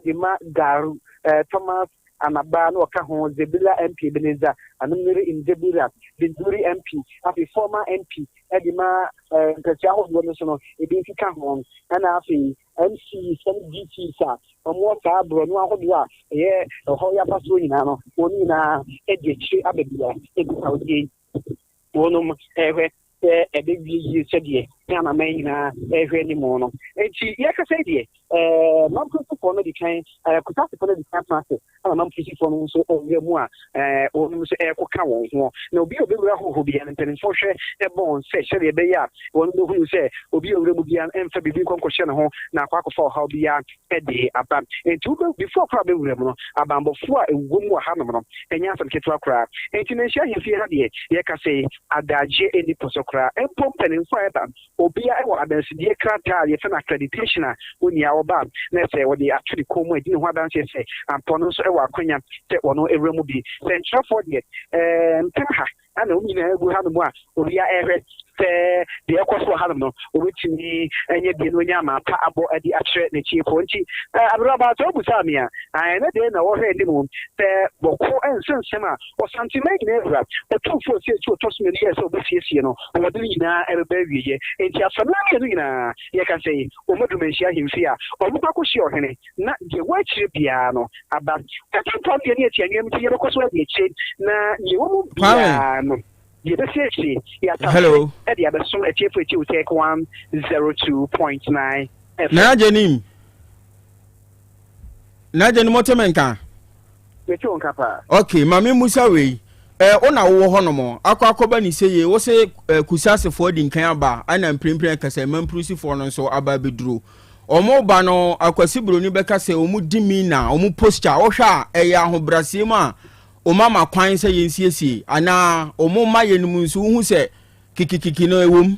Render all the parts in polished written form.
de ma Garu, Thomas Anaba na ɔka ho, Zebilla MP, Ebenezer Anumere Ndebura, Binduri MP, afei former MP de ma mpɛsua ahodoɔ no so no, ebi nso ka ho, ɛna afei MCs ne DCs a wɔwɔ saa borɔno ahodoɔ a ɛyɛ ɛhɔ yɛ abasoɔ nyinaa no, wɔn nyinaa di akyire aba bia nkitahodie yi. Wɔnom rehwɛ sɛ ɛbɛwie yie sɛdeɛ ne amanaman nyinaa rehwɛ anim no. Enti yɛkasa yi deɛ, ɛɛ Mamprosifoɔ no di kan, ɛɛ Kusasefoɔ no di kan atena ase, ɛna Mamprosifoɔ no nso awura mu a ɛɛ wɔnom nso ɛrekɔka wɔn ho. Na obi a ɔbɛwura hɔ hɔ biara no, mpanimfoɔ hwɛ bɔ wɔn sɛ sɛdeɛ ɛbɛyɛ a wɔn bɛhunu sɛ obi a ɔwura mu biara no mfa biribi nkɔ nkɔhyɛ ne ho na akɔ akɔfa ɔhaw biara de aba. Enti wobɛ, before koraa wobɛwura mu no, abanbɔfoɔ a ɛwɔ mu wɔ hanom no, ɛnyɛ asɛm ketewa koraa. Enti Manhyia Ahemfie ha deɛ, yɛkasa yi, adagyeɛ nni pɔ so koraa. Mpo mpanimfoɔ a ɛba no, obiara wɔ adansedie krataa a yɛfrɛ no accreditation a onii a ɔba a, na sɛ wɔde ato ne kɔn mu a ɛdi ne ho adanseɛ sɛ ampa ɔno nso wɔ akwanya sɛ ɔno wura mu bi. Sɛnkyerɛfoɔ deɛ, ɛɛ mpem ha na wɔn nyinaa gu hanom a obiara rehwɛ sɛ deɛ ɛkɔ so wɔ hanom no, wɔbɛtumi anya bi na wɔanya ama pa abɔ de akyerɛ n'atiefoɔ. Nti aberɛbaa sɛ wobusaa me a, ɛnɛ deɛ na wɔhwɛ anim sɛ bɔko nsɛnsɛm a Ɔsanteman nyinaa wura, Otumfoɔ Osei Ɔtɔ So Mmienu yɛɛ sɛ ɔbɛsiesie no, wɔde ne nyinaa ɛbɛba awieɛ. Nti afanan mmienu nyinaa, yɛka sɛ wɔadu Manhyia Ahemfie a, wɔbɛkɔ akɔhyia ɔhene na deɛ ɛwɔ akyire biara no aba. Ɛtɔ deɛ ne yɛte anwea mu nti yɛbɛkɔ so adi akyire na deɛ ɛwɔ mu biara no deɛ ɛbɛsi akyire yɛatase de abɛsom atiefo atie wo Tech 102.9 FM. Nana Gyenim Nana Gyenim wote me nka? Mete wo nka paa. Ok, ma me musa wei. Eh, wo na wowɔ hɔ nom, akɔ akɔba ne sɛ yie, wo se eh, Kusasefoɔ adi nkan aba, ɛna mprempren ɛkasa Mampurusifoɔ no nso aba abɛduro. Wɔn ba no, Akwasi Broni bɛka sɛ wɔn demeanor, wɔn posture, wohwɛ a ɛyɛ ahobraseɛ mu a wɔn ama kwan sɛ yɛnsiesie, anaa wɔn mma yɛn mu nso wohu sɛ kikikiki no ɛwɔ mu.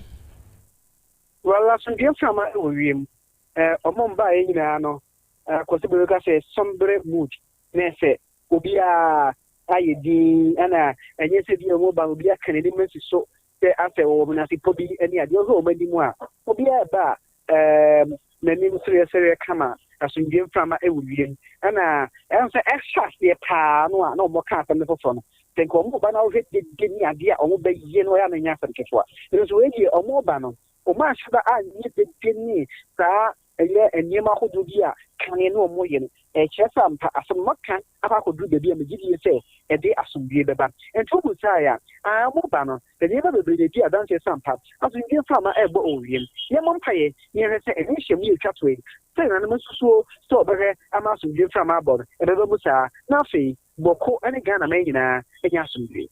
Well, asomdwoeɛ mframa wɔ wiem. Eh, wɔn mbaeɛ nyinaa no, Akwasi Broni bɛka sɛ sombre mood, na ɛsɛ obiara ayɛ dinn, ɛna ɛnyɛ sɛ bi a wɔn ba no obi aka n'anim asi so sɛ asɛ wɔwɔ menasepɔ bi ne adeɛ. Wohwɛ wɔn anim a, obiara ɛba a, ɛɛm, n'anim sereɛsereɛ kama, asomdwoeɛ mframa wɔ wiem. Ɛna ɛho sɛ ɛhyɛ aseɛ paa no a na wɔka asɛm no foforɔ no, sɛ nka wɔn ba na wohwɛ dede ne adeɛ a wɔn bɛyɛ no, ɛyɛ a na ɛnyɛ asɛm ketewa. Nanso wei deɛ wɔn ba no, wɔn anhyɛ da anyɛ dede ne saa ɛyɛ nneɛma ahodoɔ bi a kane na wɔyɛ no, ɛkyerɛ sɛ ampa asɛm no wɔaka akɔ akɔduru baabi a megye die sɛ ɛde asomdwoeɛ bɛba. Enti wobusaeɛ a, aane wɔba no, nneɛma bebree na ɛdi adanseɛ sɛ ampa asomdwoeɛ mframa rebɔ wɔ wiem. Yɛmmɔ mpaeɛ na yɛnhwɛ sɛ ɛnnɛ nhyiamu yi a ɛtwa toɔ yi, sɛ nananom nsusuo sɛ wɔbɛhwɛ ama asomdwoeɛ mframa abɔ no, ɛbɛba mu saa, na afei Bawku ne Ghanaman nyinaa anya asomdwoeɛ.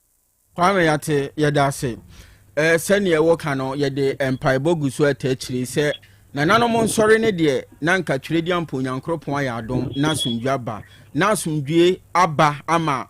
Kwame yɛate yɛda ase. Eh, sɛdeɛ woka no yɛde mpaebɔ gu so ɛta akyire sɛ nananom nsɔre ne deɛ na nka Twerɛdiampo Onyankoropɔn ayɛ adom na asomdwie aba na asomdwie aba ama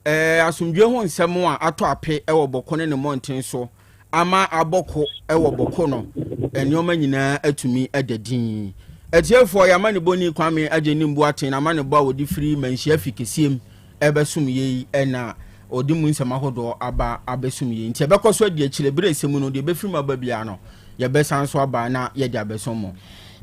eh, asomdwie ho nsɛm a atɔ ape wɔ bɔko ne ne mmɔnten so ama abɔ ko wɔ bɔko no nneɛma nyinaa atumi ada din. Atiefoɔ yɛ amanebɔni Kwame Agyenim Boateng amanebɔ a wɔde firi Manhyia fi kɛseɛ mu ɛbɛsom yei na ɔde mu nsɛm ahodoɔ aba abɛsom yei nti ɛbɛkɔ so adi akyire berɛ ɛsɛ mu no deɛ ɛbɛfiri mu aba biara no yɛbɛsan so aba na yɛde abɛsom mo.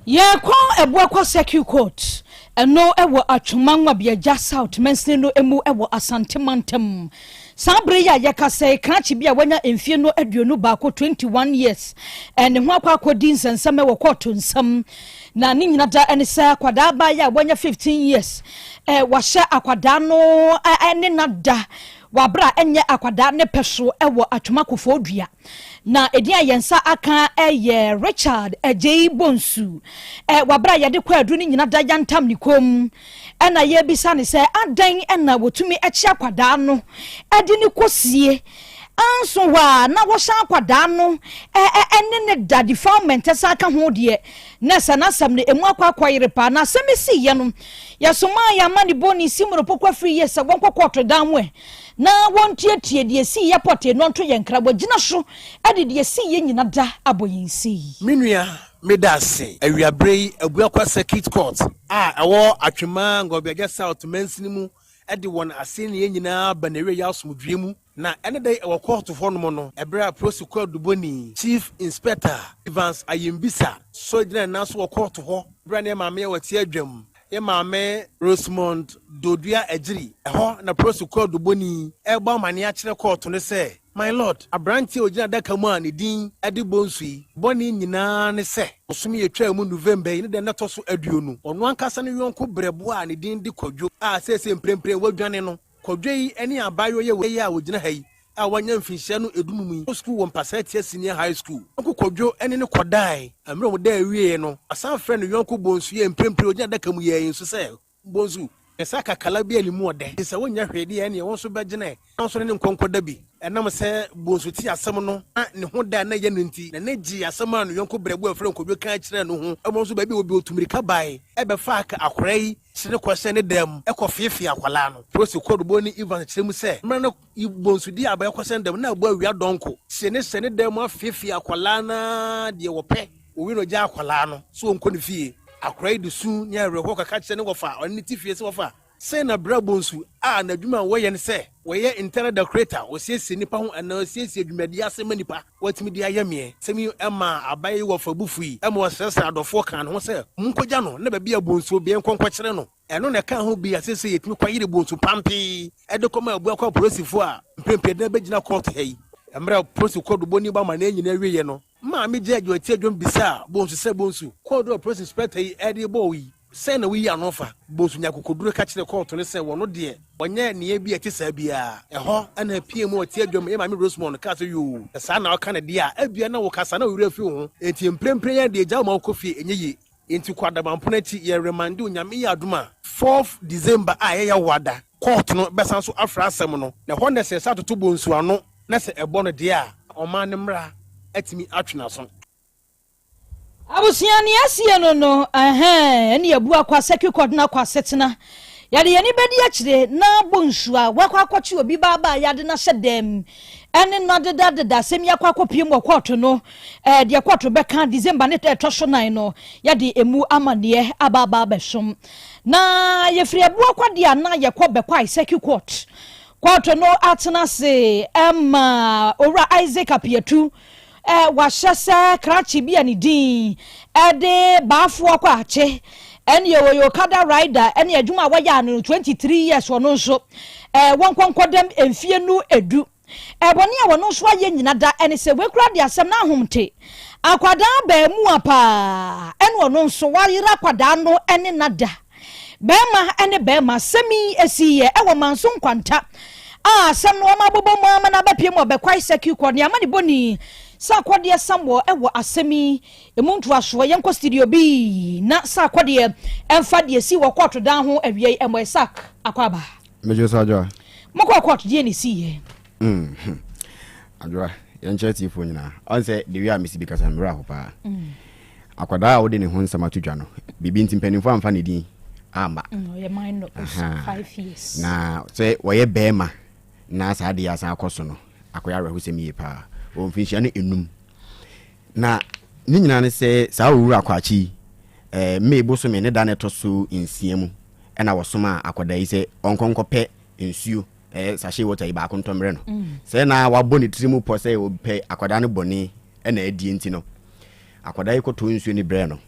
Yɛkɔ Abuakwa Circuit Court, ɛno wɔ Atwoma Nwabiagya South mansini no mu wɔ Asante mantam. Saa bere yi a yɛkasa yi, krakye bi a wanya mfie no 21, 21 years, ne ho akɔ akɔdi nsɛnsɛm wɔ kɔɔto nsam. Na ne nyina da ne sɛ akwadaa abaayewa a wanya 15 years, wahyɛ akwadaa no ne na da wɔ abere a ɛnyɛ akwadaa ne pɛ so wɔ Atwoma Kofoɔdua. Na edin a yɛn nsa aka yɛ Richard Agyei Bonsu. Wɔ abere a yɛde kwaadu no nyina da yantam ne kɔn mu, ɛna yɛrebisa no sɛ adɛn na wɔtumi kye akwadaa no de no kɔsie anso hɔ a na wɔhyɛ akwadaa no ne ne da defilement san ka ho deɛ na sɛ n'asɛm no emu akɔ akɔyere paa. Na asɛm siiɛ no, yɛsomaa yɛn amanebɔni Simon Opoku Afriyie sɛ wɔnkɔ kɔɔto dan ho ɛ na wɔntuatua deɛ ɛsiiɛ pɔtee no nto yɛn nkra. Wɔagyina so de deɛ ɛsiiɛ nyina da abɔ yɛn sei. Me nua, meda ase. Awiaberɛ yi, Abuakwa Circuit Court a ɛwɔ Atwema Ngɔbeagya South mansini mu de wɔn asɛnniiɛ nyinaa aba n'awieeɛ asomdwoeɛ mu. Na ɛne da yi ɛwɔ kɔɔto hɔnom no, ɛberɛ a Polisi kwaadubɔni, Chief Inspector Evans Ayembisa sɔre gyinaa ne nan so wɔ kɔɔto hɔ berɛ a ne maame a ɔte adwam. Yɛ maame Rosemond Dodua Agyiri, ɛhɔ na Prosi kwaadubɔni rebɔ amanneɛ akyerɛ kɔɔto no sɛ, My Lord, aberanteɛ a ɔgyina adaka mu a ne din de Bonsu yi bɔne nyinaa ne sɛ, bosome a ɛtwaa mu November yi ne da no ɛtɔ so aduonu, ɔno ankasa ne yɔnko berɛboɔ a ne din de Kwadwo a seesei mprempren wadwane no, Kwadwo yi ne abaayewa yi a ɔgyina ha yi a wanya mfinhyia no edunum yi kɔ sukuu wɔ Mpasatia Senior High School. Yɔnko Kwadwo ne no kɔdae. Mmerɛ a wɔdae wieeɛ no, ɔsan frɛɛ ne yɔnko Bonsu yi a mprempren ɔgyina adaka mu yi nso sɛ, Bonsu, hwɛ sɛ akakala bi a ne mu ɔdɛ. Enti sɛ wonyɛ hwee deɛ ɛnneɛ wo nso bɛgyina na wo nso ne no nkɔ nkɔda bi. Ɛnam sɛ Bonsu tee asɛm no na ne ho da a na ɛyɛ no nti, n'ani gyee asɛm a ne yɔnko berɛbo a wɔfrɛ no Kwadwo ka kyerɛɛ no ho. Mmom nso baabi a ɔwɔ bi ɔtu mmirika bae bɛfaa akwadaa yi kyere no kɔhyɛɛ ne dan mu kɔfeefee akwadaa no. Polisi kɔdubɔni Evans kyerɛ mu sɛ, mmerɛ no yi Bonsu dii abaa kɔhyɛ ne dan mu na abɔ awia dɔnko. Kyere no hyɛ ne dan mu afeefee akwadaa no ara deɛ wɔpɛ. Wɔwie no ɔgyaa akwadaa no sɛ ɔnkɔ ne fie. Akwadaa yi de su ne awerɛhoɔ kɔka kyerɛ ne wɔfa a ɔne no te fie sɛ, Wɔfa, Sɛn na bra bonsu a n'adwuma a wɔyɛ ne sɛ wɔyɛ interior decorator, wɔsiesie nnipa ho anaa wɔsiesie dwumadi ase ma nnipa, watumi de ayɛ meɛ? Asɛm yi maa aban yi wɔfa bo fui ma wɔsrɛsrɛɛ adɔfoɔ kaa ne ho sɛ monkɔgya no na baabi a bonsu wɔ biara nkɔ nkɔkyere no. Ɛno na ɛkaa ho bi a seesei yɛtumi kɔyere bonsu pampee de kɔma Abuakwa apolisifoɔ a mprempren de no abɛgyina kɔɔto ha yi. Mmerɛ a polisi kɔdobɔni bɔ amanneɛ nyinaa wieeɛ no, Maame gyee adwuma dwom bisaa Bonsu sɛ, Bonsu, kɔɔdu a polisi inspector yi de rebɔ wo yi, sɛn na woyi ano fa? Bonsu nyaa akokoduru ka kyerɛɛ kɔɔto no sɛ wɔno deɛ, ɔnyɛɛ nneyɛe bi a ɛte saa biara. Ɛhɔ na apia mu a ɔte adwam, yɛn maame Rosemond kaa sɛ, Yoo, sɛ saa na woka no deɛ a, ebia na wokasa na wo werɛ afi wo ho, enti mprempren yi ara deɛ gyae wo ma wokɔ fie, ɛnyɛ yie. Enti kɔ Adaban-pono akyi, yɛ remande o, Nyame yɛ adom a, fourth December a ɛyɛ Yawoada, kɔɔto no bɛsan so afrɛ asɛm no, na ɛhɔ na sɛ yɛsan toto Bonsu ano na sɛ ɛbɔ no deɛ a, ɔman no mmara atumi atwe n'aso. Abusua nea asie no no ɛhɛn ɛne abu akɔ asɛki kɔd no akɔ asetena yɛde yɛn ani bɛdi akyire na abɔ nsuo a wakɔ akɔkye obi baaba a yɛade no ahyɛ dɛm ɛne no adedadeda asɛm yi akɔ akɔpie mu wɔ kɔɔto no ɛɛ deɛ kɔɔto bɛka December ne ɛtɔ so nan no yɛde emu amaneɛ aba aba abɛsom na yɛfiri abu akɔ deɛ a na yɛkɔ bɛkɔ asɛki court Kɔɔto no atena ase ma Owura Isaac Apiatu wahyɛ sɛ krakye bi a ne din de Baafoɔ Kwakye ɛne ɔyɛ Okada rider ɛne adwuma a wayɛ ano no 23 years ɔno nso wɔnkɔ nkɔdam mfie no edu. Bɔne a ɔno nso ayɛ nyina da ɛne sɛ wei koraa de asɛm no ahomte akwadaa baamua paa ɛne ɔno nso wayera akwadaa no ɛne nada. Barima ne barima asɛm yi esiiɛ wɔ Manso Nkwanta a asɛm no wɔn abobɔ mu ama no abɛpiem wɔ Bɛkwae Circuit Court. Nea ama ne bɔni sɛ akɔdeɛ Samuel wɔ asɛm yi emu ntoasoɔ. Yɛnkɔ studio B na sɛ akɔdeɛ ɛmfa deɛ esii wɔ kɔɔto dan ho awia yi mmɔ Isaac Akwaaba. Megye so Adwoa. Mokɔɔ kɔɔto deɛ na esiiɛ? Mm, Adwoa, yɛnkyerɛ tiefoɔ nyinaa. Ɔn sɛ the way a mesi bi kasa mmerɛ aho paa. Mm. Akwadaa a wode ne ho nsɛm ato dwa no, biribi nti mpanimfoɔ amfa ne din amma. Mm, na sɛ wɔyɛ bɛrima na saa adeɛ asan akɔ so no, akɔyɛ awerɛhosɛm yie paa. Wɔ mfinhyia no enum. Na ne nyinaa ne sɛ saa owura Kwakye yi, eh, May bosome ne da no ɛtɔ so nsia mu ɛna wɔsomaa akwadaa yi sɛ ɔnkɔ nkɔpɛ nsuo ɛyɛ sachet water yi baako ntɔ mmerɛ no mm. sɛ na wabɔ ne tiri mu pɔ sɛ ɔpɛ akwadaa no bɔne ɛna adie nti no akwadaa yi kɔtɔ nsuo no brɛ no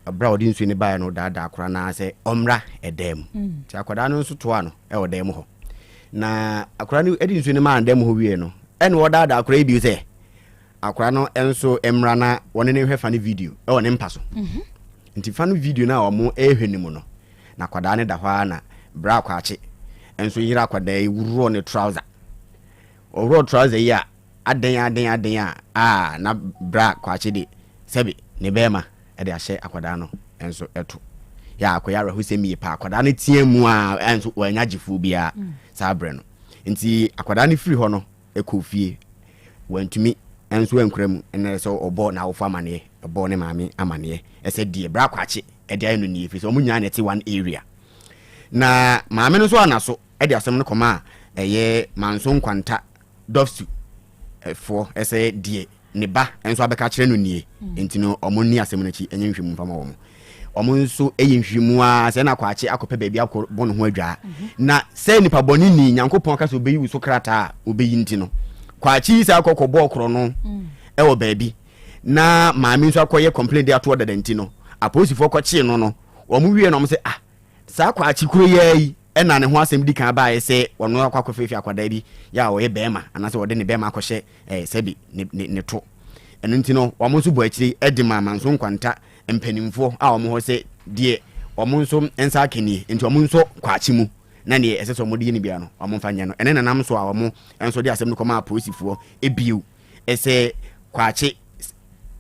ɛberɛ a ɔde nsuo no baeɛ no daadaa akwadaa no sɛ ɔmmra ɛdan mu mm. nti akwadaa no nso toa no ɛwɔ dan mu hɔ na akwadaa no de nsuo no maa no dan mu hɔ wie no ɛna ɔdaadaa akwadaa yi bio sɛ akwadaa no nso mmra na wɔne ne hwɛ fa no video ɛwɔ ne mpa so mhm. nti fa no video no a wɔn ɛrehwɛ no mu no Na akwadaa no da hɔ ara na bra Kwakye nso yere akwadaa yi worɔ ne trouser. Ɔworɔ trouser yi a, adɛn adɛn adɛn a, a na bra Kwakye de sɛbe ne bɛrima de ahyɛ akwadaa no nso to. Yɛ akɔyɛ awerɛhosɛm yie paa. Akwadaa no tea mu a nso wɔanya gyefoɔ biara mm. saa berɛ no. Nti akwadaa no firi hɔ no kɔɔ fie. Wantumi nso ankura mu na sɛ ɔbɔ n'awofo amaneɛ, ɔbɔ ne maame amaneɛ sɛ deɛ Bra Kwakye de ayɛ no nie, ɛfiri sɛ wɔn nyinaa na ɛte one area. Na maame no nso ana so de asɛm no kɔmaa ɛyɛ Manso Nkwanta Dɔfsu foɔ sɛ deɛ ne ba nso abɛka akyerɛ no nie, nti no wɔn nni asɛm no akyi nyɛ nhwɛmu mfa ma wɔn. Wɔn nso yɛ nhwehwɛmu ara sɛ na Kwakye akɔpɛ baabi akɔ bɔ ne ho adwaa. Na sɛ nipa bɔne ni Nyankopɔn ka sɛ obeyi wo so krataa a obeyi nti no, Kwakye yi saa kɔ kɔbɔɔ korɔno wɔ baabi na maame nso akɔyɛ complain de atoɔ dada nti no, apolisifoɔ kɔkyee no no, Wɔn wie na wɔn sɛ, ah, saa Kwakye kuro yi ara yi ɛna ne ho asɛm di kan baeɛ sɛ ɔno akɔ akɔfeefe akwadaa bi yɛ a ɔyɛ bɛrima anaasɛ ɔde ne bɛrima akɔhyɛ ɛɛ sɛbi ne ne ne to. Ɛno nti no wɔn nso bɔ akyire de ma Manso Nkwanta mpanimfoɔ a wɔn hɔ sɛ deɛ wɔn nso nsa aka nie, nti wɔn nso Kwakye mu na deɛ ɛsɛ sɛ wɔde yɛ no biara no wɔn mfa nyɛ no. Ɛne nanam so a wɔn nso de asɛm no kɔmaa apolisifoɔ bio sɛ Kwakye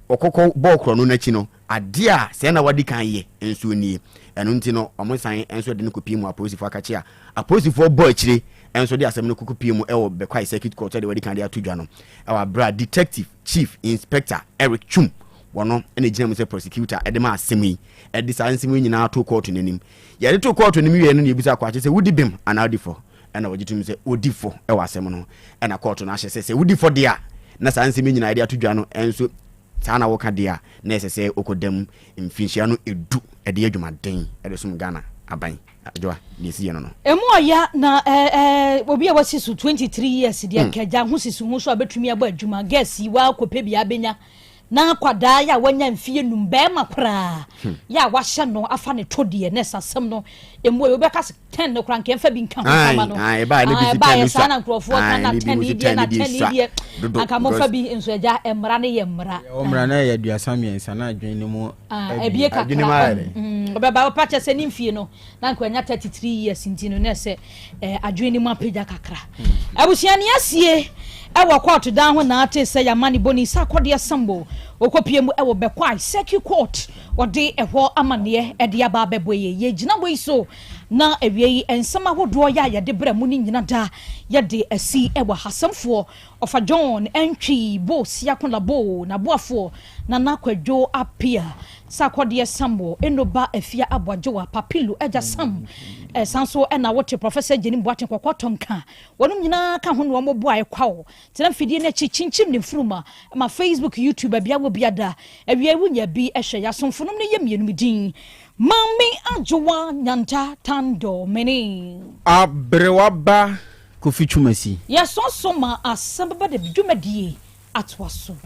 ɔkɔkɔ bɔɔ korɔno no akyi no, adeɛ a sɛɛ na wadi kan yɛ nso nie. Ɛno nti no, wɔsan nso de no kɔpie mu apolisifoɔ akakye a apolisifoɔ bɔ akyire nso de asɛm no kɔkɔpie mu wɔ Bekwai Circuit Court sɛdeɛ wadi kan de ato dwa no, ɛwɔ aberɛ a Detective Chief Inspector Eric Twum wɔno na ɛgyina mu sɛ prosecutor de ma asɛm yi, de saa nsɛm yi nyinaa to kɔɔto no anim. Yɛde to kɔɔto no anim wieɛ no na yɛbisa Kwakye sɛ wodi bem anaa wodi fɔ? Ɛna wɔgye tom sɛ ɔdi fɔ wɔ asɛm no ho. Ɛna kɔɔto no ahyɛ sɛ sɛ wodi fɔ deɛ a, na saa nsɛm yi nyinaa yɛde ato dwa no nso saa na woka deɛ a, na ɛsɛ sɛ wokɔda mu mfinhyia no edu de yɛ adwumaden de som Ghana aban. Adwoa, deɛ ɛsi yɛ no no. Emu ɔya na eh, eh, obi a wasi so 23 years deɛ nka agya ho sisi ho so a bɛtumi abɔ adwuma girls yi wakɔpɛ bi abɛnya na akwadaa yɛ a wanya mfie num bɛrima koraa yɛ a wahyɛ no afa ne to deɛ na ɛsɛ asɛm no emu ɔyɛ wobɛka sɛ ten no koraa nka ɛmfa bi nka ho kama no ɛbaeɛ saa na nkurɔfoɔ ka na ten yi deɛ na ten yi deɛ anka momfa bi nso agya mmara no yɛ mmara. Mmara no yɛ 33 na adwene no mu abie kakra ɔbɛba ɔpa kyɛ sɛ ne mfie no na nka ɔnya 33 years nti no na ɛsɛ adwene no mu apagya kakra. Abusua ne asie ɛwɔ kɔɔto dan ho na ate sɛ yɛama ne bɔni sɛ akɔdeɛ sambo ɔkɔpie mu ɛwɔ Bɛkwae Circuit Court ɔde ɛhɔ amanneɛ ɛde aba abɛbɔ yɛ yɛgyina wei so na awie yi nsɛm ahodoɔ yɛ a yɛde brɛ mu no nyina da yɛde asi ɛwɔ hasɛmfoɔ Ɔfa John Antwi Bo Siako Labo n'aboafoɔ Nana Kwadwo Appiah Sarkodie Samuel Enoba Afia Aboagyewa Papilu Agya Sam San so na wote Professor Gyenim Boateng Kɔkɔɔ Tɔnka wɔnom nyinaa ka ho na wɔn boae kwaw tena mfidie no akyi kyinkyim ne mfuruma ma Facebook YouTube baabi a wɔ biada awiei wonya bi hwɛ yɛasomfonom no yɛ mmienu me din Maame Adwoa Nyanta Tandor mene. Aberewa ba Kofi Twumasi. Yɛsɔsɔ ma asɛm bɛba de dwumadie atoa so.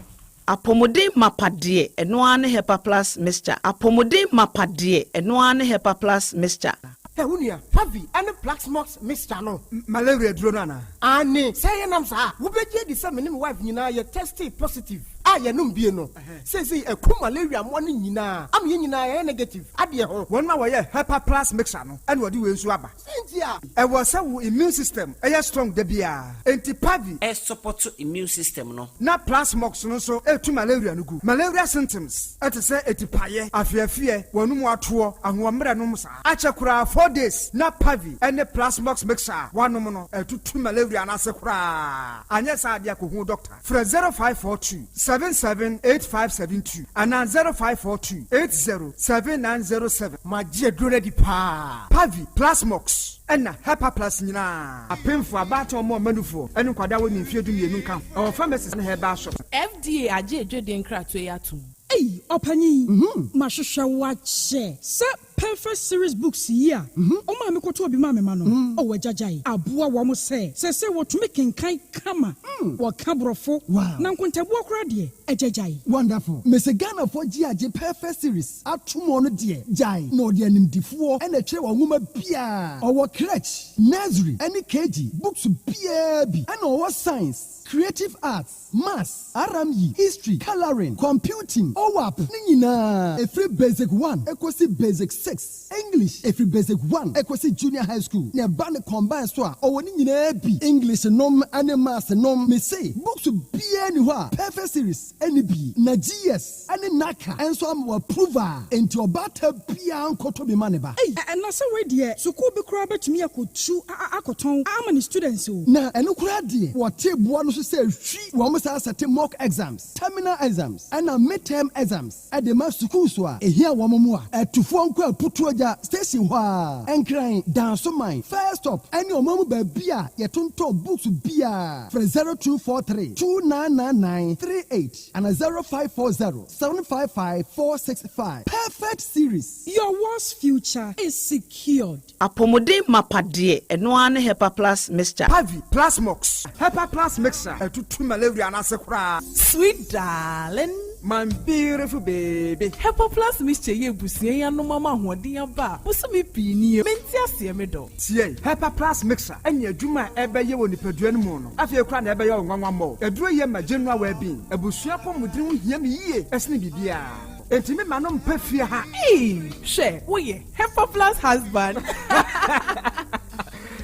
Apɔmuden mapa deɛ, ɛno ara ne Hepa Plus Mixture. Apɔmuden mapa deɛ, ɛno ara ne Hepa Plus Mixture. Hɛ, wo nua, Pavi ne Plaxmox mixture no, malaria aduro no anaa? Aane, sɛ ɛyɛ nam saa a, wobɛgye adi sɛ me ne me wife nyinaa yɛ testee positive a yɛnom bie no. Seesei aku malaria mmoa no nyinaa ama yɛn nyinaa yɛayɛ negative adeɛ ho. Wɔn a wɔyɛ Hepa Plus mixture no na wɔde wei nso aba. Sɛ nti a. Ɛwɔ sɛ wo immune system yɛ strong da biara. Enti Pavi. Ɛsupɔto immune system no. Na Plasmox no nso tu malaria no gu. Malaria symptoms te sɛ atipaeɛ, afeafeɛ, w'anum atoɔ, ahoɔmmerɛ nom saa. Akyɛ koraa 4 days na Pavi ne Plasmox mixture a woanom no atutu malaria no ase koraa. Anyɛ saa adeɛ a kɔhu doctor. Frɛ 0542 778572 anaa 0542 807907. Magye aduro no adi paa. Pavi, Plasmox ɛna Hepa Plus nyinaa. Apemfo, abaatan, ɔmo ɔmanufoɔ ne nkwadaa a wɔnni mfeɛ 12 nka ho. Ɛwɔ pharmacies ne herbal shops. FDA agye adwadie nkratoɔ yi atom. Ei, ɔpanyin, mahwehwɛ wo akyɛ. Sɛ Perfect Series Books yi a ɔmaa mekɔtɔɔ bi maa me mma no, oh agyagyae, aboa wɔn sɛ seesei wɔtumi kenkan kama, wɔka Borɔfo, na nkontabuo koraa deɛ, agyagyae. Wonderful. Mese Ghanafoɔ gye agye Perfect Series ato mu ɔno deɛ gyae na ɔde animdifoɔ na ɛtwerɛ wɔn nwoma biara. Ɔwɔ crèche, nursery ɛne KG books biara bi ɛna ɔwɔ science, creative arts, maths, RME, history, colouring, computing, OAP ne nyinaa ɛfiri basic one ɛkɔsi basic six, English ɛfiri basic one ɛkɔsi junior high school na ɛba ne combine so a ɔwɔ ne nyinaa bi, English nom ne maths nom. Mese books biara ni hɔ a Perfect Series ɛni bi na GS ɛne NaCCA nso ama wɔ approve a enti ɔbaata biara nkɔtɔ bi ma ne ba. Ei, ɛna sɛ wei deɛ sukuu bi koraa bɛtumi akɔtu akɔtɔn ama ne students o. Na ɛno koraa deɛ wɔte boa no so sɛ hwi wɔn saa sɛte mock exams, terminal exams ɛna midterm exams ɛde ma sukuu so a ehia wɔn mu a ɛtufoɔ nkɔ Aputuogya station hɔ a Nkran, Dansoman, First Stop ɛne ɔman mu baabi a yɛtontɔn books biara. Frɛ 0243 2999 38 ana 0540 755 465. Perfect Series. Your world's future is secured. Apɔmuden mapa deɛ, ɛno ara ne Hepa Plus Mixture. Pavi, Plasmox, Hepa Plus Mixture ɛtutu malaria no ase koraa. Sweet darling. My beautiful baby. Hepa Plus mixture yi abusua yi anom ama ahoɔden aba a bosome pii nie. Mente aseɛ me dɔ. Tie! Hepa Plus mixture ne adwuma a ɛbɛyɛ wɔ nipadua no mu no, afei koraa na ɛbɛyɛ wo nwanwa mmɔ. Aduro yi ma general well-being. Abusua apɔmuden ho hia me yie sene biribiara. Enti me ma no mpa fie ha. Eii hwɛ woyɛ Hepa Plus husband.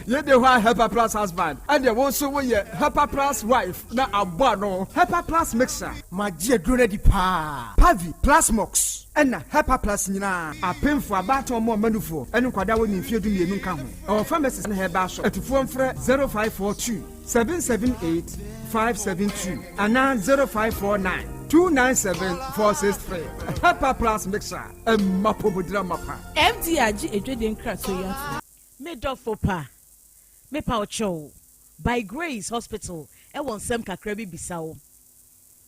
Yei de hɔ a Hepa Plus husband, ɛnneɛ wo nso woyɛ Hepa Plus wife na abɔ ano. Hepa Plus mixture. Magye aduro no adi paa. Pavi, Plasmox, ɛna Hepa Plus nyinaa. Apemfoɔ, abaatan ɔmo ɔma nufoɔ, ɛne nkwadaa a wɔnni mfeɛ 12 nka ho. Ɛwɔ pharmacies ne herbal shop. Atufoɔ mfrɛ 0542 778 572 anaa 0549 297 463. Hepa Plus mixture, ɛma apɔmuden amapa. FDA agye adwadie nkratoɔ yi atom. Me dɔfo pa, mepa wo kyɛw, By Grace Hospital wɔ nsɛm kakra bi bisa wo.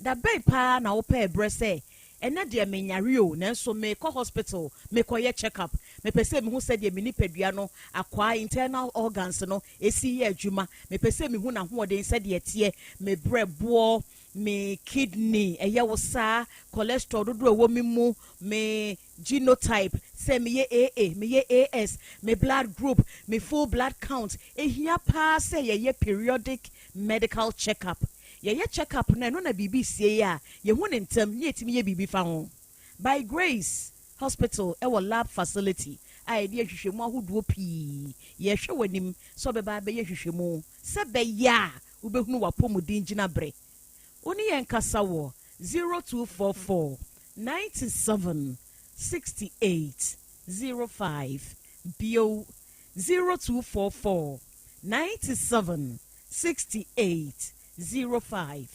Da bɛn paa na wopɛɛ berɛ sɛ, ɛnnɛ deɛ menyare o, nanso merekɔ hospital mekɔyɛ check up, mepɛ sɛ mehu sɛdeɛ me nipadua no akwaa, internal organs, no si yɛ adwuma, mepɛ sɛ mehu n'ahoɔden sɛdeɛ ɛteɛ, me berɛboɔ, me kidney, ɛyɛ wo saa, cholesterol dodoɔ a ɛwɔ me mu, me genotype, sɛ meyɛ AA, meyɛ AS, me blood group, me full blood count. Ɛhia paa sɛ yɛyɛ periodic medical check up. Yɛyɛ check up no a, ɛno na biribi sie a, yɛhu no ntɛm na yɛtumi yɛ biribi fa ho. By Grace Hospital wɔ lab facility a yɛde yɛ nhwehwɛmu ahodoɔ pii. Yɛrehwɛ w'anim sɛ wobɛba abɛyɛ nhwehwɛmu sɛ ɛbɛyɛ a wobɛhunu w'apɔmuden gyinaberɛ. Wo ne yɛn nkasa wɔ 0244 97 68 05, bio, 0244 97 68 05.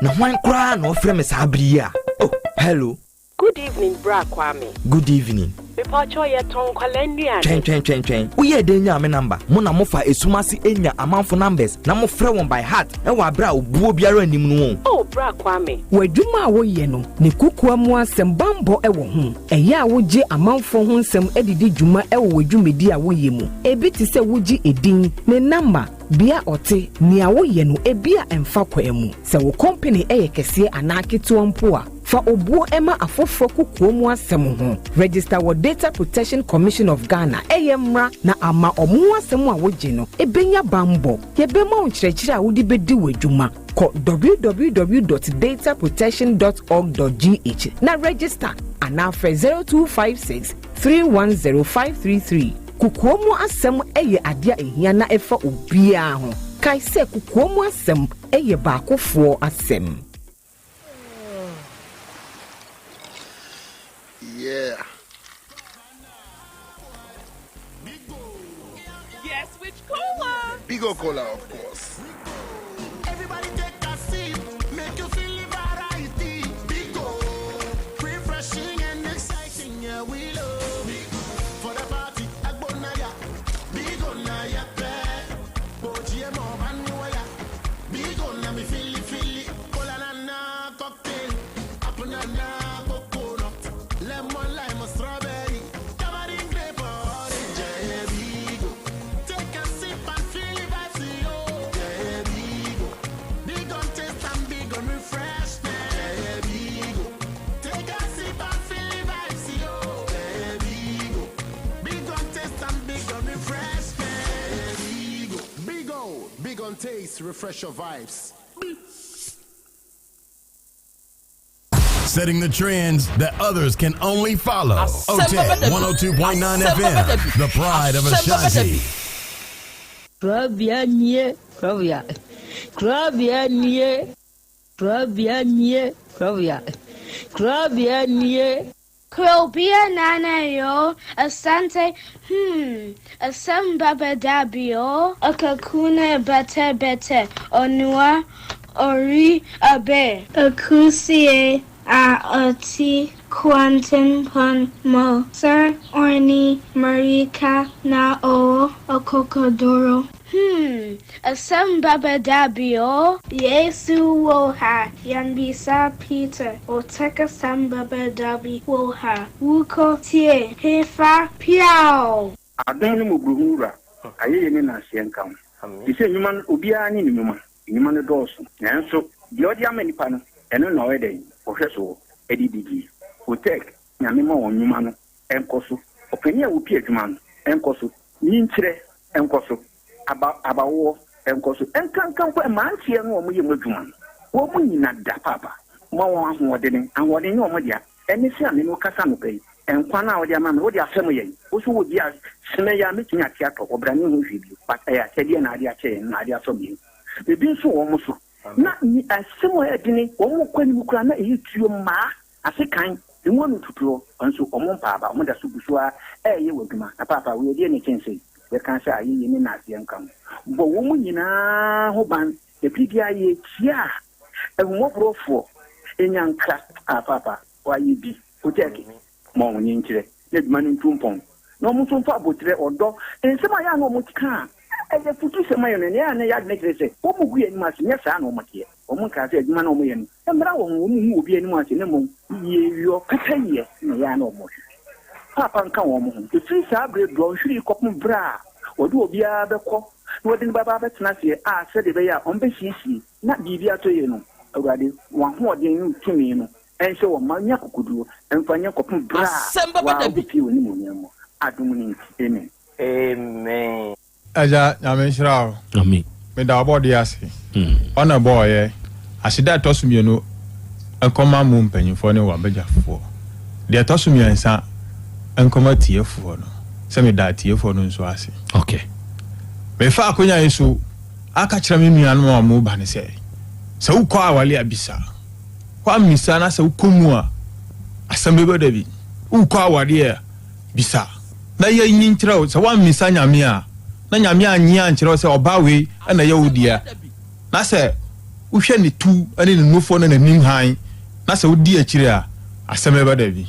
Na hwan koraa na ɔfrɛ me saa bere yi a? Oh, hello. Good evening bra Kwame. Good evening. Mepakyɛw yɛtɔn nkwadaa nnuane. Twɛn twɛn twɛn twɛn. Woyɛɛ dɛn nyaa me number? Mo na mofa esum ase nya amanfo numbers na mofrɛ wɔn by heart wɔ abere a obuo biara nnim no o. Oh bra Kwame. W'adwuma a woyɛ no, ne kokoa mu asɛm bammɔ wɔ ho. Ɛyɛ a wogye amanfoɔ ho nsɛm de di dwuma wɔ w'adwumadi a woyɛ mu. Ebi te sɛ wogye edin, ne namba, bea a ɔte, nea woyɛ no ebia ɛmfa kwan mu. Sɛ wo kɔmpene yɛ kɛseɛ anaa ketewa mpo a, fa obuo ma afoforɔ kokoa mu asɛm ho. Register wɔ Data Protection Commission of Ghana, ɛyɛ mmra na ama wɔn ho asɛm a wogye no bɛnya bammɔ. Yɛbɛma wo nkyerɛkyerɛ a wode bɛdi w'adwuma. Kɔ www dot dataprotection dot org dot gh na register anaa frɛ 0256 310 533. Kokoa mu asɛm yɛ adeɛ a ɛhia na ɛfa obiara ho. Kae sɛ kokoa mu asɛm yɛ baakofoɔ asɛm. Yeah. Guess which cola? Bigo Cola, of course. Everybody take a sip, make you feel the variety. Bigo, refreshing and exciting, yeah, we love. Bigo, for the party, Agbonaya. Bigo na ya pe. Boji mo banuaya. Bigo na mi fili fili. Cola na na cocktail. Apple na na coconut. Lemon, lime, strawberry. Tamarind, grape, orange, yeah, Bigo. Take a sip and feel the vibes, yo. Yeah, Bigo. Big on taste and big on refreshment. Yeah, Bigo. Take a sip and feel the vibes, yo. Yeah, Bigo. Big on taste and big on refreshment. Yeah, Bigo. Big O, big on taste, refresh your vibes. Setting the trends that others can only follow. OTEC 102.9 FM, the pride of Ashanti. Kurabea nie, kurabea, kurabea nie, kurabea nie, kurabea, kurabea nie. Krobea Nana yo, Asante hmm, Asem Baba Dabio, Akakuna Bete Bete, Onua Ori Abe. Akusie a ɔte kwantempɔn mu sɛ ɔne mmirika na ɔwɔ akokoduru. Hmm, asɛm bɛba da bi o. Yesu wɔ ha, yɛmmisa Peter, ɔtɛk asɛm bɛba da bi wɔ ha, wokɔ tie hefa piaw! Adom ne mmɔborɔhunu Wura, ayɛyie ne nnaaseɛ nka wo. Te sɛ nnwuma no, obiara ne ne nnwuma. Nnwuma no dɔɔso, nanso deɛ ɔde ama nnipa no Ɛno na ɔyɛ dɛn? Ɔhwɛ soɔ de didie. Otec, Nyame ma wɔn nwuma no nkɔ so. Ɔpanin a ɔpi adwuma no nkɔ so. Nyinkyerɛ nkɔ so. Aba, abawoɔ nkɔ so. Nkanka mpo mmeranteɛ no a wɔyɛ mu adwuma no, wɔn nyina da paapa. Ma wɔn ahoɔdene. Ahoɔden nyɛ wɔn dea. Ɛne sɛ a me ne wo kasa anɔpa yi, nkwa no a wode ama me, wode afɛm yɛn. Wo nso wɔ bi a, semɛ yi ara mɛtumi ate atɔ, ɔbra menhu hwee bio. But ɛyɛ akyɛdeɛ na ade akyɛ yɛn, na ade asɔ yɛn. Ebi nso wɔ wɔn so. Na asɛm a ɛyɛ dene, wɔn kɔ anim koraa na ɛyɛ tuo mmaa, asekan, emu ano tutuo, nso wɔn mpa aba, wɔn da so gu so ara reyɛ wɔn adwuma. Na paapa, wei ɛdeɛn na ɛkyɛn sei? Yɛka sɛ ayɛyie ne nnaseɛ nka ho. Bɔ wɔn nyinaa ho ban, na bere biara yɛrekyia a, ahummɔborɔfoɔ nya nkra, ah paapa, woayɛ bi, wotɛɛke. Ma wɔn ani nkyerɛ na adwuma no ntu mpɔn, na wɔn nso mfa aboterɛ, ɔdɔ, nsɛm a ɛyɛ a na wɔka a ɛyɛ afutusɛm ayɛ no, nea ɛyɛ a na ɛyɛ adwene kyerɛ sɛ wɔgu yɛn anim ase, nyɛ saa na wɔteɛ. Wɔnkaa sɛ adwuma no a wɔyɛ no mmara wɔ ho, wɔnhu obi anim ase, na mmom yieyɔ, pɛpɛyɛ na ɛyɛ a na wɔhwehwɛ. Paapa nka wɔn ho. Ɛfiri saa berɛ dɔnhwere yi kɔpem berɛ a wɔde obiara bɛkɔ na wɔde no bɛba abɛtena aseɛ a sɛdeɛ ɛbɛyɛ a wɔbɛsiesie na biribi atɔ yie no, Awurade, w'ahoɔden ne wo tumi no Ɛnhyɛ wɔn mma nnya akokoduro mfa nyɛ kɔpem berɛ a waa wobɛpue w'animuonyam mu. Adom no nti, amen. Amen. Agya Nyame nhyira wo. Amen. Meda ɔbɔdeɛ ase. Ɔna ɛbɔɔyɛ. Aseda a ɛtɔ so mienu nkɔma mo mpanyinfoɔ ne w'abadwafoɔ. Deɛ ɛtɔ so miɛnsa nkɔma atiefoɔ no. Sɛ meda atiefoɔ no nso ase. Okay. Mefa akonya yi so aka kyerɛ me nuanom a wɔn ba no sɛ, sɛ wokɔ awale a bisa. Woammisa na sɛ wokɔ mu a, asɛm bɛba dabi. Wokɔ awadeɛ a, bisa na yɛnyi nkyerɛ wo. Sɛ woammisa Nyame a, na Nyame annye ankyerɛ wo sɛ ɔbaa wei na ɛyɛ wo dea, na sɛ wohwɛ ne tu ne ne nufoɔ ne n'anim hann, na sɛ wodi akyire a, asɛm bɛba dabi.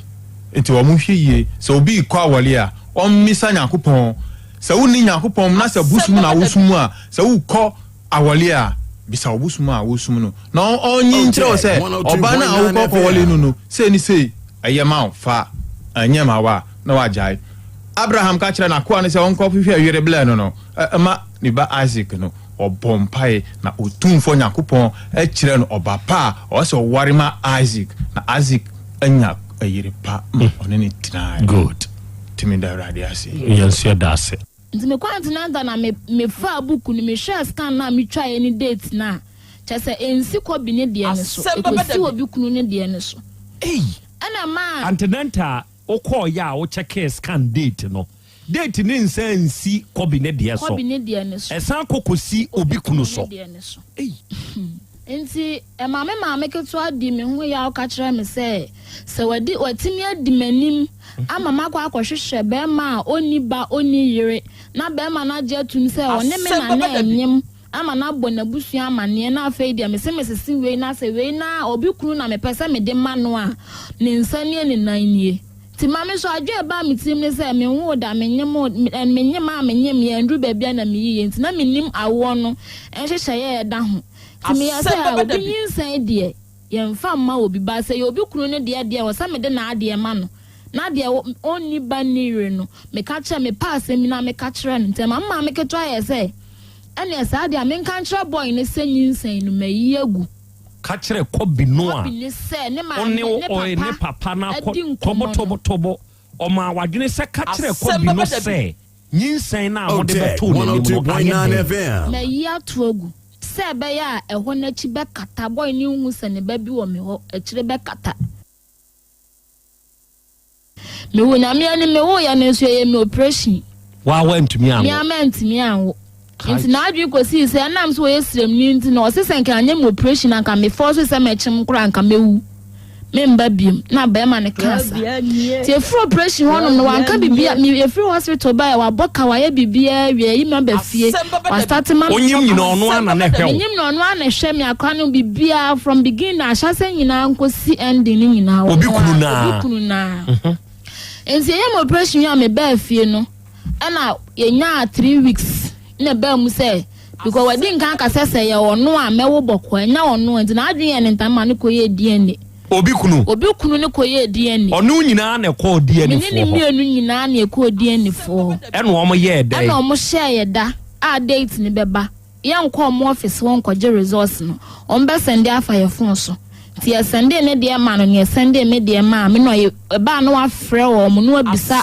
Nti wɔn nhwɛ yie, sɛ obi rekɔ awɔre a, ɔmmisa Nyankopɔn. Sɛ wonni Nyankopɔn mu na sɛ bosom na wosom a, sɛ wokɔ Awɔle a, bisa wo bosom a wosom no na ɔnyi nkyerɛ wo sɛ ɔba no a wokɔ kɔwɔle no no, sei ne sei, ɛyɛ ma wo, fa, ɛnyɛ ma wo a, na woagyae. Abraham ka kyerɛɛ n'akoa no sɛ ɔnkɔhwehwɛ yere blɛ no no ma ne ba Isak no, ɔbɔɔ mpae na Otumfoɔ Nyankopɔn kyerɛɛ no ɔba pa a ɔwɔ sɛ ɔware ma Isak, na Isak anya yere pa ma ɔne no tenae. Good. Nti meda Awurade ase. Yɛn nso yɛda ase. Nti mekɔ antenatal na me mefaa book no mehwɛɛ scan no a metwaeɛ ne date no a, kyerɛ sɛ ɛnsi Kobe ne deɛ no so, Asɛm bɛba ɛkɔsi da bi. obi kunu ne deɛ no so. Ei! Ɛna ɛmaa. Antenatal wokɔɔeɛ a wo checkee scan date no, date no nsan nsi Kobe ne deɛ so, Kobe ne deɛ no so. ɛsan kɔ kɔsi obi kunu so. ne deɛ no so. Ei! Nti ɛmaa me maame ketewa dii me ho yaw ka kyerɛɛ me sɛ, sɛ wadi watumi adi m'anim ama makɔ akɔhwehwɛ barima a ɔnni ba ɔnni yere na barima no agye atum sɛ ɔne me Asɛm na na bɛba da bi. ɛnyem ama no abɔ n'abusua amanneɛ na afei deɛ mese mesese wei na sɛ wei na obi kunu na mepɛ sɛ mede ma no a, ne nsa nie ne nan nie. Nti ma me nso adwene a ɛbaa me tirim ne sɛ menwoo da, menyem o, menyem a menyem yɛ anduru baabi a na meyiiɛ nti na mennim awoɔ no nhyehyɛeɛ a ɛda ho. Nti meyɛɛ sɛ Asɛm a bɛba obi da bi. nyinsɛn deɛ Yɛmfa mma obi, but sɛ ɛyɛ obi kunu no deɛ deɛ ɛwɔ sɛ mede n'adeɛ ma no, na deɛ ɔnni ba nni yere no, meka kyerɛ, mepɛ asɛm bi na meka kyerɛ no. Nti ɛma me maame ketewa yɛɛ sɛ, ɛneɛ saa deɛ a menka nkyerɛ boy no sɛ nyinsɛn no mayi agu. Ka kyerɛ Kobi no a Kobi no sɛ ne wo maame, ne wo ne ɔe ne papa papa no akɔ adi nkɔmmɔ no. tobotobotobo. Ɔmaa w'adwene sɛ ka kyerɛ Asɛm Kobi no bɛba da bi. sɛ nyinsɛn no a mode Otec bɛtoo n'anim no ayɛ 102.9 dɛn? FM. Mayi ato agu. Sɛ ɛbɛyɛ a ɛhɔ no akyi bɛkata, boy no nhu sɛ ne ba bi wɔ me hɔ, akyire bɛkata. Mewɔ Nyame anim, mewoeɛ no nso yɛyɛ me operation. Waa woantumi anwo? Me ara mantumi anwo. Kai. Nti n'adwene kɔsii sɛ ɛnam sɛ ɔyɛ sremni nti no, ɔse sɛ nka anyɛ me operation a nka me force sɛ mɛkyem koraa nka mɛwu. Memba biom. Na bɛrima no kaa saa. Nti ɛfiri operation hɔnom no wanka biribi me yɛfiri hospital baeɛ wabɔ ka wayɛ biribiara awie ayi me aba fie wastate ma me Onyim nyina ɔno ara na na ɛhwɛ wo. Menyim na ɔno ara na ɛhwɛ me akora no biribiara from beginning ahyɛsɛ nyinaa nkosi ending no nyinaa Obi ɔno kunu ara no ara. obi kunu no ara. Nti yɛyɛ me operation yi a mebaa fie no ɛna yɛnyaa 3 weeks na ɛbaa mu sɛ because wadi nkan aka sɛ sɛ ɛyɛ ɔno a mɛwo bɔkɔɔ ɛnyɛ ɔno a nti n'adwene yɛ ne ntam ma no kɔyɛɛ DNA. Obi kunu? Obi kunu no kɔyɛɛ DNA. Ɔne wo nyinaa na ɛkɔɔ DNA Me ne ne foɔ hɔ? mmienu nyinaa na ɛkɔɔ DNA foɔ hɔ. Ɛna wɔn yɛɛ dɛn? Ɛna wɔn hyɛɛ yɛ da a date no bɛba. Yɛnkɔ wɔn office hɔ nkɔgye results no. Wɔn bɛ sɛnde afa yɛ phone so. Nti yɛsɛndee ne deɛ maa no na yɛsɛndee me deɛ maa me na ɔyɛ ɛbaa na wafrɛ wɔn na wabisa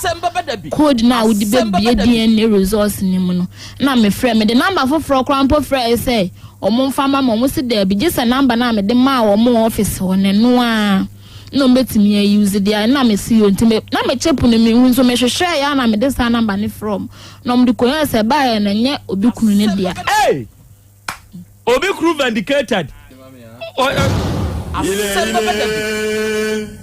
code no a wode bɛbie DNA results no mu no na mefrɛ mede number foforɔ koraa mpo frɛɛ sɛ wɔn mfa ma me wɔn se daabi gye sɛ number no a mede maa wɔn wɔ office hɔ no ɛno ara na wɔn bɛtumi a use deɛ na mese yɛ nti me na me chip no mehu nso mehwehwɛɛ yɛ a na mede saa number no frɛ wɔn na wɔn de kɔyɛɛ sɛ ɛbaeɛ no ɛnyɛ obi kunu ne dea. Hey! Obi kunu vindicated. Asɛm bɛba da bi.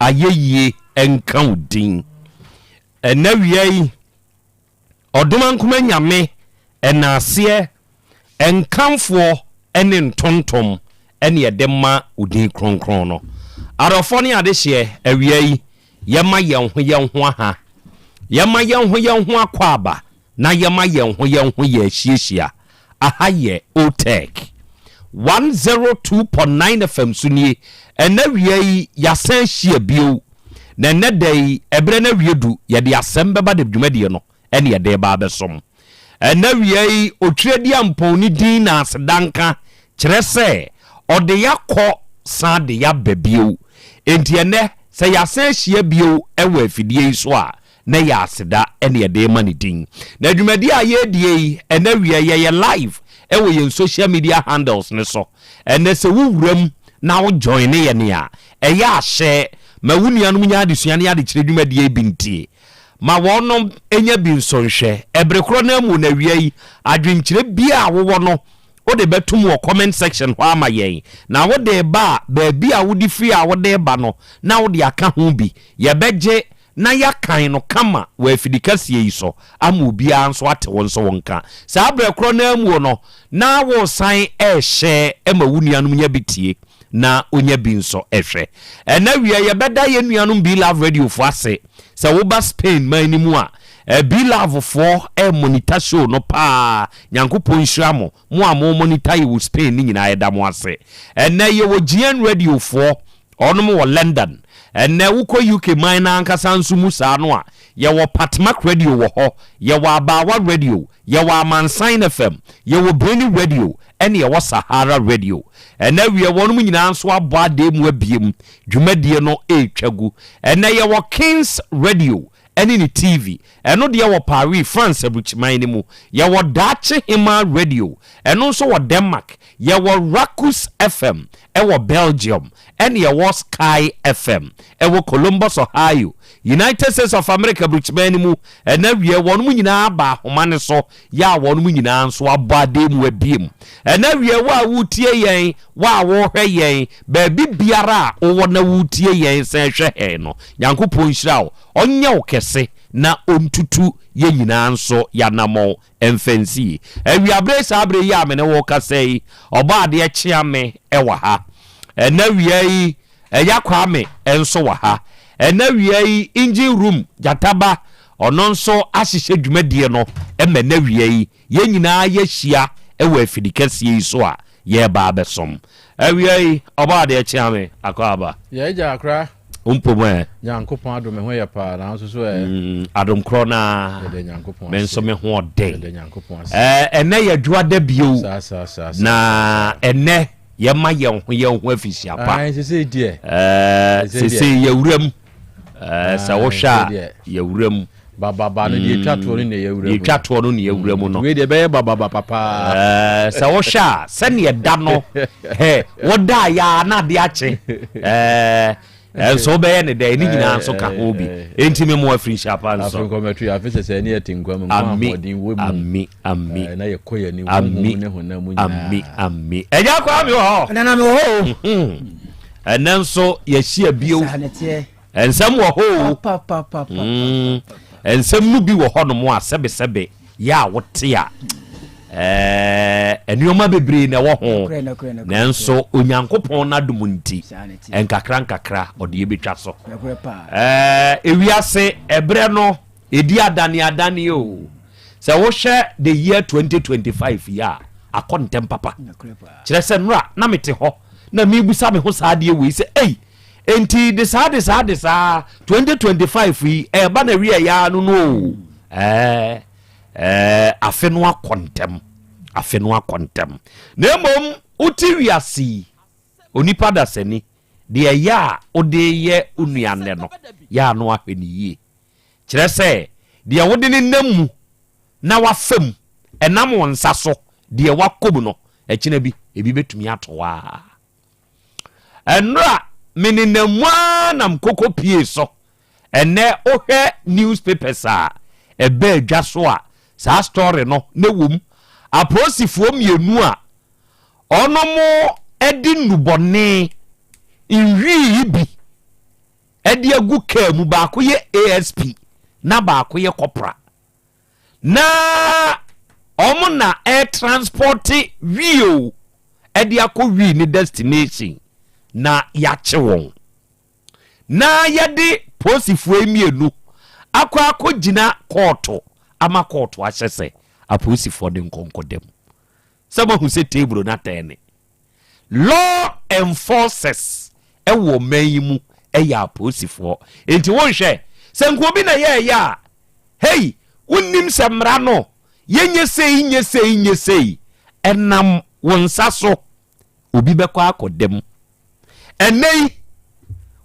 Ayɛyie nka wo din. Ɛnɛ awia yi, Ɔdomankoma Nyame ɛnaaseɛ, nkamfoɔ ne ntontom ne yɛde ma wo din kronkron no. Adɔfoɔ ne adehyeɛ, awia yi, yɛma yɛn ho yɛn ho aha, yɛma yɛn ho yɛn ho akwaaba na yɛma yɛn ho yɛn ho yɛ ahyiahyia. Aha yɛ Otec 102.9 FM so nie. Ɛnnɛ awia yi, yɛasan ahyia bio. Na ɛnnɛ da yi, ɛberɛ no awie du, yɛde asɛm bɛba de dwumadie no ne yɛde reba abɛsom. Ɛnnɛ awia yi, Otwerɛdiampɔn ne din na aseda nka, kyerɛ sɛ ɔde yɛakɔ san de yɛaba bio. Enti ɛnnɛ, sɛ yɛasan ahyia bio wɔ afidie yi so a, na ɛyɛ aseda na yɛde rema ne din. Na dwumadi a yɛredie yi, ɛnɛ awia yɛyɛ live wɔ yɛn social media handles no so. Ɛnɛ sɛ wo wura mu na wo joine yɛn a, ɛyɛ a hyɛ ma wo nuanom nya adesua ne adekyerɛ dwumadie yi bi ntie. Ma wɔnom nya bi nso nhwɛ. Ɛbere korɔ no ara mu na awia yi, adwenkyerɛ biara a wowɔ no, wode bɛtom wɔ comment section hɔ ama yɛn. Na wode reba a, baabi a wode firi a wode reba no, na wode aka ho bi. Yɛbɛgye na yɛakan no kama wɔ afidikɛseɛ yi so ama obiara nso ate wo nso wo nka. Saa berɛ korɔ no ara mu no, na woresan rehyɛ ma wo nuanom nya bi tie. na onya bi nso hwɛ. Ɛnnɛ awia yɛbɛda yɛn nuanom B-Love Radio foɔ ase. Sɛ woba Spain man no mu a, B-Love foɔ ɛremonita show no paa. Nyankopɔn nhyira mo, mo a mo monita yɛ wɔ Spain no nyinaa yɛda mo ase. Ɛnnɛ yɛwɔ GN Radio foɔ, wɔnom wɔ London. Ɛnnɛ wokɔ UK man no ankasa nso mu saa no a, yɛwɔ Patmak Radio wɔ hɔ, yɛwɔ Abaawa Radio, Yɛwɔ Amansan FM, yɛwɔ Birni Radio, ɛne yɛwɔ Sahara Radio. Ɛnnɛ awia wɔnom nyinaa nso abɔ adee mu abiem, dwumadie no retwa gu. Ɛnnɛ yɛwɔ Kings Radio ɛne ne TV, ɛno deɛ wɔ Paris, France aburukyiman no mu. Yɛwɔ Daakye Hemaa Radio, ɛno nso wɔ Denmark. Yɛwɔ Rakus FM ɛwɔ Belgium, ɛne yɛwɔ Sky FM ɛwɔ Columbus, Ohio, United States of America aburukyiman no mu. Ɛna wiɛ, wɔnom nyinaa aba ahoma no so, yɛ a wɔnom nyinaa nso abɔ adee mu abiem. Ɛna wiɛ, wo a woretie yɛn, wo a worehwɛ yɛn, baabi biara a wowɔ na woretie yɛn san hwɛ hɛn no, Nyankopɔn nhyira wo, Ɔnyɛ wo kɛse na Ɔntutu yɛn nyinaa nso y'anamɔn mfa nsi yi. Awiabere yi, saa bere yi a me ne wo rekasa yi, Ɔbɔadeɛ Kyeame wɔ ha. Ɛna awia yi, Ɛya Kwame nso wɔ ha. Ɛna awia yi, Engine Room Gyata Ba, ɔno nso ahyehyɛ dwumadie no ma ɛna awia yi, yɛn nyinaa yɛahyia wɔ afidikɛseɛ yi so a yɛreba abɛsom. Awia yi, Ɔbɔadeɛ Kyeame, Akwaaba. Yɛn agya akora. Wo mpom ɛ? Nyankopɔn adom me ho yɛ paa na nso so ɛ? Mm, adom korɔ no ara. Yɛda Nyankopɔn ase. Me nso me ho ɔden. Yɛda Nyankopɔn ase. Ɛɛ, ɛnɛ yɛ dwoada bio. Saa saa saa saa. Na ɛnɛ yɛma yɛn ho yɛn ho afihyia pa. Ayi sese deɛ. Ɛɛ, sese yɛwura mu. Ɛɛ, sɛ wohwɛ a yɛwura mu. Bababa no deɛ etwa toɔ no na yɛwura mu. Deɛ etwa toɔ no na yɛwura mu no. Wei deɛ ɛbɛyɛ bababa papaa. Ɛɛ sɛ wohwɛ a sɛdeɛ da no hɛ woda a yaa na adeɛ akye ɛɛ ɛnso wobɛyɛ ne dɛ ne nyinaa nso ka ho bi enti me mo afiri nhyia pa nso. Afei nkɔmɛto yɛ afe sɛsɛ ne yɛte nkwa mu nkwa ahoɔden wɔ mu. Ami ami na yɛkɔ yɛn anim ami honhom ne honam mu nyinaa. Ami ami ɛgya kɔ ami wɔ hɔ. Nana mi wɔ hɔ o. Ɛnɛ nso yɛhyia bio. Saa ne teɛ. Nsɛm wɔ hɔ o. Mm, nsɛm no bi wɔ hɔnom a sɛbesɛbe yɛ a wote a, ɛɛ, nneɛma bebree na ɛwɔ ho. Nanso Onyankopɔn n'adom nti, nkakra nkakra ɔde yɛbɛtwa so. Ɛɛ, ewiase ɛberɛ no ɛdi adane adane o. Sɛ wohwɛ the year 2025 yi a, akɔ ntɛm papa. Kyerɛ sɛ nnora na mete hɔ na mebusa me ho saa adeɛ wei sɛ, ei, Enti de saa de saa de saa 2025 yi ɛreba na wie ya no no o. Ɛɛ ɛɛ afe no akɔ ntɛm. Afe no akɔ ntɛm. Na mmom wote wiase yi onipa dasani deɛ ɛyɛ a wode yɛ wo nua nnɛ no yɛ ano ahwɛ ne yie. Kyerɛ sɛ deɛ wode ne nam mu na wafa mu ɛnam wo nsa so deɛ wakɔ mu no ɛkyena bi ebi bɛtumi ato wo ara. Ɛnora me nenam mu ara nam koko pie so. Ɛnɛ wohwɛ newspapers a ɛbɛ adwa so a saa story no na ɛwɔ mu. Apolisifoɔ mmienu a ɔnom de nnubɔne nhwii yi bi de agu kaa mu baako yɛ ASP na baako yɛ kɔpra. Na wɔn na ɛretranspɔte wii o ɛde akɔ wii ne destination na yɛakye wɔn na yɛde polisifoɔ yi mmienu akɔ akɔgyina kɔɔto ama kɔɔto ahyɛ sɛ apolisifoɔ de nkɔnkɔ dam sɛ moahu sɛ table no atɛn ne Law enforcers wɔ ɔman yi mu yɛ apolisifoɔ. Nti wonhwɛ, sɛ nka obi na ɛyɛɛyɛ a, hei, wonnim sɛ mmara no, yɛnyɛ sei, nyɛ sei, nyɛ sei, ɛnam wo nsa so, obi bɛkɔ akɔda mu. Ɛnnɛ yi,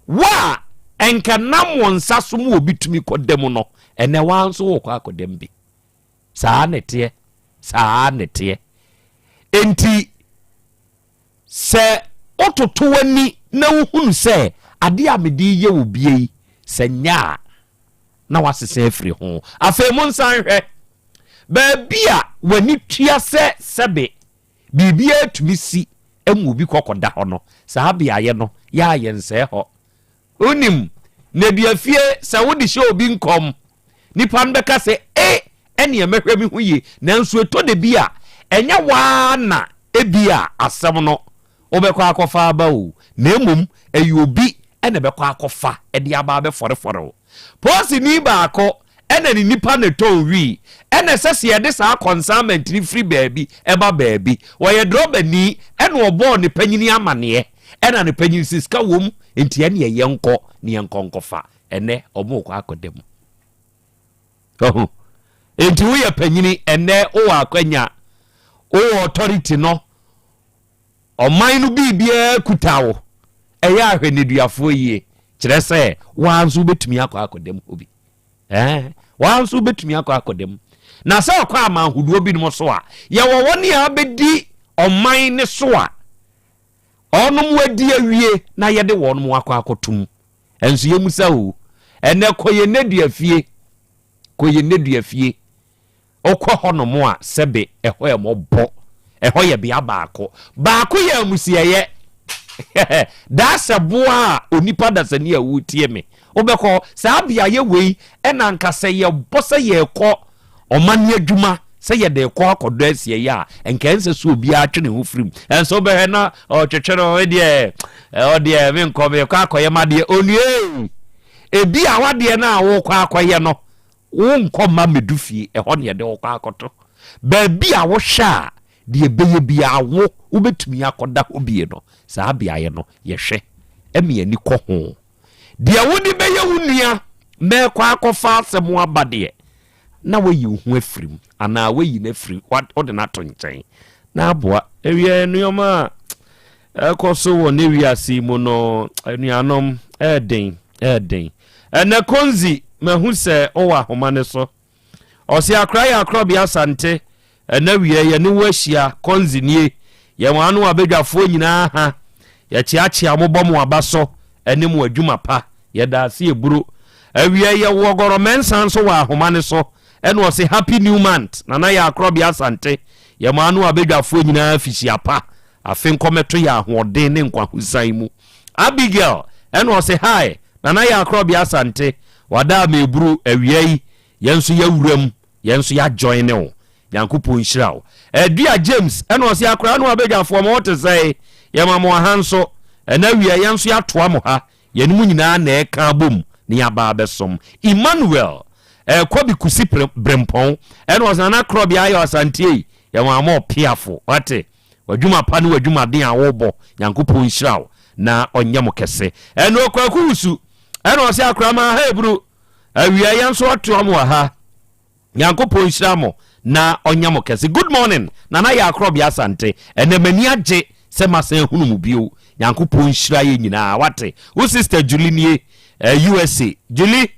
wo a ɛnka nam wo nsa so ma obi tumi kɔda mu no, ɛnnɛ woa nso wokɔ akɔda mu bi. Saa na ɛteɛ. Saa na ɛteɛ. Enti sɛ wototo w'ani na wohunu sɛ adeɛ a mede reyɛ wo bie yi, sɛ nyɛ a, na woasesa afiri ho. Afei monsan nhwɛ baabi a w'ani tua sɛ sɛbe biribiara tumi si ma obi kɔkɔda hɔ no, saa beaeɛ no, yɛ a yɛnsɛe hɔ. Wonim, nneduafie, sɛ wode hyɛ obi nkɔm, nipa no bɛka sɛ, E, ɛneɛ mɛhwɛ me ho yie. Nanso ɛtɔ da bi a, ɛnyɛ wo ara na ebia asɛm no wobɛkɔ akɔfa aba o, na mmom ɛyɛ obi na ɛbɛkɔ akɔfa de aba abɛfɔrefɔre wo. Polisini baako na ne nipa na ɛtɔn wii, ɛna ɛsɛ sɛ yɛde saa consignment no firi baabi ba baabi. Ɔyɛ drɔbani ɛna ɔbɔɔ ne panyini amaneɛ, ɛna ne panyini sɛ sika wom nti ɛneɛ yɛnkɔ na yɛnkɔ nkɔfa. Ɛnɛ wɔrekɔ akɔda mu. Ɔho. Nti woyɛ panyini ɛnɛ wowɔ akwanya, wowɔ authority no, ɔman no biribiara kuta wo. Ɛyɛ ahwɛ nneduafoɔ yie, kyerɛ sɛ woa nso wobɛtumi akɔ akɔda mu hɔ bi. Ɛɛ, woa nso wobɛtumi akɔ akɔda mu. Na sɛ ɔkɔ aman ahodoɔ binom so a, yɛwɔ wɔn a abɛdi ɔman ne so a, ɔnom adi awie na yɛde wɔn akɔ akɔtom. Ɛnso yɛmmusa o. Ɛnnɛ kɔ yɛn nnɛdua fie, kɔ yɛn nnɛdua fie. Wokɔ hɔnom a, sɛbe ɛhɔ yɛ mmɔbɔ. Ɛhɔ yɛ bea baako. Baako yɛ amusiɛyɛ. Daa sɛ boa a onipa dasani a woretie me, wobɛkɔ hɔ. Saa beaeɛ wei ɛna anka sɛ yɛbɔ sɛ yɛrekɔ Ɔman adwuma sɛ yɛde rekɔ akɔdɔ asieeɛ a, nka ɛnsɛ sɛ obiara twe ne ho firi mu. Ɛnso wobɛhwɛ na ɔtwetwe no, deɛ ɔdeɛ menkɔ mekɔ akɔyɛ m'adeɛ. Onua ebi a wadeɛ no a wokɔ akɔyɛ no, wonkɔ mma mmɛdu fie, ɛhɔ ne yɛde wokɔ akɔto. Baabi a wohwɛ a deɛ ɛbɛyɛ biara wo wobɛtumi akɔda hɔ bie no, saa beaeɛ no yɛhwɛ ɛma ani kɔ ho. Deɛ wode bɛyɛ wo nua mɛkɔ akɔfa asɛm aba deɛ, na woayi wo ho afiri mu anaa woayi no afiri wode no ato nkyɛn na aboa. Ɛwiɛ nneɛma a ɛkɔ so wɔ ne wiase yi mu no, anuanom, ɛɛden, ɛɛden. Ɛnɛ Konzi, mahu sɛ wowɔ ahoma no so. Ɔse akora yɛ akorɔbea Asante, ɛnɛ wiɛ yɛne wo ahyia, Konzi nie, yɛn ano abadwafoɔ nyinaa ha, yɛkyeakyea mo bɔ mo aba so ɛne mo adwuma pa. Yɛda ase eburo. Awia yɛ wɔ Gɔrɔ Mɛnsa nso wɔ ahoma no so ɛna ɔse happy new month Nana Yaa Korɔbea Asante yɛ mo ano abadwafoɔ nyinaa fihyia pa afe nkɔmɛto yɛ ahoɔden ne nkwahosan mu Abigail ɛna ɔse hi Nana Yaa Korɔbea Asante wada ama eburo awia yi yɛn nso yɛawura mu yɛn nso yɛ join wo Nyankopɔn nhyira wo Adua James ɛna ɔse akora no abadwafoɔ mo ho te sɛe yɛma mo aha nso ɛna awia yɛn nso yɛatoa mo ha Yɛne mo nyinaa na ɛreka abom na yɛaba abɛsom. Emmanuel eh, Kwabi Kusi Brempɔn ɛna ɔsɛ Nana Korɔbea ayɛ Asante ei, yɛwɔ ama ɔpeafo, wate? W'adwuma pa ne w'adwumaden a wobɔ, Nyankopɔn nhyira wo na ɔnyɛ mo kɛse. Ɛna Ɔkwaku Wusu ɛna ɔsɛ Akorama ha eburu, awia yɛn nso atoa mo wɔ ha. Nyankopɔn nhyira mo na ɔnyɛ mo kɛse. Good morning Nana Yaa Korɔbea Asante. Ɛnɛ m'ani agye sɛ masan ahunu mo bio. Nyankopɔn nhyira yɛn nyinaa. Wate? Wo sister Julie nie, eh, USA. Julie,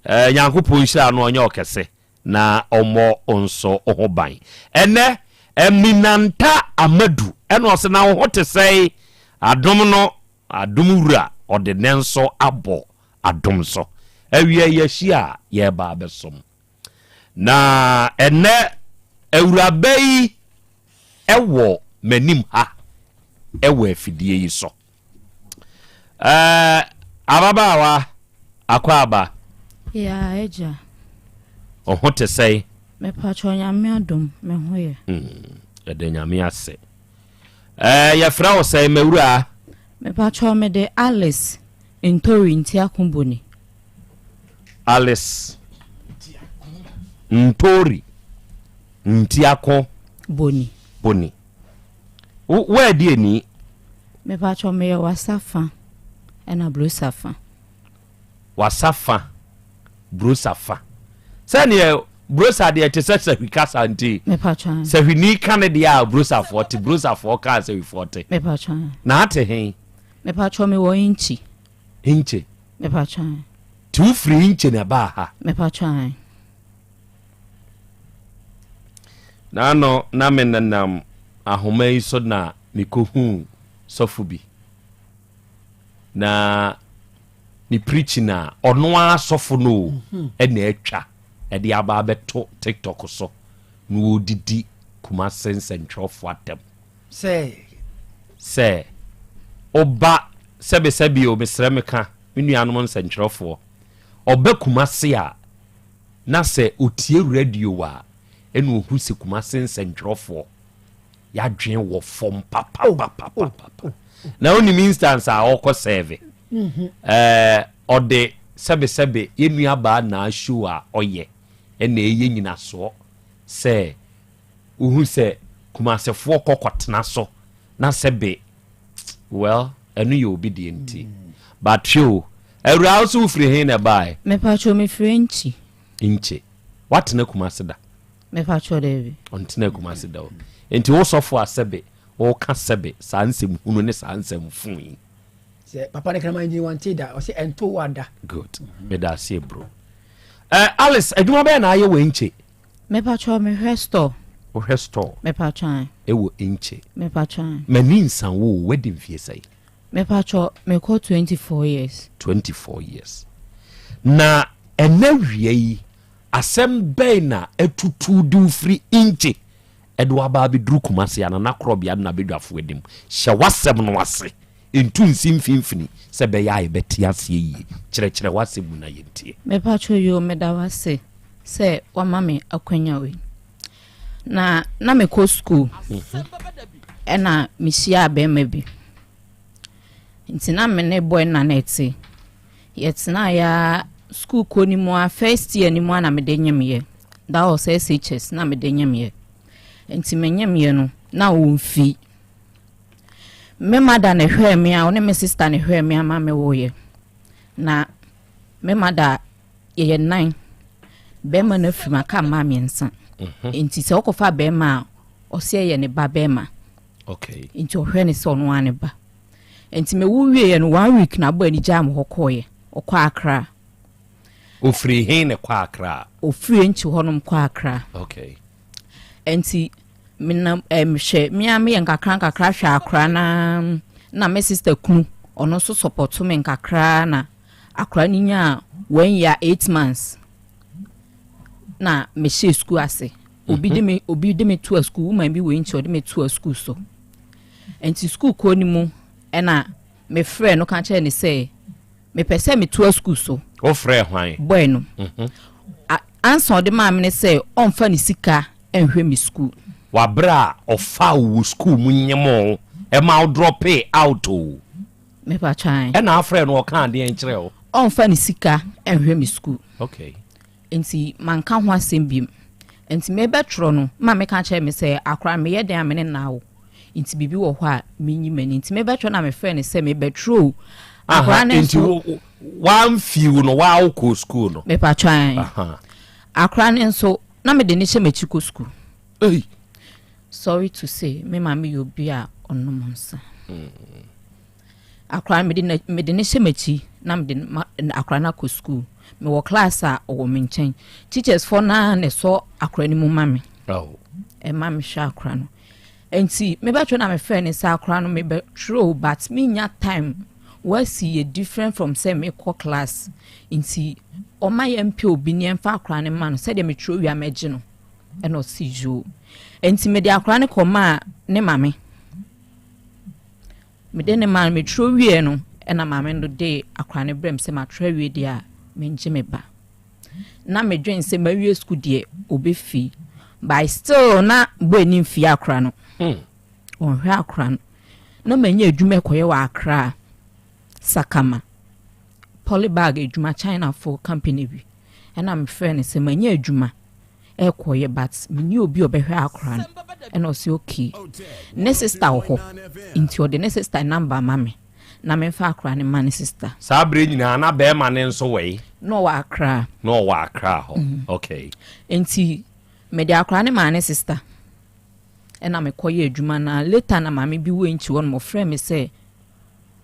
eh, Nyankopɔn nhyira no ɔnyɛ ɔkɛse na ɔmmɔ wo nso wo ho ban. Ɛnɛ, eh, Minanta Amadu ɛna ɔse na wo ho te sɛe? Adom no Adom Wura ɔde ne nso abɔ adom so. Awia yɛahyia a yɛreba abɛsom. Na ɛnɛ awuraba yi wɔ m'anim ha wɔ afidie yi so. Ɛɛ ababaawa akɔ aba. Ya agya. Ɔho te sɛn? Mepatwɔ Nyame adom me ho yɛ. Mm, yɛda Nyame ase. Ɛɛ yɛfrɛ wo sɛn mawura? Mepakyɛw mede Alice Ntori Ntiako Boni. Alice Ntori Ntiako Boni. Boni. Wo woadi ani? Mepakyɛw meyɛ wasa fa ɛna brosa fa. Wasa fa, brosa fa. Sɛdeɛ brosa deɛ te sɛ sahwi kasa nti sahwini ka ne deɛ a brosafoɔ te, brosafoɔ ka a sahwifoɔ te. Na ate he? Mepatwa mewɔ Inkyi. Inkye. Mepatwa. Ti wo firi Inkye na ɛbaa ha? Mepatwa. Naano na me nenam ahoma yi so na mekɔhuu sɔfo bi. Na ne preaching a ɔno ara sɔfo no o mhm. ɛna atwa ɛde aba abɛto tiktok so na wɔdidi Kumase nsɛntwerɛfoɔ atɛm sɛ sɛ ɔba sɛbesɛbe o mesrɛ me ka me nuanom nsɛntwerɛfoɔ ɔba Kumase a na sɛ ɔtie radio a ɛna ɔhu sɛ Kumase nsɛntwerɛfoɔ. Yɛadwen wɔ fam papapapapa. Na wonim instance a ɔkɔ sɛve. Ɛɛ ɔde sɛbesɛbe yɛn nuabaa naa show a ɔyɛ ɛna ɛyɛ nyinasoɔ sɛ wohu sɛ Kumasefoɔ kɔ kɔtena so na sɛbe well ɛno yɛ obi deɛ nti but hwɛ o awuraa wo so wofiri he na ɛbaeɛ? Mepakyɛw mefiri Nkyi. Nkyi. Woatena Kumase da? Mepakyɛw daabi. Ɔntena Kumase da o. Nti wo sɔfo a sɛbe woka sɛbe saa nsɛm hunu ne saa nsɛm fuu yi. Sɛ papa ne kraman gyini wante da ɔsɛ ɛnto wo ada. Good. Meda aseɛ bro. Eh, Alice, adwuma bɛyɛ na ayɛ wɔ Nkye? Mepakyɛw mehwɛ store. Wohwɛ store? Mepakyɛw ae. Ɛwɔ Nkye? Mepakyɛw ae. M'ani nsa wo o, wadi mfie sɛn? Mepakyɛw mekɔ 24 years. 24 years. Na ɛnɛ wia yi, asɛm bɛn na atutu de wo firi Nkye ɛde wo aba abɛduru Kumasi a Nana Korɔbea ne n'abadwafoɔ anim? Hyɛ w'asɛm no ase, ntu nsi mfimfini sɛ ɛbɛyɛ a yɛbɛte aseɛ yie. Kyerɛkyerɛ w'asɛm mu na yɛntie. Mepakyɛw yoo meda wo ase sɛ wama me akwanya wei. Na na mekɔ sukuu ɛna mehyiaa bɛrima bi. Nti na me ne boy na na ɛte. Yɛtenaeɛ ara sukuu kɔ no mu a first year no mu a na mede nyemyɛ. That was SHS na mede nyemyɛ. Nti menyemyɛ no na ɔmfi. Me mother na ɛhwɛɛ me a ɔne me sister na ɛhwɛɛ me ama mewoeɛ. Na me mother yɛyɛ nan bɛrima no afiri mu aka mmaa mmiɛnsa. Mhm. Nti sɛ wokɔfa bɛrima a ɔsɛ yɛ ne ba bɛrima. Okay. Nti ɔhwɛ ne sɛ ɔno ara ne ba. Nti mewo wieɛ no one week na abɔ ani gyaa me hɔ kɔɔeɛ. Ɔkɔ Accra. Ofiri he na ɛkɔ Accra? Ofiri Enkyi hɔnom kɔ Accra. Okay. Nti menam eh, mehwɛ me ara meyɛ nkakra nkakra hwɛ akora no na me sister kunu ɔno nso sɔpɔto me nkakra na akora no nyaa one year eight months na mehyɛ sukuu ase. Obi de me obi de me toa sukuu woman bi wɔ nti ɔde me toa sukuu so. Nti sukuu kɔ no mu ɛna mefrɛ no ka kyerɛ ne sɛ mepɛ sɛ metoa sukuu so. Wofrɛ hwan? Boy no. Mhm. Ansa ɔde maa me ne sɛ ɔmfa ne sika nhwɛ me sukuu. Wabrɛ a ɔfaa wo wɔ sukuu mu nyemoo ɛma wo drɔpee out o. Mepa kyan. Ɛna afrɛ no ɔkaa deɛn kyerɛ wo? Ɔmfa ne sika nhwɛ me sukuu. Okay. Nti manka ho asɛm biom. Nti mebɛtwerɛ no ma meka kyerɛ me sɛ akora meyɛ dɛn a me ne no awo. Nti biribi wɔ hɔ a menyi m'ani. Nti mebɛtwerɛ na mefrɛ no sɛ mebɛtwerɛ o. Akora no nso. Nti wamfiw no waa wokɔɔ sukuu no? Mepatwa an. Akora no nso na mede no hyɛ m'akyi kɔ sukuu. Ei. Sorry to say me maame yɛ obi a ɔnom nsa. Mm. Akora no mede na mede no hyɛ m'akyi na mede ma akora no akɔ sukuu. Mewɔ class a ɔwɔ me nkyɛn. Teachers foɔ no ara na ɛsɔ akora no mu ma me. Oh. Ɛma mehwɛ akora no. Nti mebɛtwerɛ na mefrɛ no sɛ akora no mebɛtwerɛ o but menya time. Wasi yɛ different from sɛ mekɔ class. Nti ɔma yɛmpɛ obi ne yɛmfa akora no ma no sɛdeɛ metwerɛ wie a mɛgye no. Ɛna ɔse yoo. Nti mede akora no kɔmaa ne mame. Mede no maa no, metwerɛ wieɛ no, ɛna maame no de akwadaa no brɛ me sɛ matwerɛ awie deɛ a, mengye me ba. Na medwen sɛ mawie sukuu deɛ, ɔbɛfi. But still na boy no mfie akwadaa no. Hmm. Ɔnhwɛ akwadaa no. Na manya adwuma ɛkɔyɛ wɔ Accra, Sakama, polybag adwuma, Chinafoɔ company bi. Ɛna mefrɛ no sɛ manya adwuma. ɛkɔyɛ but menni obi a ɔbɛhwɛ akora no ɛna ɔsi okay ne sister wɔ hɔ nti ɔde ne sister number ma me na memfa akora no ma ne sister. Saa berɛ nyinaa na bɛrima no nso wɔ he? Na ɔwɔ Accra. Na ɔwɔ Accra hɔ mm. Okay. Nti mede akora no maa ne sister ɛna mekɔyɛ adwuma na later na maame bi wɔ nkyi hɔ no ɔfrɛ me sɛ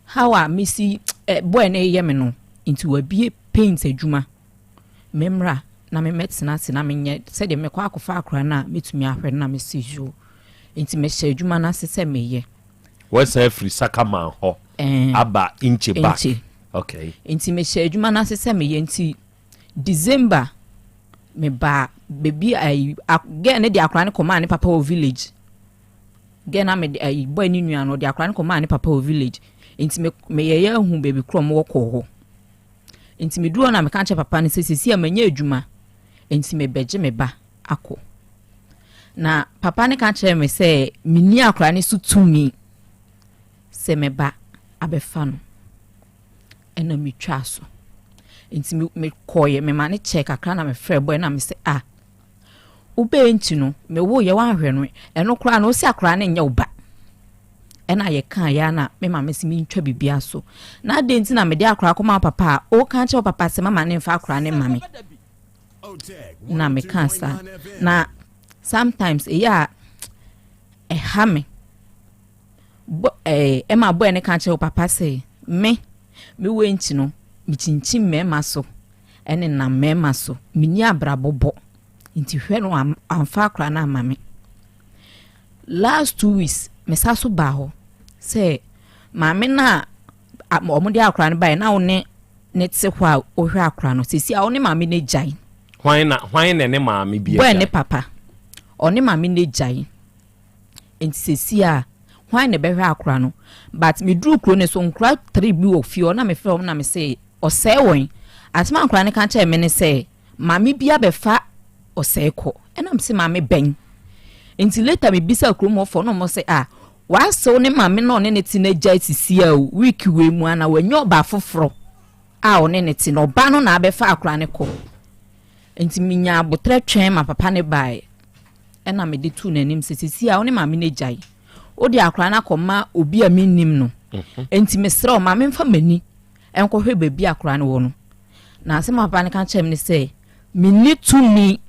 how a mesi eh, boy no ɛyɛ me no nti wabie paint adwuma Memmra na memmɛtena ase na menyɛ sɛdeɛ mekɔ akɔfa akora no a mɛtumi ahwɛ no na mese yoo. Nti mehyɛ adwuma no ase sɛ meyɛ. Wɔsan afiri Sakaman hɔ aba Nkye back. Nkye. Okay. Nti mehyɛ adwuma no ase sɛ meyɛ nti December mebaa baabi ayi girl no de akora no kɔmaa ne papa wɔ village. Girl na mede ayi boy ne nua no ɔde akora no kɔmaa ne papa wɔ village. Nti me meyɛyɛ ahu baabi korɔ mo wɔ kɔɔ hɔ. Nti meduru hɔ na meka kyerɛ papa no sɛ sisi a manya adwuma nti mebɛgye me ba akɔ. Na papa no ka kyerɛɛ me sɛ menni akwadaa no so tumi sɛ mɛba abɛfa no. Ɛna metwaa so. Nti mekɔeɛ, mema no kyɛɛ kakra na mefrɛ bɔɛ na mesɛ ah, wobɛɛ nti no mewoeɛ woanhwɛ no ɛno koraa no wo sɛ akwadaa no nyɛ wo ba. Ɛna yɛkaa yɛ na me maame sɛ mentwa biribiara so. Na adɛn nti na mede akwadaa kɔma wo papa a woka kyerɛ wo papa sɛ mama ne mfa akwadaa no mma me. Na mekaa saa. Na sometimes ɛyɛ a ɛha me. Bɔ ɛɛ ɛma bɔɛ no ka kyerɛ wo papa sɛ me me wei nti no mekyinkyim mmarima so ɛne nam mmarima so menni abrabɔ bɔ nti hwɛ no amfa akora no ama me. Last 2 weeks mesa so baa hɔ sɛ maame no a wɔde akora no baeɛ na wo ne ne te hɔ a wohwɛ akora no sisi a wo ne maame no agyae. Hwan na ne maame bi agyae? Bɔɛ ne papa ɔne maame no agyae nti sisi a hwan na ɛbɛhwɛ akora no? But meduru kuro no so, nkora three bi wɔ fie hɔ na mefrɛ wɔn na mese ɔsɛe wɔn. Asɛm a nkora no ka kyerɛ me ne sɛ maame bi abɛfa ɔsɛe kɔ, ɛna mese maame bɛn? Nti later mebisa kurom hɔfoɔ na wɔn sɛ ah, wasew ne maame na ɔne ne te no agyae sisi a week wei mu ana wanya ɔbaa foforɔ a ɔne ne te na ɔbaa no na abɛfa akora no kɔ. Nti menya abotrɛ twɛn ma papa ne baeɛ, ɛna mede tuu n'anim sɛ sisi a ɔne maame no agyae, wode akora no akɔma obi a mennim no, nti mesrɛ wo ma memfa m'ani nkɔhwɛ baabi akora no wɔ no. Na asɛm a papa no ka kyerɛ me ne sɛ menni tumi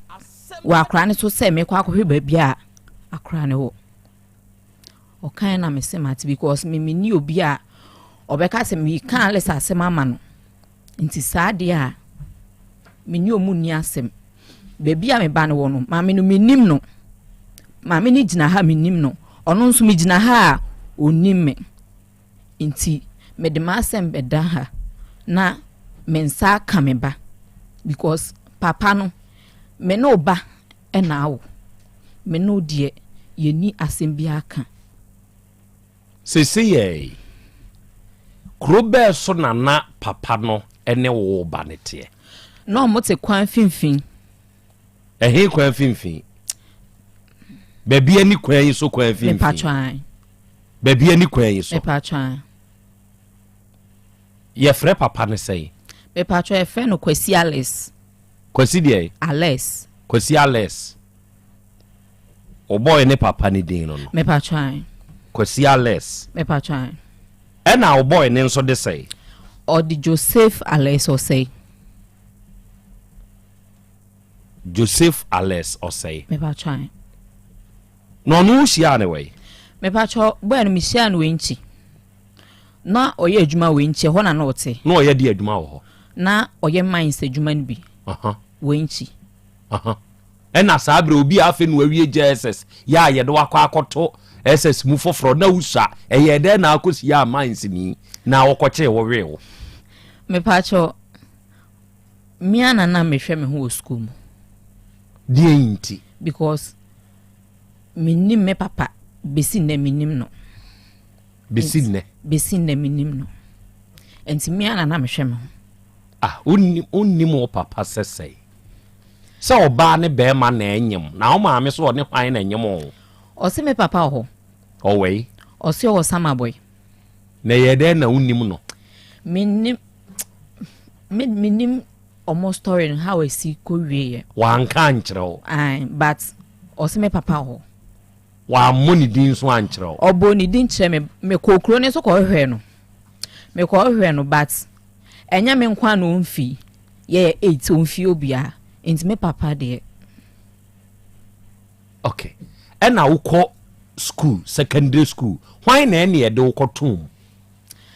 wɔ akora no so sɛ mekɔ akɔhwɛ baabi a akora no wɔ. Ɔkan na mese mate, because me menni obi a ɔbɛka sɛ meka Alice asɛm ama no. Nti saa deɛ a menni ɔmu nni asɛm. Baabi a meba no wɔ no, maame no mennim no. Maame no gyina ha, mennim no. Ɔno nso megyina ha a ɔnnim me. Nti mede m'asɛm bɛda ha na me nsa aka me ba, because papa no me ne wo ba ɛna awo me ne wo deɛ yɛni asɛm bi aka. Sese yɛ kuro bɛɛ so na na papa no ne wo ba ne teɛ? Na ɔmo te kwan finfin. Ɛhe kwan finfin? Baabi ani kwan yi so kwan finfin? Mepatwan. Baabi ani kwan yi so? Mepatwan. Yɛfrɛ papa no sɛn? Mepatwan, yɛfrɛ no Kwasi Alice. Kwasi deɛ? Alice. Kwasi Alice. Ɔbɔɔ ne papa ne din no? Mepatwan. Kwasi Alice. Mepatwan. Ɛna ɔbɔɔ ne nso de sɛn? Ɔde Joseph Alice Ɔsɛe. Joseph Alice Ɔsɛe. Mepatwan. Na ɔno wohyia ne wɔ yi? Mepatwa, bɔɔ no mehyia no wɔ nkyi na ɔyɛ adwuma wɔ nkyi ɛhɔ na na ɔte. Na ɔyɛ de adwuma wɔ hɔ? Na ɔyɛ mines adwuma no bi wɔ nkyi. Ɛna saa berɛ obi a afei na wawie JSS yɛ a yɛde wakɔ akɔto SS mu foforɔ na wosua, ɛyɛ dɛn na akɔsi yɛ a mines ni na wɔkɔkyee wo wee wo? Mepatwa, mmea na na mehwɛ me ho wɔ sukuu mu. Deɛ nti? Because menim me papa, bɛsi nnɛ menim no. Bɛsi nnɛ? Bɛsi nnɛ menim no, nti mmea na na mehwɛ me ho. Ah, wonnim wo papa sɛ sɛe sɛ ɔbaa ne bɛrima na ɛnyem na wo maame so ɔne hwan na ɛnyem wo? Ɔse me papa wɔ hɔ. Ɔwɔ yi? Ɔse ɔwɔ Samabɔi. Na ɛyɛ dɛn na wonnim no? Menim, menim ɔmo story no how esi kɔ wie yɛ. Wanka ankyerɛ wo? Aye, but ɔse me papa wɔ hɔ. Wammɔ ne din so ankyerɛ wo? Ɔbɔ ne din kyerɛ me. Mekɔ kuro ne so kɔhwehwɛ no, mekɔhwehwɛ no, but ɛnyɛ me nkwa na ɔmfi. Yɛyɛ eight, ɔmfi obiara, nti me papa deɛ. Okay, ɛna wokɔ school, secondary school, hwan na ɛne ɛde wokɔtom?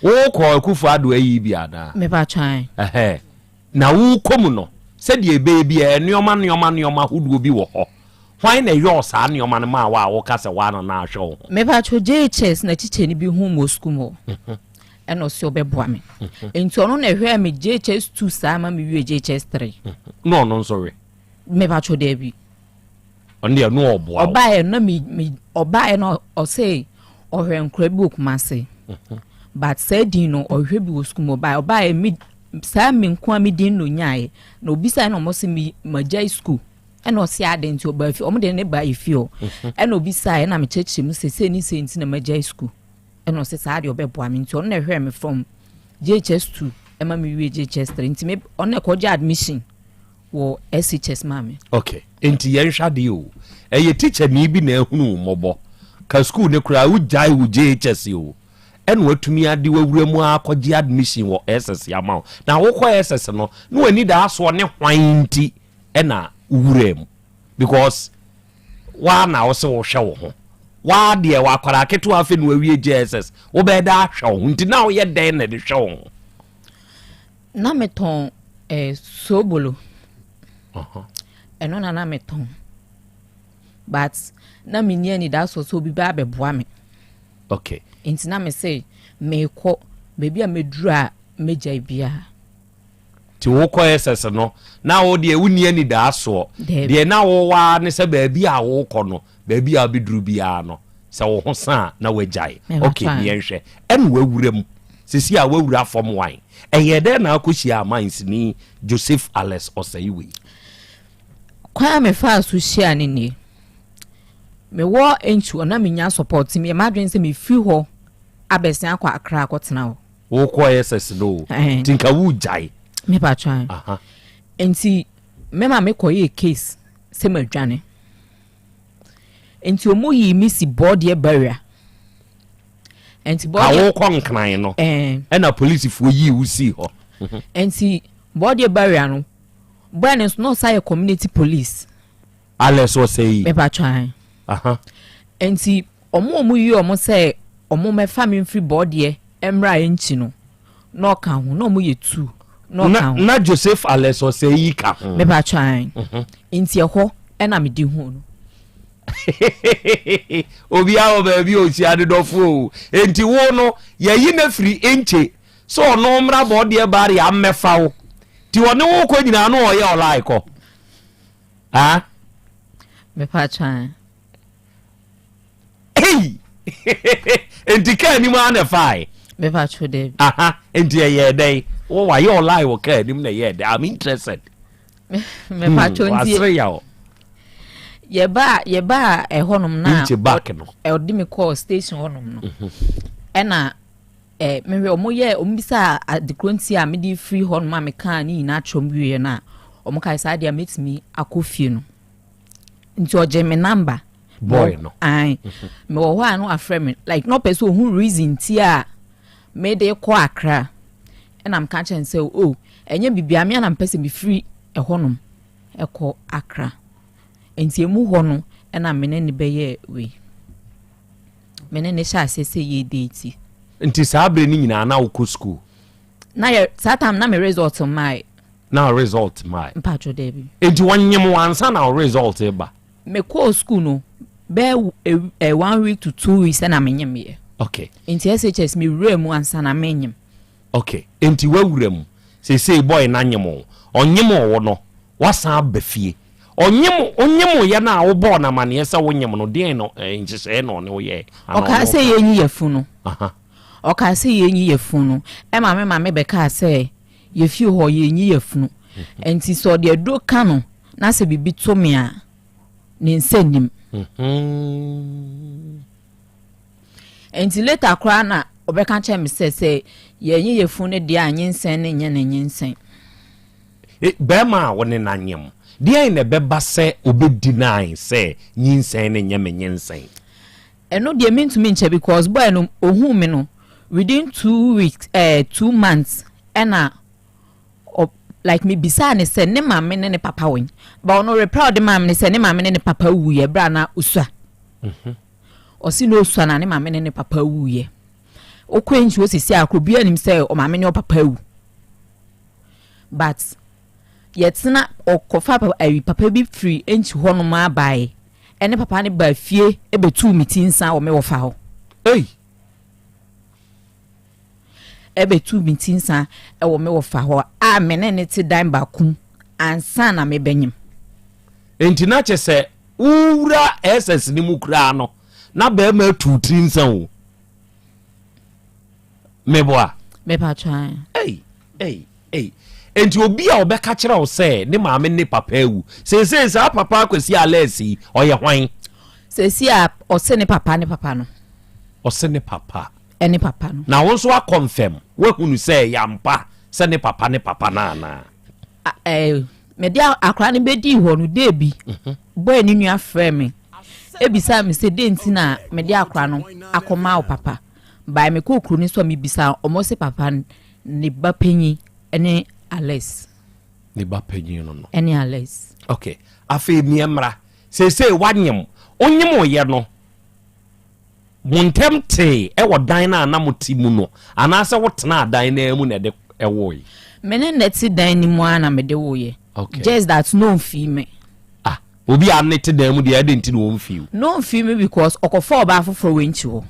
Wokɔ Akufo Ado ayi bi anaa? Mepa twan. Ɛhɛ, na wokɔ mu no, sɛdeɛ ɛbɛyɛ bi a nneɔma nneɔma nneɔma ahodoɔ bi wɔ hɔ, hwan na ɛyɔɔ saa nneɔma no maa wo a woka sɛ woana na ahwɛ wo ho? Mepa two, JHS na kyikyɛ no bi hu mu wɔ school mu hɔ, ɛna ɔsɛ ɔbɛboa me, nti ɔno na ɛhwɛɛ me JHS 2 saa ma mewie JHS 3. Na ɔno nso we? Mepa two, daabi. Ɔno deɛ no ɔboa wo? Ɔbaeɛ na me ɔbaeɛ na ɔsɛ ɔhwɛ nkora bi wɔ Kumase, but saa din no ɔhwɛ bi wɔ sukuu mu. Ɔbaeɛ me saa me nko a me din no nyaeɛ na obisa na ɔmo sɛ me magyae sukuu. Ɛna ɔse adɛn nti ɔbaa fie, ɔmo de ne baa efie hɔ. Ɛna obisaeɛ ɛna mekyerɛkyerɛ mu sɛ sei ne sei nti na magyae sukuu. Ɛna ɔse saa deɛ ɔbɛboa me nti ɔno na ɛhwɛɛ me from JHS 2 ɛma me wie JHS 3 nti me ɔno na ɛkɔgye admission wɔ SHS maa me. Okay, nti yɛnhwɛ adeɛ o. Ɛyɛ tikyani bi na ahunu wo mmɔbɔ. Ka sukuu no koraa wogyae wo JHS o. Ɛna watumi ade wawura mu akɔgye admission wɔ SS ama wo. Na wokɔ SS no, na w'ani daa soɔ ne hwan nti ɛna wowuraa mu? Because waa na wo se wohwɛ wo ho. Waa deɛ wakwadaa ketewa afei na wawie JSS. Wobɛyɛ dɛ ahwɛ wo ho. Nti na woyɛ dɛn na de hwɛ wo ho? Na metɔn eh, soobolo. Ɛno na na metɔn. But na menni anidasoɔ sɛ obi bɛ abɛboa me. Okay. Nti na me se mekɔ baabi a mɛduru a mɛgyae biara. Nti wokɔ SS no na wo deɛ wonni anidaasoɔ. Deɛ na wowɔ ara ne sɛ baabi a wokɔ no, baabi a wobɛduru biara no, sɛ wo ho sa a na woagyae. Ok, yɛnhwɛ. Ɛna wawura mu. Sisi a wawura fam wan. Ɛyɛɛ dɛn na akɔhyia amansini Joseph Alex Osei wei? Kwan a mefaa so hyiaa no nie. Mewɔ Nkyuo na menya support nti meyɛ m'adwene sɛ mefiri hɔ abɛsen akɔ Accra akɔtena hɔ. Wokɔ SS no o. Nti nka wogyae. Mepa twan. Nti mɛma mekɔyɛɛ case sɛ madwane. Nti ɔmo yii me si bɔɔdeɛ barrier. Nti bɔɔdeɛ. Ka wokɔ nkran no. Ɛna polisifoɔ yii wo sii hɔ. Nti bɔɔdeɛ barrier no, boy no nso na ɔsan yɛ community police. Alex Osei. Mepa twan. Nti ɔmo a ɔmo yi ɔmo sɛ ɔmo mɛfa me mfiri bɔɔdeɛ mmra nkyi no na ɔka ho na ɔmo yɛ tu na ɔka ho. Na Joseph Alex Osei yi ka ho. Mepa twan. Mhm. Nti ɛhɔ ɛna me di hu no. Obiara wɔ baabi a ɔhyia ne dɔfo o. Nti wo no yɛyi no afiri nkye sɛ ɔno mmra bɔɔdeɛ barrier mmɛfa wo. Nti ɔne wo kɔ nyinaa na ɔyɛ ɔlae kɔ. Ah? Mepa twan. Hey! Nti kaa anim ara na ɛfae. Mepa two dɛ. Aha, nti ɛyɛ dɛn? Wo wayɛ ɔlae wɔ kaa anim na ɛyɛ dɛn? I'm interested. Mepa two nti. Wasere yaw. Yɛba yɛba ɛhɔnom na. Nti back no. Ɔde me kɔɔ station hɔnom no. Mhm. Ɛna eh, mehwɛ ɔmo yɛ ɔmo bisa adekoro nti a mede firi hɔnom a mekaa ne nyinaa kyerɛ ɔmo wieɛ no a ɔmo kae saa deɛ a mɛtumi akɔ fie no. Nti ɔgye me number. Boy no. Ae. Mewɔ hɔ a na wafrɛ me like na ɔpɛ sɛ ohun reason ti a mede kɔ Accra. Ɛna meka kyerɛ no sɛ oh ɛnyɛ biribiara me a na mepɛ sɛ mefiri ɛhɔnom ɛkɔ Accra. Nti emu hɔ no ɛna me ne no bɛyɛɛ wei. Me ne no hyɛ aseɛ sɛ yɛ date. Nti saa berɛ no nyinaa na wokɔ school? Na yɛ saa time na me result mmae. Na result mmae. Mpatsɔ daabi. Nti wɔnyem wo ansa na wo result ba? Me kɔɔ school no bɛyɛ eh, one week to 2 weeks ɛna me nyem yɛ. Okay. Nti SHS me wura mu ansa na me nyem. Okay. Nti wawura mu. Seesei boy no anyem wo. Ɔnyem wo no, wasan aba fie. Ɔnyem onyem yɛ no a wobɔɔ no amaneɛ sɛ wonyem no, deɛn na eh, nhyehyɛeɛ na ɔne wo yɛɛ? Anaa Ɔkaa ɔne wo sɛ kaa? yɛnyi yafunu. Aha. Ɔkaa sɛ yɛnyi yafunu no, ɛma me maame bɛkaa sɛ yɛfie hɔ yɛnyi yafunu. Nti sɛ ɔde aduro ka no na sɛ biribi to me a, ne nsa nnim. Nti later koraa na ɔbɛka kyerɛ me sɛ sɛ yɛnyi yafunu no deɛ a nyinsɛn no nyɛ ne nyinsɛn. E, bɛrima a wo ne no anyem, deɛn na ɛbɛba sɛ ɔbɛdeny sɛ nyinsɛn no nyɛ me nyinsɛn? Ɛno deɛ mentumi nkyɛ because boy no ohuu me no within 2 weeks eh, 2 months ɛna ɔ like me bisaa ne sɛ ne maame ne ne papa wɔ but ɔno reply ɔde maa me ne sɛ ne maame ne ne papa wuiɛ berɛ a na osua. Ɔsi na osua na ne maame ne ne papa wuiɛ. Okɔ nsuo sisi a koro biara nim sɛ ɔmaame ne ɔpapa wu. But yɛtena ɔkɔfa papa ayi papa bi firi nkyi hɔnom abae ɛne papa ne ba fie ɛbɛtuu me ti nsa wɔ me wɔfa hɔ. Ei! Ɛbɛtuu me ti nsa ɛwɔ me wɔfa hɔ a me ne ne te dan baako mu ansa na mebɛnyem. Nti na kyɛ sɛ wowura SS no mu koraa no na bɛrima atu tiri nsa o. Meboa. Mepa twan. Ei, ei, ei. Enti obi a ɔbɛka kyerɛ wo sɛ ne maame ne papa awu, seesei saa papa Akwasi Alɛs yi, ɔyɛ hwan? Seesei a ɔse ne papa ne papa no. Ɔse ne papa. Ɛne papa no. Na wo nso akɔnfɛm, woahunu sɛ ɛyɛ ampa sɛ ne papa ne papa no anaa? Ɛɛ, mede akwadaa no bɛdii hɔ no, dee bi, mhm. bɔɛ ne nua frɛɛ me, ebisaa me sɛ dɛn nti na mede akwadaa no akɔma wo papa. Bae mekɔɔ kuro no so a mebisa wɔn se papa ne ba panyin ne Alex. Ne ba panyin no no. Ɛne Alex. Okay, afei mmiɛ mmra. Seesei wanyem, wonyem oyɛ no, Mo ntam tee wɔ dan no a na mote mu no, anaasɛ wotenaa dan no ara mu na ɛde woe? Me ne no te dan no mu ara na mede woeɛ. Okay. Just that no ɔmfii me. Ah, obi a ne te dan mu deɛ ɛde nti na ɔmfii wo? No ɔmfii me because ɔkɔfa ɔbaa foforɔ wɔ nkyi hɔ.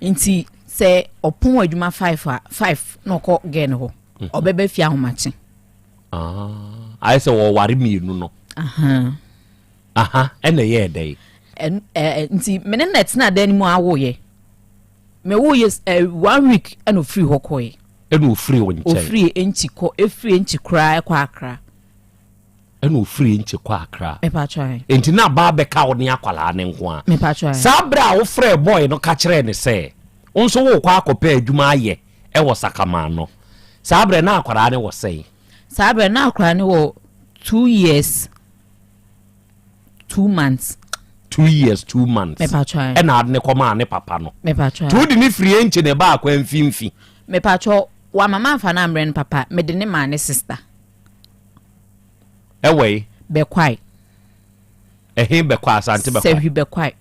Nti sɛ ɔpɔn adwuma five a five na ɔkɔ girl no hɔ. Mhm. Ɔbɛba fie ahomakye. Ah, ayɛ sɛ wɔware mmienu no. Aha. Aha, ɛna ɛyɛɛ dɛn? Ɛn ɛɛ nti me ne no na ɛtena dan no mu awoeɛ. Mewoeɛ ɛ one week ɛna ofiri hɔ kɔeɛ. Ɛna ofiri wo nkyɛn? Ofiri Enkyi kɔ efiri Enkyi koraa ɛkɔ Accra. Ɛna ofiri Enkyi kɔ Accra. Mepatwa ɛ. Nti na aba abɛka wo ne akwadaa no nko a? Mepatwa ɛ. Saa berɛ a wofrɛɛ boy no ka kyerɛɛ no sɛ wo nso worekɔ akɔpɛ adwuma ayɛ ɛwɔ Sakaman no, saa berɛ na akwadaa no wɔ sɛn? Saa berɛ na akwadaa no wɔ 2 years 2 months. 2 years 2 months. Mepatwa. Ɛna ade ne kɔmaa ne papa no. Mepatwa. Nti wode ne firi ɛnkye ne ba akɔ mfimfi. Mepatwa, wama manfa no ammerɛ no papa, mede ne maa ne sister. Ɛwɔ yi. Bɛkwae. Ɛhe Bɛkwae? Asante Bɛkwae. Sɛhwi Bɛkwae.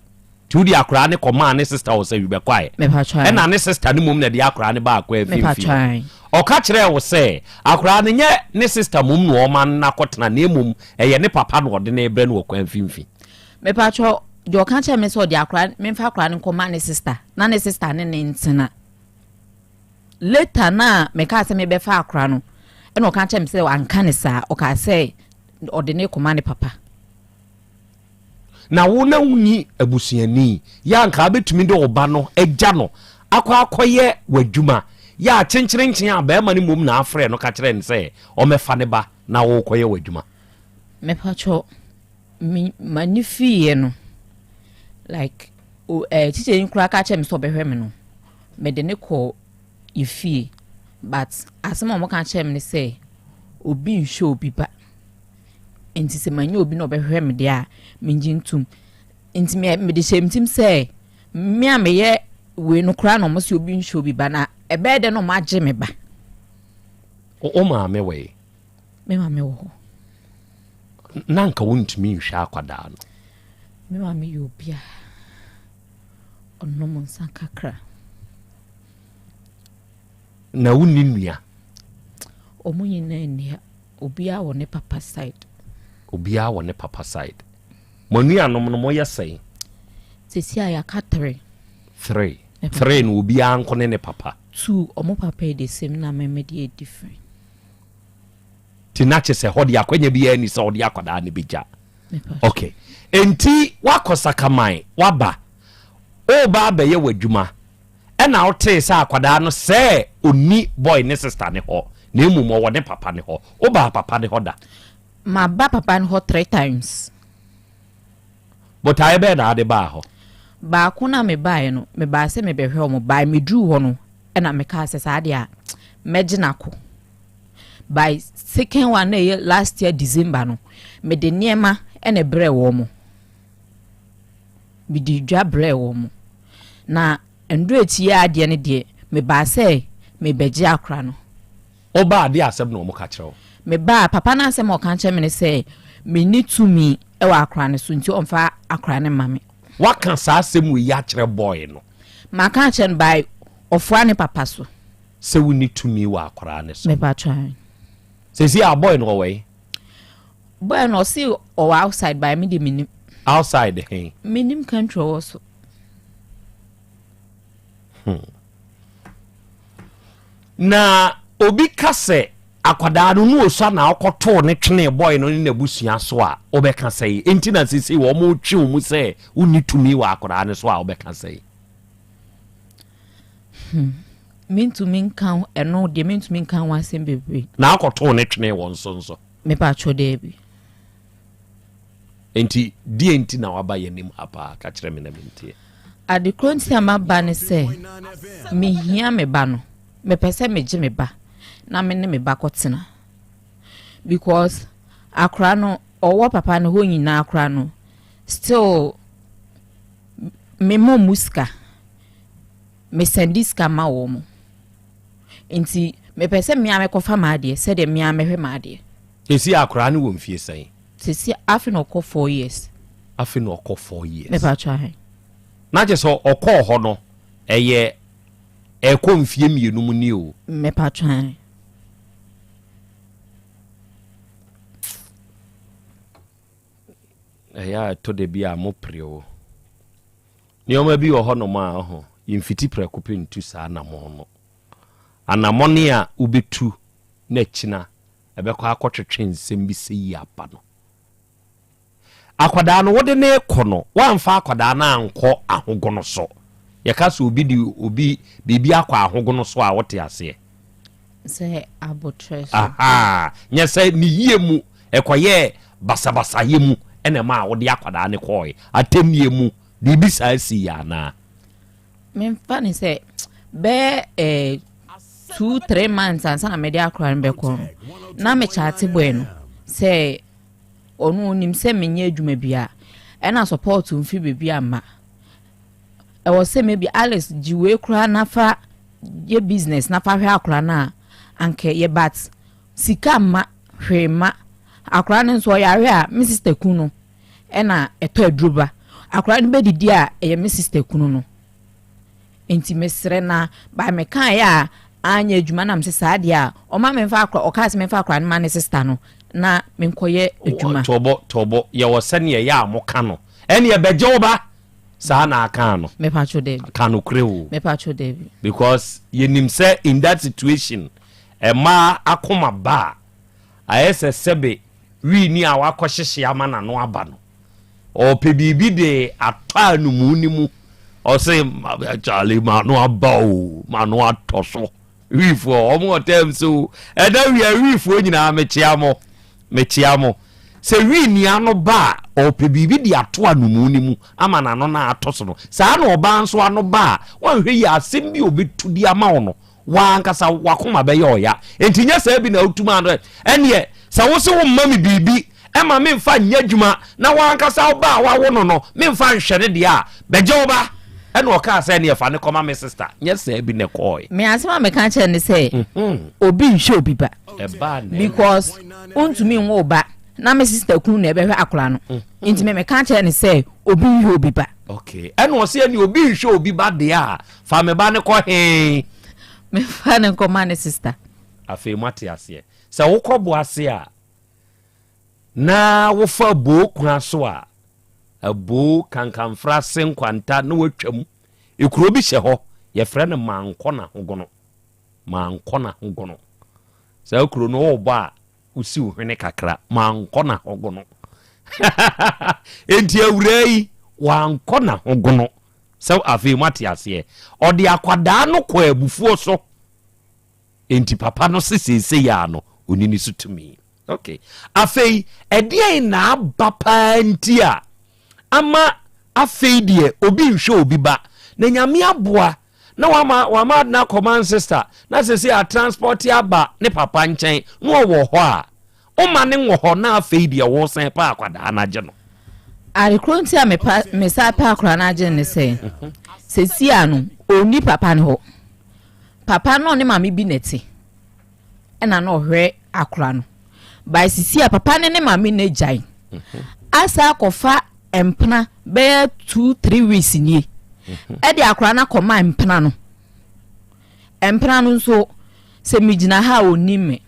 Nti wode akwaraa ne kɔmaa ne sister wɔ Sɛhwi Bɛkwae. Mepatwa. Ɛna ne sister no mmom na ɛde akwaraa no baa akɔ mfimfi. Mepatwa. Ɔka kyerɛɛ wo sɛ akwaraa no nyɛ ne sister mmom na ɔma no akɔtena na mmom ɛyɛ ne papa na ɔde no rebrɛ no wɔ kwan mfimfini. Mepatwɔ, deɛ ɔka kyerɛɛ me sɛ ɔde akwaraa, memfa akwaraa no nkɔma ne sister na ne sister ne ne ntena. Later na mekaa sɛ mebɛfa akwaraa no, ɛna ɔka kyerɛɛ me sɛ wanka ne saa, ɔkaa sɛ ɔde no rekɔma ne papa. Na wo na wonni abusuani yɛ a anka wobɛtumi de wo ba no agya no akɔ akɔyɛ w'adwuma yɛ a kyenkyerenkyen a barima no mmom na afrɛ no ka kyerɛ no sɛ ɔmmɛfa ne ba na worekɔyɛ w'adwuma. Mepakyɛw, me m'ani fiiɛ no like o ɛɛ eh, tikyani koraa ka kyerɛ me sɛ ɔbɛhwɛ me no, mede ne kɔɔ yɛ fie but asɛm a wɔka kyerɛ me ne sɛ obi nhwɛ obi ba. Nti sɛ manya obi na ɔbɛhwehwɛ me deɛ a, mengye ntom. Nti me mede hyɛ me tirim sɛ me a meyɛ wei no koraa na wɔn sɛ obi nhwɛ obi ba na ɛbɛyɛ dɛ na wɔn agye me ba. Wo maame wɔ he? Me maame wɔ hɔ. Na nka wontumi nhwɛ akwadaa no? Me maame yɛ obi a ɔnom nsa kakra. Na wonni nua? Wɔn nyinaa nni ha. Obiara wɔ ne papa side. Obiara wɔ ne papa side. Mo anuanom no moyɛ sɛn? Sisi a yɛaka three. Three. Three no obiara nko ne ne papa. Two, ɔmo papa yɛ the same na me me deɛ yɛ different. Ti na kyɛ sɛ hɔ deɛ akwanya biara ni sɛ ɔde akwadaa no bɛgya. Okay. Enti wakɔ Sakaman, waba. Woba abɛyɛ w'adwuma. Ɛna wotee sɛ akwadaa no sɛɛ ɔnni boy ne sister no hɔ na mmom ɔwɔ ne papa no hɔ. Wobaa papa no hɔ da? Maba papa no hɔ three times. Botaeɛ bɛn na wode baa hɔ? Baako no a mebaeɛ no, mebaa sɛ mebɛhwɛ wɔn. By meduruu hɔ no, ɛna mekaa sɛ saa deɛ a, mɛgye no akɔ. By second one na ɛyɛ last year December no, mede nneɛma ɛna ɛbrɛɛ wɔn. Mede dwa brɛɛ wɔn. Na nnuro akyi yi ara deɛ no deɛ, mebaa sɛ merebɛgye akora no. Wobaa deɛ asɛm na wɔka kyerɛ wo? Mebaa, papa no asɛm a ɔka kyerɛ me ne sɛ, menni tumi wɔ akora no so nti ɔmfa akora no mma me. Woaka saa asɛm wei yi akyerɛ boy no? Maka akyerɛ no by ɔfoa ne papa so. Sɛ wonni tumi wɔ akwaraa no so? Mepakyɛ ae. Seesei a boy no ɔwɔ he? Boy no ɔse ɔwɔ outside by me de menim. Outside he? Menim country ɔwɔ so. Na obi ka sɛ akwadaa no ne osua na ɔkɔtoo ne twenee boy no ne n'abusua so a, wobɛka sɛn? Enti na seesei wɔretwe wo mu sɛ wonni tumi wɔ akwadaa no so a, wobɛka sɛn? Hmm. Mentumi nka ho ɛno deɛ mentumi nka ho asɛm bebree. Na akɔtoo ne twene wɔ nso nso. Mepatwo daabi. Nti deɛ nti na waba yɛn anim ha paa ka kyerɛ me na mentie. Ade koro nti a maba ne sɛ mehia me ba no. Mepɛ sɛ megye me ba na me ne me ba kɔtena. Because akora no ɔwɔ papa no hɔ nyinaa akora no still memmɔ mu sika. Mesɛnde sika ma wɔn. Nti mepɛ sɛ me ara mekɔfa m'adeɛ sɛdeɛ me ara mɛhwɛ m'adeɛ. Sɛsi akwaraa no wɔ mfie sɛn? Sɛsi afe na ɔkɔ four years. Afe na ɔkɔ four years. Mepatwa ahe. Na kyerɛ sɛ ɔkɔɔ hɔ no ɛyɛ ɛkɔ mfie mmienu mu ni o. Mepatwa ahe. Ɛyɛ a ɛtɔ da bi a mo pere o. Nneɛma bi wɔ hɔnom a, ɔho, yɛmfiti prɛko pɛ ntu saa anammɔn no. Anammɔne a wobɛtu na akyina ɛbɛkɔ akɔtwetwe nsɛm bi sɛ yi aba no. Akwadaa no, wode no rekɔ no, woamfa akwadaa no ankɔ ahogono so. Yɛka sɛ obi de obi biribi akɔ ahogono so a, wote aseɛ? Sɛ abotrɛ so. Ahaa, nyɛ sɛ ne yie mu, ɛkɔyɛɛ basabasayɛ mu na ɛmaa wode akwadaa no kɔɔe. Atɛnnie mu, biribi saa siiɛ anaa? Memfa no sɛ bɛyɛ eh, 2, 3 months ansa na mede akwadaa no bɛkɔ no, na mekyate boy no sɛ ɔno onim sɛ menyɛ adwuma biara, ɛna support mfi baabi amma. Ɛwɔ sɛ maybe Alice gye wei koraa na fa yɛ business na fa hwɛ akwadaa no a, anka ɛyɛ but sika mma, hwee mma. Akwadaa no nso ɔyare a, me sister kunu no ɛna ɛtɔ aduro ba. Akwadaa no bɛdidi a, ɛyɛ me sister kunu no. Nti mesrɛ na by mekaeɛ a anyɛ adwuma na mesɛ saa deɛ a ɔma memfa akwadaa, ɔkaa sɛ memfa akwadaa no ma ne sister no na menkɔyɛ adwuma. Tɔbɔ, tɔbɔ, yɛwɔ sɛdeɛ ɛyɛ a moka no. Ɛneɛ bɛgye wo ba. Saa na akaa no. Mepatwo dabi. Ka nokorɛ o. Mepatwo dabi. Because yɛnim sɛ in that situation mmaa akoma ba a, ayɛ sɛ sɛbe wii ni a wakɔhyehye ama n'ano aba no. Ɔpɛ biribi de atɔ anomu no mu. Ɔse Charlie m'ano aba o, m'ano atɔ so. Wiifoɔ, wɔn wɔ terms o. Ɛda wia wiifoɔ nyinaa mekyea mo. Mekyea mo. Sɛ wii ni ano ba a, ɔpɛ biribi de ato anomu no mu ama n'ano no atɔ so no. Saa na ɔbaa nso ano ba a, wanhwɛ yie asɛm bi a ɔbɛtu de ama wo no, w'ankasa w'akoma bɛyɛ ɔya. Enti nyɛ saa bi na wotu maa no ɛ. Ɛnneɛ, sɛ wo se womma me biribi ma memfa nyɛ adwuma na w'ankasa wo ba a woawo no no memfa nhwɛ no deɛ a, bɛgye wo ba. Ɛnna ɔkaa sɛ, Ɛnneɛ fa no kɔma me sista. Nyɛ saa bi na ɛkɔɔe. Me asɛm a meka kyerɛ ne sɛ, obi nhwɛ obi ba. Ɛbaa na Because wontumi nwo wo ba na me sista kunu na ɛbɛhwɛ akwadaa no. Nti me meka kyerɛ ne sɛ obi nhwɛ obi ba. Okay. Ɛnna ɔse ɛnneɛ obi nhwɛ obi ba deɛ a, fa me ba no kɔ he? Memfa no nkɔma ne sista. Afei moate aseɛ. Sɛ wokɔ Boase a, na wofa Aboo kwan so a, Aboo, Kankanfra, Se Nkwanta na woatwam. Ekuro bi hyɛ hɔ, yɛfrɛ no Mankɔ-Nahogono. Mankɔ-Nahogono. Saa kuro no wobɔ a, wosi wo hwene kakra. Mankɔ-Nahogono. Enti awuraa yi, wankɔ n'ahogono. Sɛ afei moate aseɛ. Ɔde akwadaa no kɔɔ abufuo so. Enti papa no se seesei ara no, ɔnni ne so tumi. Ok. Afei, ɛdeɛn na aba paa nti a ama afei deɛ obi nhwɛ obi ba, na Nyame aboa na wama wama ade no akɔ Manchester, na seesei a transport aba ne papa nkyɛn na ɔwɔ hɔ a, woma no nwɔ hɔ na afei deɛ wosan pɛ akwadaa no agye no? Ade koro nti a mepa mesan pɛ akwadaa no agye no ne sɛ, seesei a no, ɔnni papa no hɔ. Papa no ɔne maame bi na ɛte ɛna na ɔhwɛ akora no by sisi a papa ne ne maame na agyae asa akɔfa mpena bɛyɛ 2, 3 weeks nie ɛde akora no akɔma mpena no. Mpena no nso sɛ megyina ha a ɔnim me,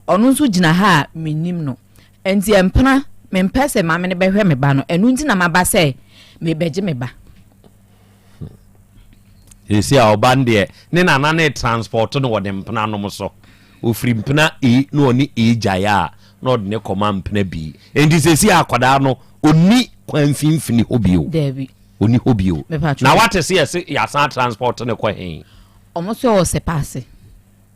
ɔno nso gyina ha a menim no. Nti mpena mempɛ sɛ maame no bɛhwɛ me ba no, ɛno nti na maba sɛ mebɛgye me ba. Seesei a ɔba no deɛ, ne nana no retransport no wɔ ne mpena nom so. Ɔfiri mpena A na ɔne A gyae a, na ɔde no kɔma mpena B. Enti seesei a akwadaa no, ɔnni kwan mfimfini hɔ bio. Daabi. Ɔnni hɔ bio. Mepatwo. Na wate sɛ yɛse yɛasan transport no kɔ he? Ɔmo nso wɔ Sɛpaase.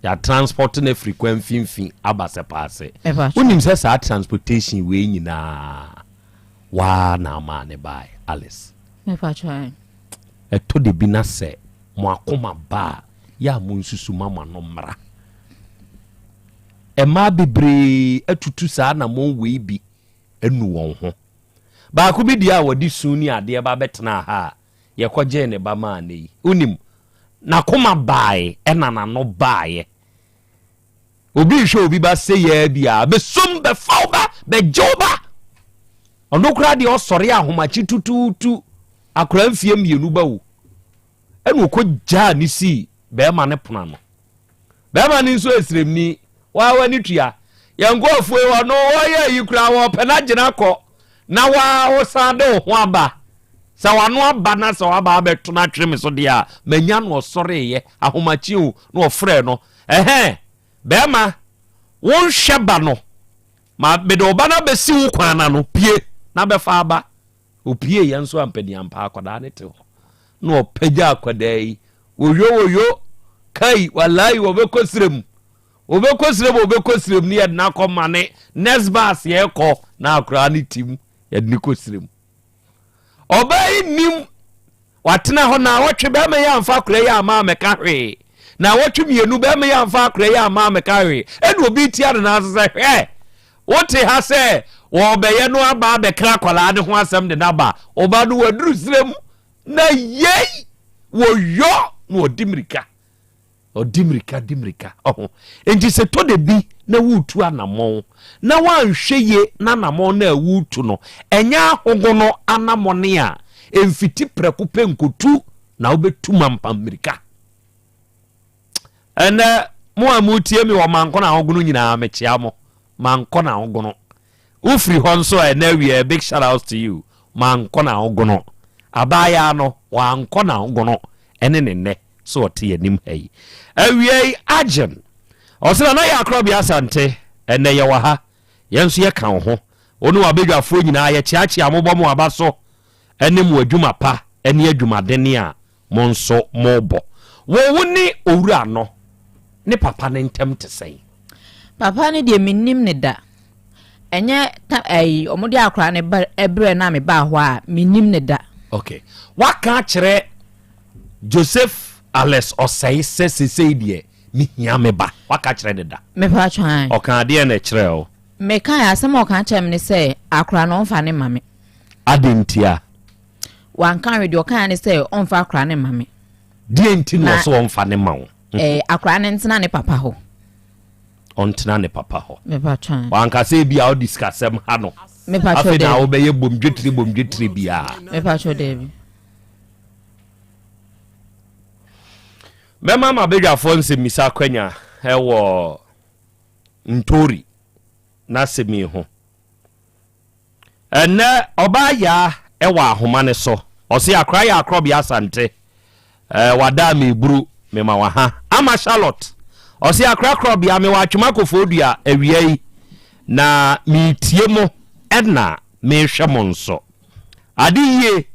Yɛ transport no afiri kwan mfimfini aba Sɛpaase. Wonim sɛ saa transportation wei nyinaa waa na amaa ne bae, Alice. Ɛtɔ da bi na sɛ mo akoma ba a, yɛ a monsusu ma mo ano mmra. Mmaa bebree atutu saa anammɔn wei bi anu wɔn ho. Baako bi deɛ a wɔde su ne adeɛ ba bɛtenaa ha a, yɛkɔgyee ne ba maa no yi, wonim, n'akoma baae ɛna n'ano baaeɛ. Obi rehwɛ obi ba seyɛɛ bi a, bɛsom bɛfa wo ba, bɛgye wo ba. Ɔno koraa deɛ ɔsɔre ahomakye tutuutu, akora mfie mmienu ba o. Ɛna ɔkɔgyaa ne sii bɛrima ne pono ano. Bɛrima no nso esremni, waa w'ani tua. Yɛn nkurɔfoɔ yi, ɔno ɔyɛ ayi koraa wɔpɛ no agyina kɔ na waa wosan de wo ho aba. Sɛ w'ano aba na sɛ waba abɛto no atwere me so deɛ a, manya no. Ɔsɔreeɛ ahomakye o na ɔfrɛɛ no. Ɛhɛn, bɛrima, wonhwɛ ba no. Ma mede wo ba no abɛsi wo kwan no ano, pue na bɛfa aba. Ɔpueeɛ nso ampaniampa akwadaa no te hɔ na ɔpagya akwadaa yi woyo woyo kai walai wɔbɛkɔ serɛ mu wɔbɛkɔ serɛ mu wɔbɛkɔ serɛ mu ne yɛde no akɔ ma ne next bus yɛkɔ na akwadaa no tim yɛde no kɔ serɛ mu. Ɔbaa yi nim watena hɔ na wɔtwe bɛrima yi amfa akwadaa yi ama amɛka hwee na wɔtwe mmienu bɛrima yi amfa akwadaa yi ama amɛka hwee ɛna obi tia ne nan ase sɛ hwɛ Wote ha sɛ wɔrebɛyɛ no aba abɛka akwadaa no ho asɛm de no aba. Ɔba no waduru serɛ mu na yei wɔyɔ na ɔdi mmirika. Ɔdi mmirika di mmirika. Ɔho. Nti sɛ tɔ da bi na woretu anammɔn na woanhwɛ yie na anammɔn no a woretu no ɛnyɛ ahogono anammɔne a, ɛmfiti prɛko pɛ nkɔtu na wobɛtu mampam mmirika. Ɛnɛ mo a motie me wɔ Mankɔ na Ahogono nyinaa mekyea mo. Mankɔ na Ahogono. Wofiri hɔ nso a ɛnɛ awie big shout out to you. Mankɔ na Ahogono. Abaayaa no wankɔ na Ahogono ɛne ne nnɛ so ɔte anim ha yi. Awie yi Agyen. Ɔsɛ na na yɛ akorɔbea Asante. Ɛnɛ yɛwɔ ha. Yɛn nso yɛka wo ho. Wo ne w'abadwafoɔ nyinaa yɛkyeakyea mo bɔ mo aba so ɛne mo adwuma pa ɛne adwumadene a Mo nso mobɔ. Wo wo ne owura no ne papa no ntam te sɛn? Papa no deɛ mennim no da. Ɛnyɛ ta ɛyi wɔn de akwadaa no ba ɛbrɛ na me baa hɔ a mennim no da. Okay. Waka akyerɛ Joseph Alex Osei sɛ sesei deɛ mehia me ba. Waka akyerɛ no da? Mepa atwa. Ɔka adeɛ na ɛkyerɛ wo? Meka asɛm a ɔka kyerɛ me ne sɛ akwadaa no ɔmfa ne ma me. Adɛn ntia? Wanka hwee, deɛ ɔkaeɛ ne sɛ ɔmfa akwadaa no mma me. Deɛ nti na ɔsɛ ɔmfa ne ma wo? Eh, akwadaa no ntena ne papa hɔ. Ɔntena ne papa hɔ. Mepa twan. Wanka sɛ ebi a ɔde sikasɛm ha no. Mepa twɛ dɛbi. Afei na wobɛyɛ bom dwetire bom dwetire biara. Mepa twɛ dɛbi. Mɛma m'abadwafoɔ nsɛmmisa akwanya ɛwɔ Ntori n'asɛm yi ho. Ɛnnɛ ɔbaa Yaa wɔ ahoma no so. Ɔse akora yɛ akorɔbea Asante eh, wadaa me buru mema waha. Ama Charlotte ɔse akora korɔbea mewɔ Atwema Kofoɔdua awia yi na meretie mo ɛna merehwɛ mo nso. Ade yie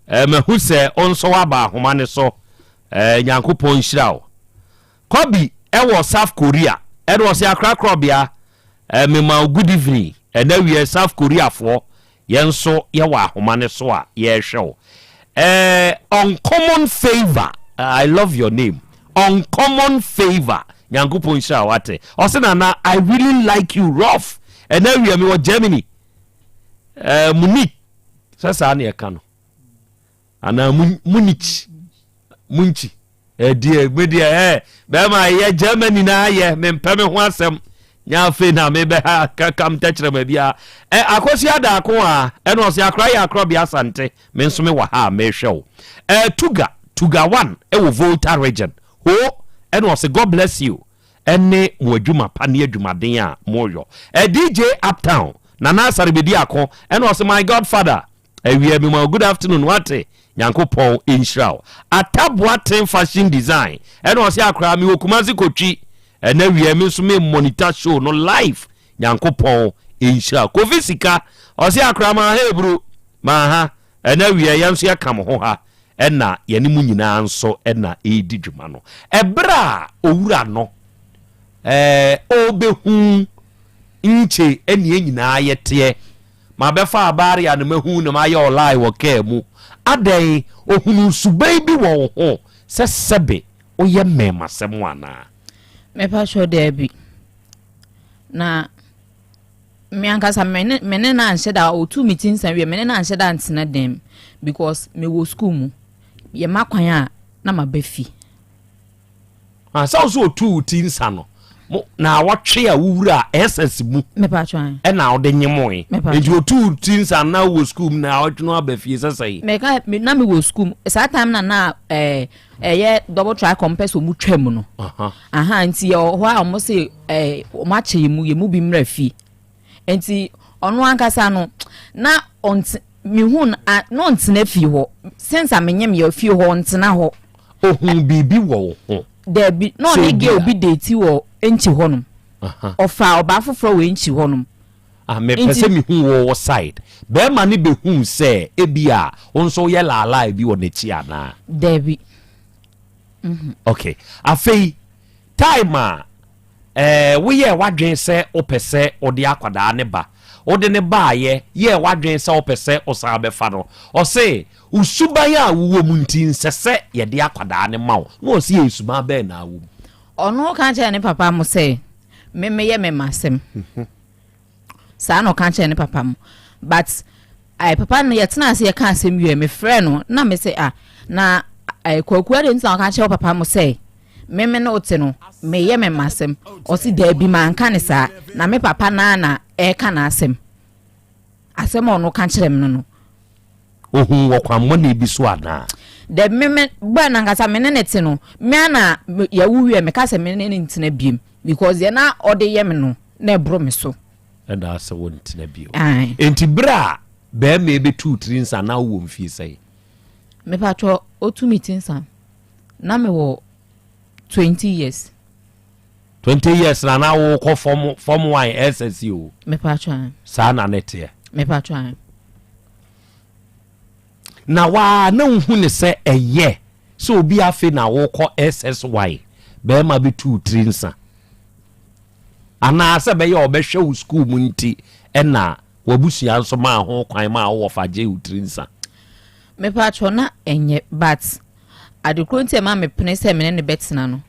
eh, mahu sɛ wo nso woaba ahoma no so eh, Nyankopɔn nhyira wo. Kobe wɔ South Korea ɛna ɔse akora korɔbea Eh me ma wo good evening ɛnɛ wiɛ South Korea foɔ yɛn nso yɛwɔ ahoma no so a yɛrehwɛ wo eh uncommon favour I love your name uncommon favour Nyankopɔn nhyira wo ate ɔse nana I really like you rough ɛnɛ wiɛ me wɔ Germany eh Munich sɛ saa ne ɛka no anaa Munich Munchi Ɛdeɛ me deɛ ɛ bɛrima ɛyɛ Germany na ayɛ mempɛ me ho asɛm nyɛ afei na mebɛha kakam tɛkyerɛma biara ɛ akɔsi adaako a ɛna ɔsɛ akora yɛ akorɔbea asante me nso me wɔ ha a mehwɛ wo ɛ tuga tuga one ɛwɔ Volta region ho ɛna ɔsɛ God bless you ɛne mo adwuma pa ne adwumaden a moyɔ ɛ DJ Uptown Nana Asare bɛdi ako ɛna ɔsɛ my godfather Awia me ma wo good afternoon wate Nyankopɔn nhyira wo. Atta Boateng fashion design ɛna ɔse akoraa me wɔ Kumasi kotwi ɛna awia me nso me monitor show no live Nyankopɔn nhyira wo. Kofi Sika ɔse akoraa ma ha eburu ma ha ɛna awia yɛn nso yɛka mo ho ha. Ɛna yɛne mo nyinaa nso na ɛredi dwuma no. Ɛberɛ a owura no ɛɛ ɔrebɛhu nkye ɛne yɛn nyinaa yɛteɛ, mabɛfa abaaria no mahu no mayɛ ɔlae wɔ kaa mu, adɛn ɔhunuu suban bi wɔ wo ho sɛ sɛbe woyɛ mmɛɛmasɛm anaa? Mepakyɛw daabi. Na me ankasa me ne me ne no anhyɛ da ɔtuu me ti nsa wie me ne no anhyɛ da antena dan mu because mewɔ sukuu mu yɛma kwan a na maba fi. Ah, sɛ wo sɛ ɔtuu wo ti nsa no mo na awɔtwe a wowura SS mu ɛna wode nyemoe nti ɔtuu ti nsa na wowɔ sukuu mu na awɔtwe no aba fie sɛ sɛe meka na mewɔ sukuu mu saa time na na ɛɛ eh, ɛyɛ double tricom pɛ sɛ ɔmo twa mu no aha nti yɛwɔ hɔ a ɔmo se ɛɛ ɔmo akyɛ yɛ mu yɛ mu bi mmra fie nti ɔno ankasa no na ɔnte mehu na ɔntena fie hɔ since a menyem yɛ fie hɔ ɔntena hɔ. Ohun biribi wɔ wo ho. Daabi na ɔne girl bi date wɔ nkyi hɔnom ɔfa ɔbaa foforɔ wɔ nkyi hɔnom. Ah, mepɛ sɛ mehu wo wo side. Bɛrima no bɛhuu sɛ ebia wo nso woyɛ laalae bi wɔ n'akyi anaa? Dabi. Mhm. Okay. Afei, time a eh, woyɛɛ w'adwene sɛ wopɛ sɛ wode akwadaa ne ba, wode ne baayɛ, yɛɛ w'adwene sɛ wopɛ sɛ wosan bɛfa no, ɔse wo suban a wowɔ mu nti nsɛ sɛ yɛde akwadaa no ma wo. Na ɔse yɛ suban bɛn na awɔ mu? Ɔno ka kyerɛɛ ne papa mo sɛ, me meyɛ me m'asɛm. Saa na ɔka kyerɛɛ ne papa mo. But eh, papa no yɛtena ase yɛka asɛm wie, mefrɛ no na me sɛ ah, na eh, kwaku adɛn nti na ɔka kyerɛ wo papa mo sɛ me me ne wote no meyɛ me m'asɛm. Ɔse daabi manka ne saa, na me papa naa na ɛreka n'asɛm. Asɛm a ɔno ka kyerɛ me no no. Ohuu wɔ kwammɔne bi so anaa? Dabi, me me boy no ankasa me ne no te no, me ara na yɛwo wie a meka sɛ me ne no ntena biom because deɛ na ɔde yɛ me no na ɛboro me so. Ɛna asɛ wo ntena bio. Ae. Enti berɛ a bɛrima yi bɛtu wo tiri nsa na wowɔ mfie sɛn? Mepatwɔ, ɔtu me ti nsa na mewɔ 20 years. 20 years na na wokɔ form form 1 SS o. Mepatwɔ ae. Saa na ne teɛ. Mepatwɔ ae. Na waa na wohu ne sɛ ɛyɛ sɛ obi afe na wokɔ SSY bɛrima bɛtu wo tiri nsa anaa sɛ bɛyɛ ɔbɛhwɛ wo sukuu mu nti ɛna w'abusua nso maa ho kwan maa wo wɔfa gyee wo tiri nsa. Mepatwɔ na ɛnyɛ but ade koro nti a ɛma mepene sɛ me ne no bɛtena no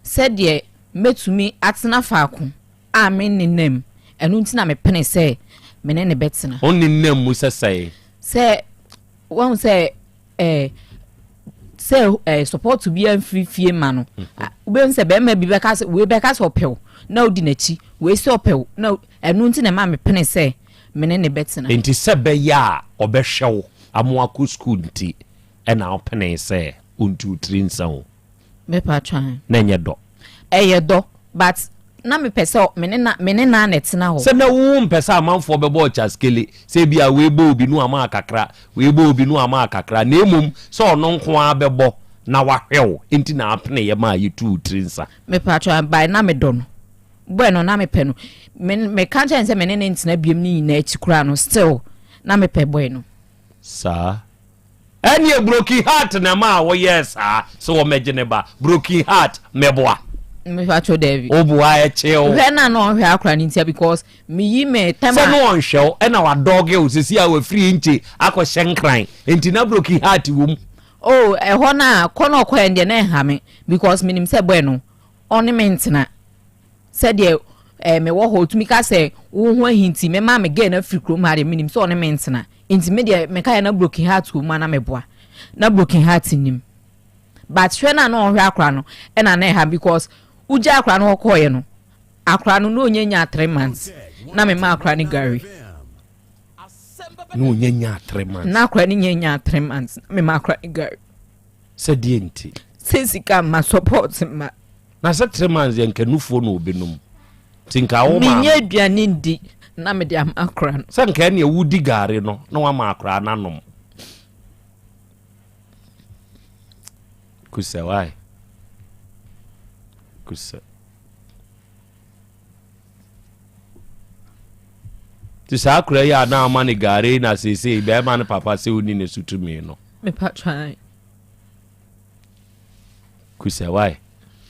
sɛdeɛ mɛtumi atena faako a me ne nam ɛno nti na mepene sɛ me ne no bɛtena. Wo ne nam mu sɛ sɛe? Sɛ wahu sɛ eh, sɛ eh, support bi amfiri fie ma no mhm. wobɛhu sɛ bɛrima bi bɛka sɛ wei bɛka sɛ ɔpɛw na wodi n'akyi wei sɛ ɔpɛw na ɛno nti na ɛma mepene sɛ me ne ne bɛtena. Nti sɛ bɛyɛ a ɔbɛhwɛ wo ama wakɔ sukuu nti ɛna wopene sɛ ɔntu wo tiri nsa o. Mepa twan. Na ɛnyɛ dɔ. Ɛyɛ dɔ but na mepɛ sɛ me ne na me ne na na ɛtena hɔ. Sɛ na wo mpɛ sɛ amanfoɔ bɛbɔ ɔkyaskele sɛ ebi a wei bɔ obi no ama kakra wei bɔ obi no ama kakra na emom sɛ ɔno nko ara bɛbɔ na wahwɛ wo nti na apene yɛ maa yɛtu wo tiri nsa. Mepa twan by na medɔ no boy no na mepɛ no me meka kyerɛ no sɛ me ne no ntena biom ne nyinaa akyi koraa no still na mepɛ boy no. Saa. Ɛneɛ broken heart na ɛmaa wo yɛɛ saa sɛ wɔmɛgye ne ba broken heart mɛboa. Mepacho dabi. Woboa ɛkye wo. Hwɛ na na ɔnhwɛ akora ne ntia because meyi me tɛm a. Sɛ na ɔnhwɛ wo ɛna wadɔge wo sisi a wafiri nkye akɔhyɛ nkran nti na broken heart wɔ mu. Oh ɛhɔ no a kɔ na ɔkɔɛ no deɛ na ɛnha me because menim sɛ boy no ɔne me ntena. Sɛdeɛ eh, mewɔ hɔ ɔtumi ka sɛ wo ho ahi nti mɛma me girl no afiri kurom ha deɛ menim sɛ ɔne me ntena nti me deɛ meka yɛ na broken heart wɔ mu a na meboa na broken heart nim but hwɛ no a na ɔhwɛ akora no ɛna na ɛha because wogya akora no ɔkɔɔyɛ no akora no na ɔnya nya 3 months na mema akora no gari na ɔnya nya 3 months na akora no nya nya 3 months na mema akora no gari sɛ deɛ nti sɛ sika ma support ma Na sɛ tre months deɛ nka nufoɔ na ɔbɛnum nti nka wo maame. Menyɛ aduane ndi na mede ama akora no. Sɛ nka ɛneɛ wodi gari no na wama akora no anom. Kusɛ why? Kusɛ. Nti saa akora yi a na ama ne gari na seesei bɛrima no papa sɛ wonni ne so tumi no. Mepa twan. Kusɛ wai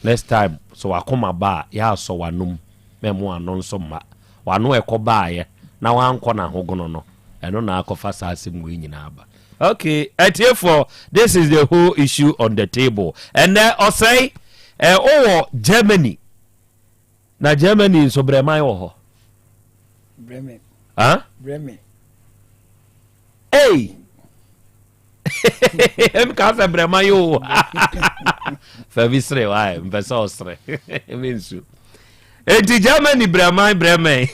next time sɛ wakoma ba a yɛ asɔ w'anom mɛmo ano nso mma w'ano ɛkɔ baayɛ na wankɔ n'ahogono no ɛno na akɔfa saa asɛm wei nyinaa ba. Okay atiefoɔ this is the whole issue on the table ɛnɛ ɔsɛe ɛ wowɔ Germany na Germany nso brɛman wɔ hɔ. Bremen. Huh? Bremen. Hey! Ka sɛ brɛma yi o. Fa bi sere wae, mpɛ sɛ ɔsere. Me nsu. Enti Germany brɛman brɛmɛn.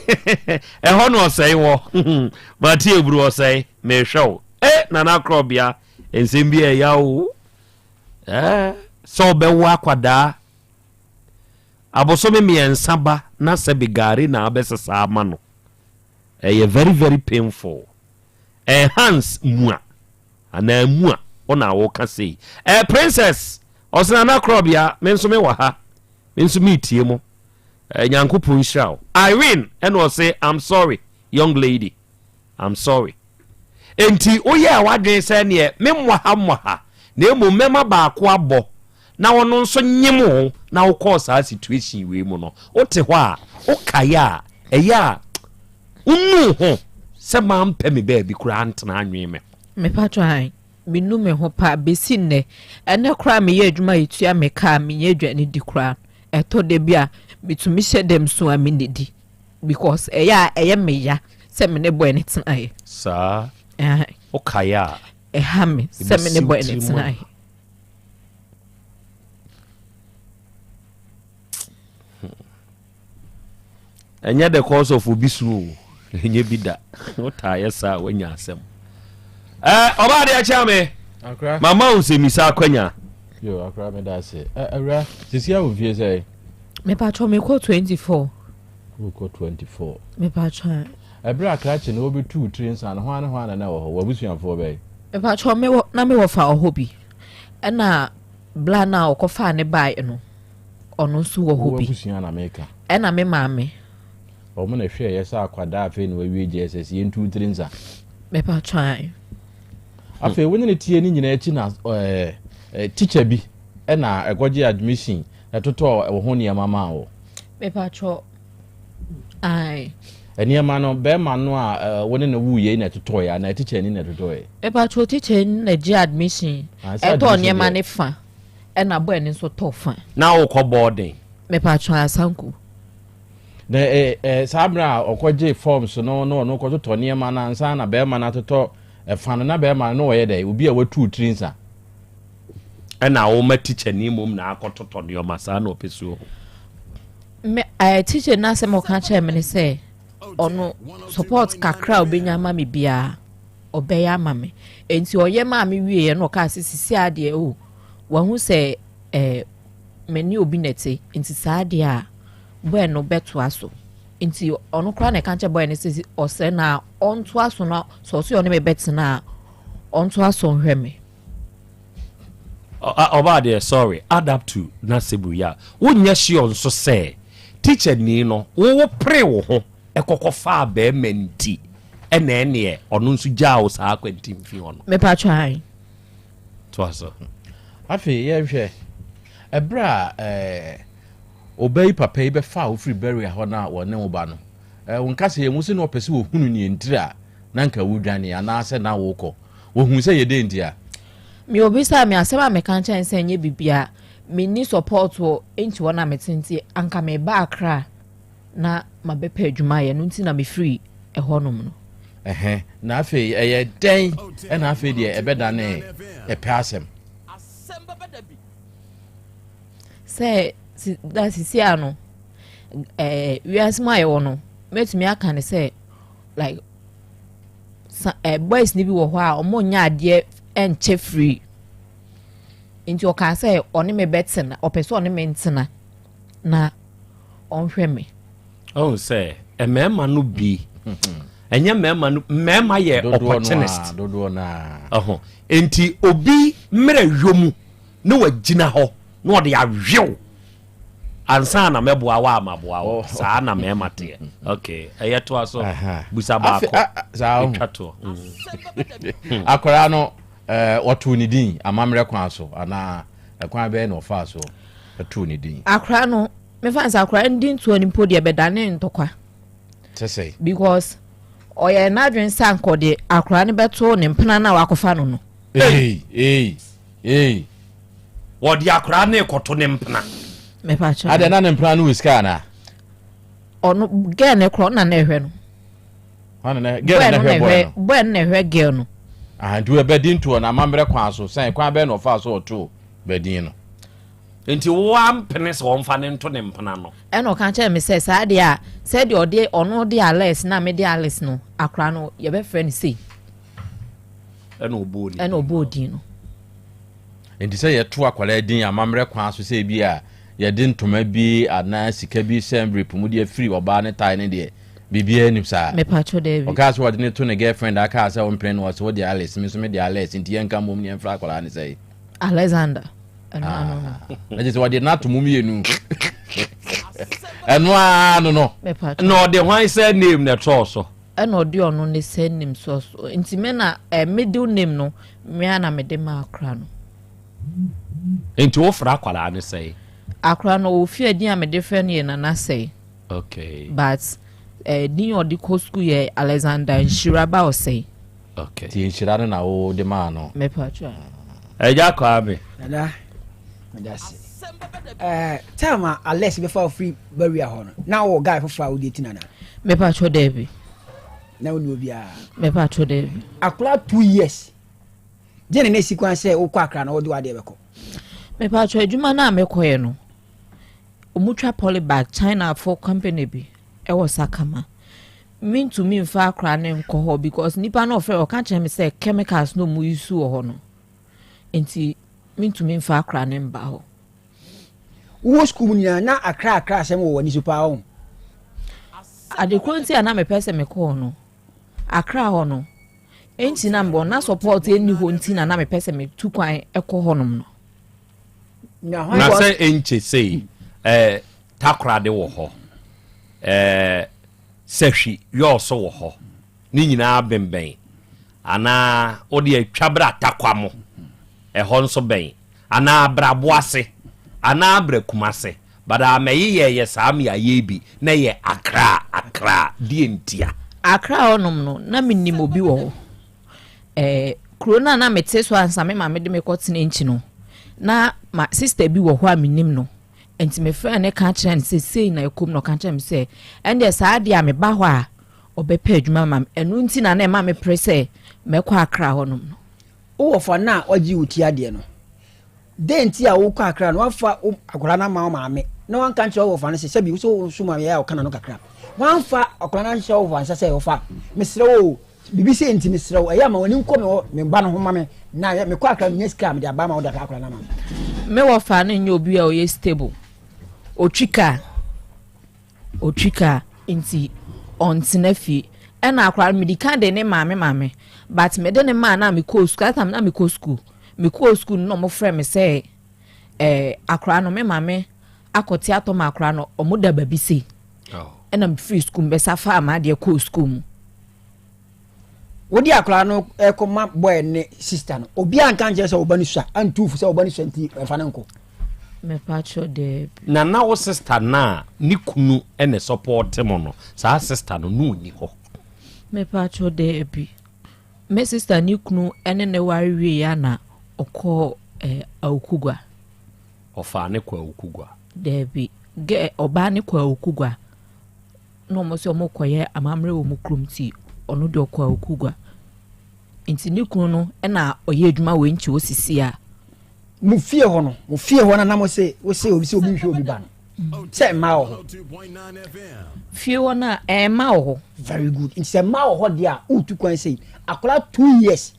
Ɛhɔ na ɔsɛe wɔ. Mate eburu ɔsɛe, mehwɛ wo. Eh, Nana Korɔbea, nsɛm bi ɛya o. Eh, sɛ ɔbɛwo akwadaa abosome mmiɛnsa ba na sɛbi gari na abɛsesa ama no. Ɛyɛ very very painful. Enhance mua anaa mua wo na woka sei. Eh princess ɔse nana korɔbea me nso me wɔ ha me nso me tie mo eh, Nyankopɔn nhyira wo. Irene ɛna ɔse I'm sorry young lady I'm sorry. Enti woyɛɛ w'adwene sɛ neɛ me mmɔ ha mmɔ ha na mmom mɛma baako abɔ na ɔno nso nyem wo na wokɔɔ saa situation wei mu no wote hɔ a wokae a ɛyɛ a Wonuu ho sɛ mampɛ me baabi koraa ntena anwen me ho. Mepatwɔ ae, menu me ho paa besi nnɛ. Ɛnnɛ koraa meyɛ adwuma a etua me ka a menya aduane di koraa no, ɛtɔ da bi a metumi hyɛ dam su a mennidi because ɛyɛ a ɛyɛ me ya sɛ me ne boy no tenaeɛ. Saa? Ae. Wokae a? Ɛha me sɛ me ne boy no tenaeɛ. Ɛnyɛ the cause of obi su o ɛnyɛ bi da wotaa yɛ saa a woanya asɛm eh, ɔbaa deɛ kyɛ me mama wo nsɛmmisa akwanya. Yo akora meda ase awura sisi a wo fie sɛ. Mepatwɔ mekɔ 24. Wokɔ 24. Mepatwɔ. Ɛberɛ a krakye no wɔbɛtu tiri nsa no hwan ne hwan na na ɛwɔ hɔ w'abusuafoɔ bɛyɛ. Mepatwɔ mewɔ na mewɔ fa ɔhɔ bi ɛna bla no a ɔkɔfaa ne baeɛ no. ɔno nso wɔ hɔ bi. W'abusua na meka. Ɛna me maame. Wɔn na ɛhwɛɛ yɛ sɛ akwadaa afei na wawie JSS yɛntu tiri nsa. Mepa twan. Afei wo ne ne tie ne nyinaa akyi na ɛɛ teacher bi ɛna ɛkɔgye admission ɛtotɔɔ ɛwɔ ho nneɛma maa wɔ. Mepa twɔ. Ae. Nneɛma no bɛrima no a wo ne no wuu yei na ɛtotɔɔ yɛ anaa teacher ni na ɛtotɔɔ yɛ. Mepa twɔ teacher ni na gye admission ɛtɔɔ nneɛma ne fa. Ɛna boy no nso tɔ fa. Na wokɔ boarding? Mepatwɔ asanku. Na eh, eh, saa mmerɛ a ɔkɔgye forms no na ɔno kɔtotɔ nneɛma no ansa na bɛrima no atotɔ ɛfa no na bɛrima no na ɔyɛ dɛ obi a watu tiri nsa. Ɛna woma tikyani mmom na akɔtotɔ nneɛma saa na ɔpɛ suo ho. Me eh, teacher no asɛm a ɔka kyerɛ me ne sɛ ɔno support kakra a ɔbɛnya ama me biara ɔbɛyɛ ama me. Enti ɔyɛ maa me wieɛ na ɔkaa sɛ sisi adeɛ o wahu sɛ eh, me ne obi na ɛte nti saa deɛ a bɔɛ no bɛtoa so nti ɔno koraa na ɛka kyerɛ bɔɛ no sɛ ɔsrɛ no a ɔntoa so no sɛ ɔsɛ ɔne me bɛtena a ɔntoa so nhwɛ me. Ɔbaa deɛ sorry add up to n'asɛm yi a wonyɛ sure nso sɛ teacher ni no wo pere wo ho ɛkɔkɔ faa bɛrima nti ɛna ɛneɛ ɔno nso gyaa wo saa akwantimfi hɔ no. Mepatwa ae. Toa so. Afei yɛnhwɛ, ɛberɛ a ɛɛ ɔba yi papa yi bɛfaa wo firi Berea hɔ na wɔne wo ba no, ɛɛ wo nkasa mu sɛ na ɔpɛ sɛ wɔhunu neɛ ntiri a na nka wodwane anaasɛ na wokɔ. Wɔhuu sɛ yɛ dɛn nti a? Me obisaa me asɛm a meka kyerɛ no sɛ ɛnyɛ biribiara, menni support wɔ nti hɔ na mete nti anka meba Accra na mabɛpɛ adwuma ayɛ no nti na mefiri ɛhɔnom no. Ɛhɛ, na afei ɛyɛ dɛn ɛna afei deɛ ɛbɛdane ɛpɛ asɛm? Sɛ da sisi a no ɛɛ wiase mu a yɛwɔ no mɛtumi aka ne sɛ like sa ɛɛ boys no bi wɔ hɔ a wɔn nyɛ adeɛ ɛnkyɛ free nti ɔkaa sɛ ɔne me bɛtena ɔpɛ sɛ ɔne me ntena na ɔnhwɛ me. Ɔhu sɛ mmarima no bi ɛnyɛ mmarima no mmarima yɛ opportunist. Dodoɔ no ara. Ɔho nti obi mmerɛ yɔ mu na wagyina hɔ na ɔde awew ansa na mɛboa wo a maboa wo saa na mmarima teɛ. Ok ɛyɛ toa so busa baako ɛtwa toɔ. Akwadaa no wɔtoo ne din amammerɛ kwan so anaa? Ɛkwan bɛyɛ na ɔfaa so ɛtoo ne din? Akora no, mefa sɛ akora no di ntoɔ no mpo deɛ bɛdane ntɔkwa. Sɛ sɛ? Because ɔyɛ n'adwene sɛ anka ɔde akora no bɛto ne mpena no a wakɔfa no no. Ei, ei, ei. Wɔde akora no rekɔto ne mpena. Mepa kyɛw. Adɛn na ne mpena no wɔ sika anaa? Ɔno girl no korɔ na na ɛhwɛ no. Hwan na girl no na ɛhwɛ boy no? Boy no na ɛhwɛ girl no. Ah, nti bɛdin toɔ no amammerɛ kwan so sɛn kwan bɛn na ɔfaa so ɔtoo bɛdin no? Nti wo ampene sɛ ɔmfa ne nto ne mpena no? Ɛna ɔka kyerɛ me sɛ saa deɛ a sɛdeɛ ɔde ɔno de Alex na mede Alice no akora no yɛbɛfrɛ no sei. Ɛna ɔbɔɔ din. Ɛna ɔbɔɔ din no. Nti sɛ yɛto akwadaa din amammerɛ kwan so sɛ ebi a yɛde ntoma bi anaa sika bi hyɛ envelope mu de afiri ɔbaa ne tae ne deɛ biribiara nim saa. Mepatwo daabi. Ɔkaa sɛ ɔde ne to ne girlfriend akaa sɛ ɔmpene no ɔsɛ wode Alice me nso mede Alex nti yɛnka mmom ne yɛmfrɛ akwadaa ne sɛe. Alexander. Ɛno ano no. Na kyerɛ sɛ ɔde no ato mu mmienu. Ɛno ara no no. Mepatwo. Na ɔde hwan sɛ name na ɛtɔɔ so? Ɛna ɔde ɔno ne sɛ name sɔ so nti me na eh, middle name no me ara na mede ma akora no. Nti wofrɛ akwadaa no sɛn? Akora no wɔ fie din a mede frɛ no yɛ Nana Sɛe. Okay. But eh, din a ɔde kɔ sukuu yɛ Alexander Nhyira Ba Ɔsɛe. Okay. Nti nhyira no na wode maa no? Mepatwa. Agya Kwame. Nana, meda ase. Eh, time a Alex bɛfa wo firi barrier hɔ no, na wowɔ guy foforɔ a wode ti nana? Mepatwa daabi. Na wonni obiara? Mepatwa daabi. Akora 2 years. Gye ne na esi kwan sɛ wokɔ Akra na wode w'adeɛ bɛkɔ. Mepatwa adwuma no a mekɔɛ no, ɔmutwa polybag China fo company bi ɛwɔ Sakama. Mentumi mfa akora ne nkɔ hɔ because nipa no ɔfrɛ ɔka kyerɛ me sɛ chemicals no ɔmu use wɔ hɔ no. Nti mentumi mfa akora ne mba hɔ. Wowɔ sukuu mu nyinaa na Akra Akra asɛm wɔ w'ani so paa ɔho. Adekoro nti a na mepɛ sɛ mekɔɔ no Akra hɔ no, enti na mebɔ na support ɛnni hɔ nti na na mepɛ sɛ metu kwan ɛkɔ hɔnom no. Na sɛ ɛnkyɛ sei eh, Takoradi wɔ hɔ eh, Sahwi yɔɔso wɔ hɔ ne nyinaa bembɛn anaa wode atwa bra Tarkwa mo ɛhɔ nso bɛn anaa bra Boase anaa bra Kumase but amɛyeyɛɛyɛ saa meayɛ bi na yɛ Accra Accra deɛ ntia? Accra hɔnom no na menim obi wɔ hɔ eh, kuro no a na mete so ansa me maame de me kɔtena nkyi no na ma sister bi wɔ hɔ a menim no nti mefrɛ ne ka kyerɛ no sɛ sei na ɛkɔm na ɔka kyerɛ me sɛ ɛndeɛ saa deɛ a meba hɔ a ɔbɛpɛ adwuma ma me. Ɛno nti na na ɛma mepere sɛ mɛkɔ Accra hɔnom no. Wowɔ fa no a wagye wo ti adeɛ no, dɛn nti a wokɔ Accra no woamfa wo akwadaa no amma wo maame na wanka nkyerɛ wo wɔfa no sɛ sɛbi wo sɛ wo so maame yɛ a ɔka n'ano kakra woamfa akwadaa no anhyɛ wo wɔfa nsa sɛ wɔfa mesrɛ wo o biribi sɛ nti mesrɛ wo ɛyɛ ama w'ani nkɔ me hɔ me ba no ho ma me na mekɔ Accra menya sika a mede aba ama wo de ahwɛ akwadaa no ama me. Me wɔfa no nyɛ obi a ɔyɛ stable, ɔtwi kaa. Ɔtwi kaa nti ɔntena fie. Ɛna akwadaa no medi kan de ne maame maame but mede ne maa na mekɔɔ sukuu that time na mekɔ sukuu mekɔɔ sukuu no na wɔfrɛ me sɛ ɛɛ akwadaa no me maame akɔte atɔ ma akwadaa no wɔn da baabi sei ɛna mefiri sukuu mbɛsa faa m'adeɛ kɔɔ sukuu mu. Wode akwadaa no kɔma boy ne sister no obiara nka nkyerɛ sɛ ɔba no sua antu fo sɛ ɔba no sua nti ɛfa no nkɔ. Mepakyɛ daabi. Na na wo sister no a ne kunu na ɛsɔpɔɔte mo no saa sister no na ɔnni hɔ? Mepakyɛ daabi. Me sister ne kunu ne ne ware wieɛ a na ɔkɔɔ eh, Awukugua. Ɔfaa ne kɔ Awukugua? Daabi. Gɛ ɔbaa ne kɔ Awukugua. Na wɔn sɛ wɔn kɔyɛ amammerɛ wɔ wɔn kurom nti ɔno deɛ ɔkɔ Awukugua. Nti ne kunu no na ɔyɛ adwuma wɔ nti osisi a. Mo fie hɔ no, mo fie hɔ no na mo se wo se obi sɛ obi nhwɛ obi ba no. Sɛ mmaa wɔ hɔ. Fie hɔ no a mmaa wɔ hɔ. Very good. Nti sɛ mmaa wɔ hɔ deɛ a wotu kwan sei. Akwadaa 2 years.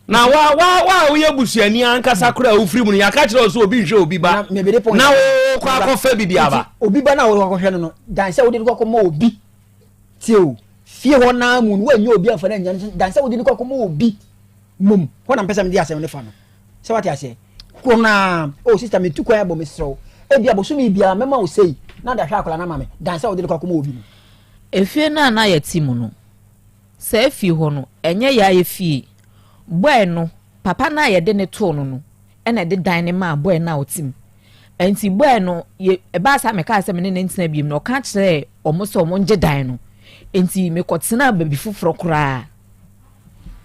Na wa wa wa a woyɛ busuani ankasa koraa a wofiri mu no yɛaka kyerɛ wo sɛ obi nhwɛ obi ba na wokɔ akɔfa bi de aba. Obi ba no a wokɔhwɛ no no dan sɛ wode no kɔkɔma obi. Tie o, fie hɔ naa mu no woanyɛ obi amfa no annya no dan sɛ wode no kɔkɔma obi mmom. Hɔ na mpɛ sɛ mede asɛm no fa no. Sɛ wate aseɛ? Koro no ara, oh sister metu kwan abɔ mesrɛ wo. Ebia bosome biara mɛma wo sei na de ahwɛ akwadaa no ama me dan sɛ wode no kɔkɔma obi no. Efie no a na yɛte mu no, saa fie hɔ no, ɛnyɛ yɛn ara yɛn fie. Boy no, papa no a yɛde no too no no, ɛna ɛde dan no maa bɔɛ no a ɔte mu. Nti bɔɛ no yɛ ɛbaa saa mekaa sɛ me ne no ntena biom no ɔka kyerɛɛ wɔn sɛ wɔn ngye dan no. Nti mekɔtenaa baabi foforɔ koraa.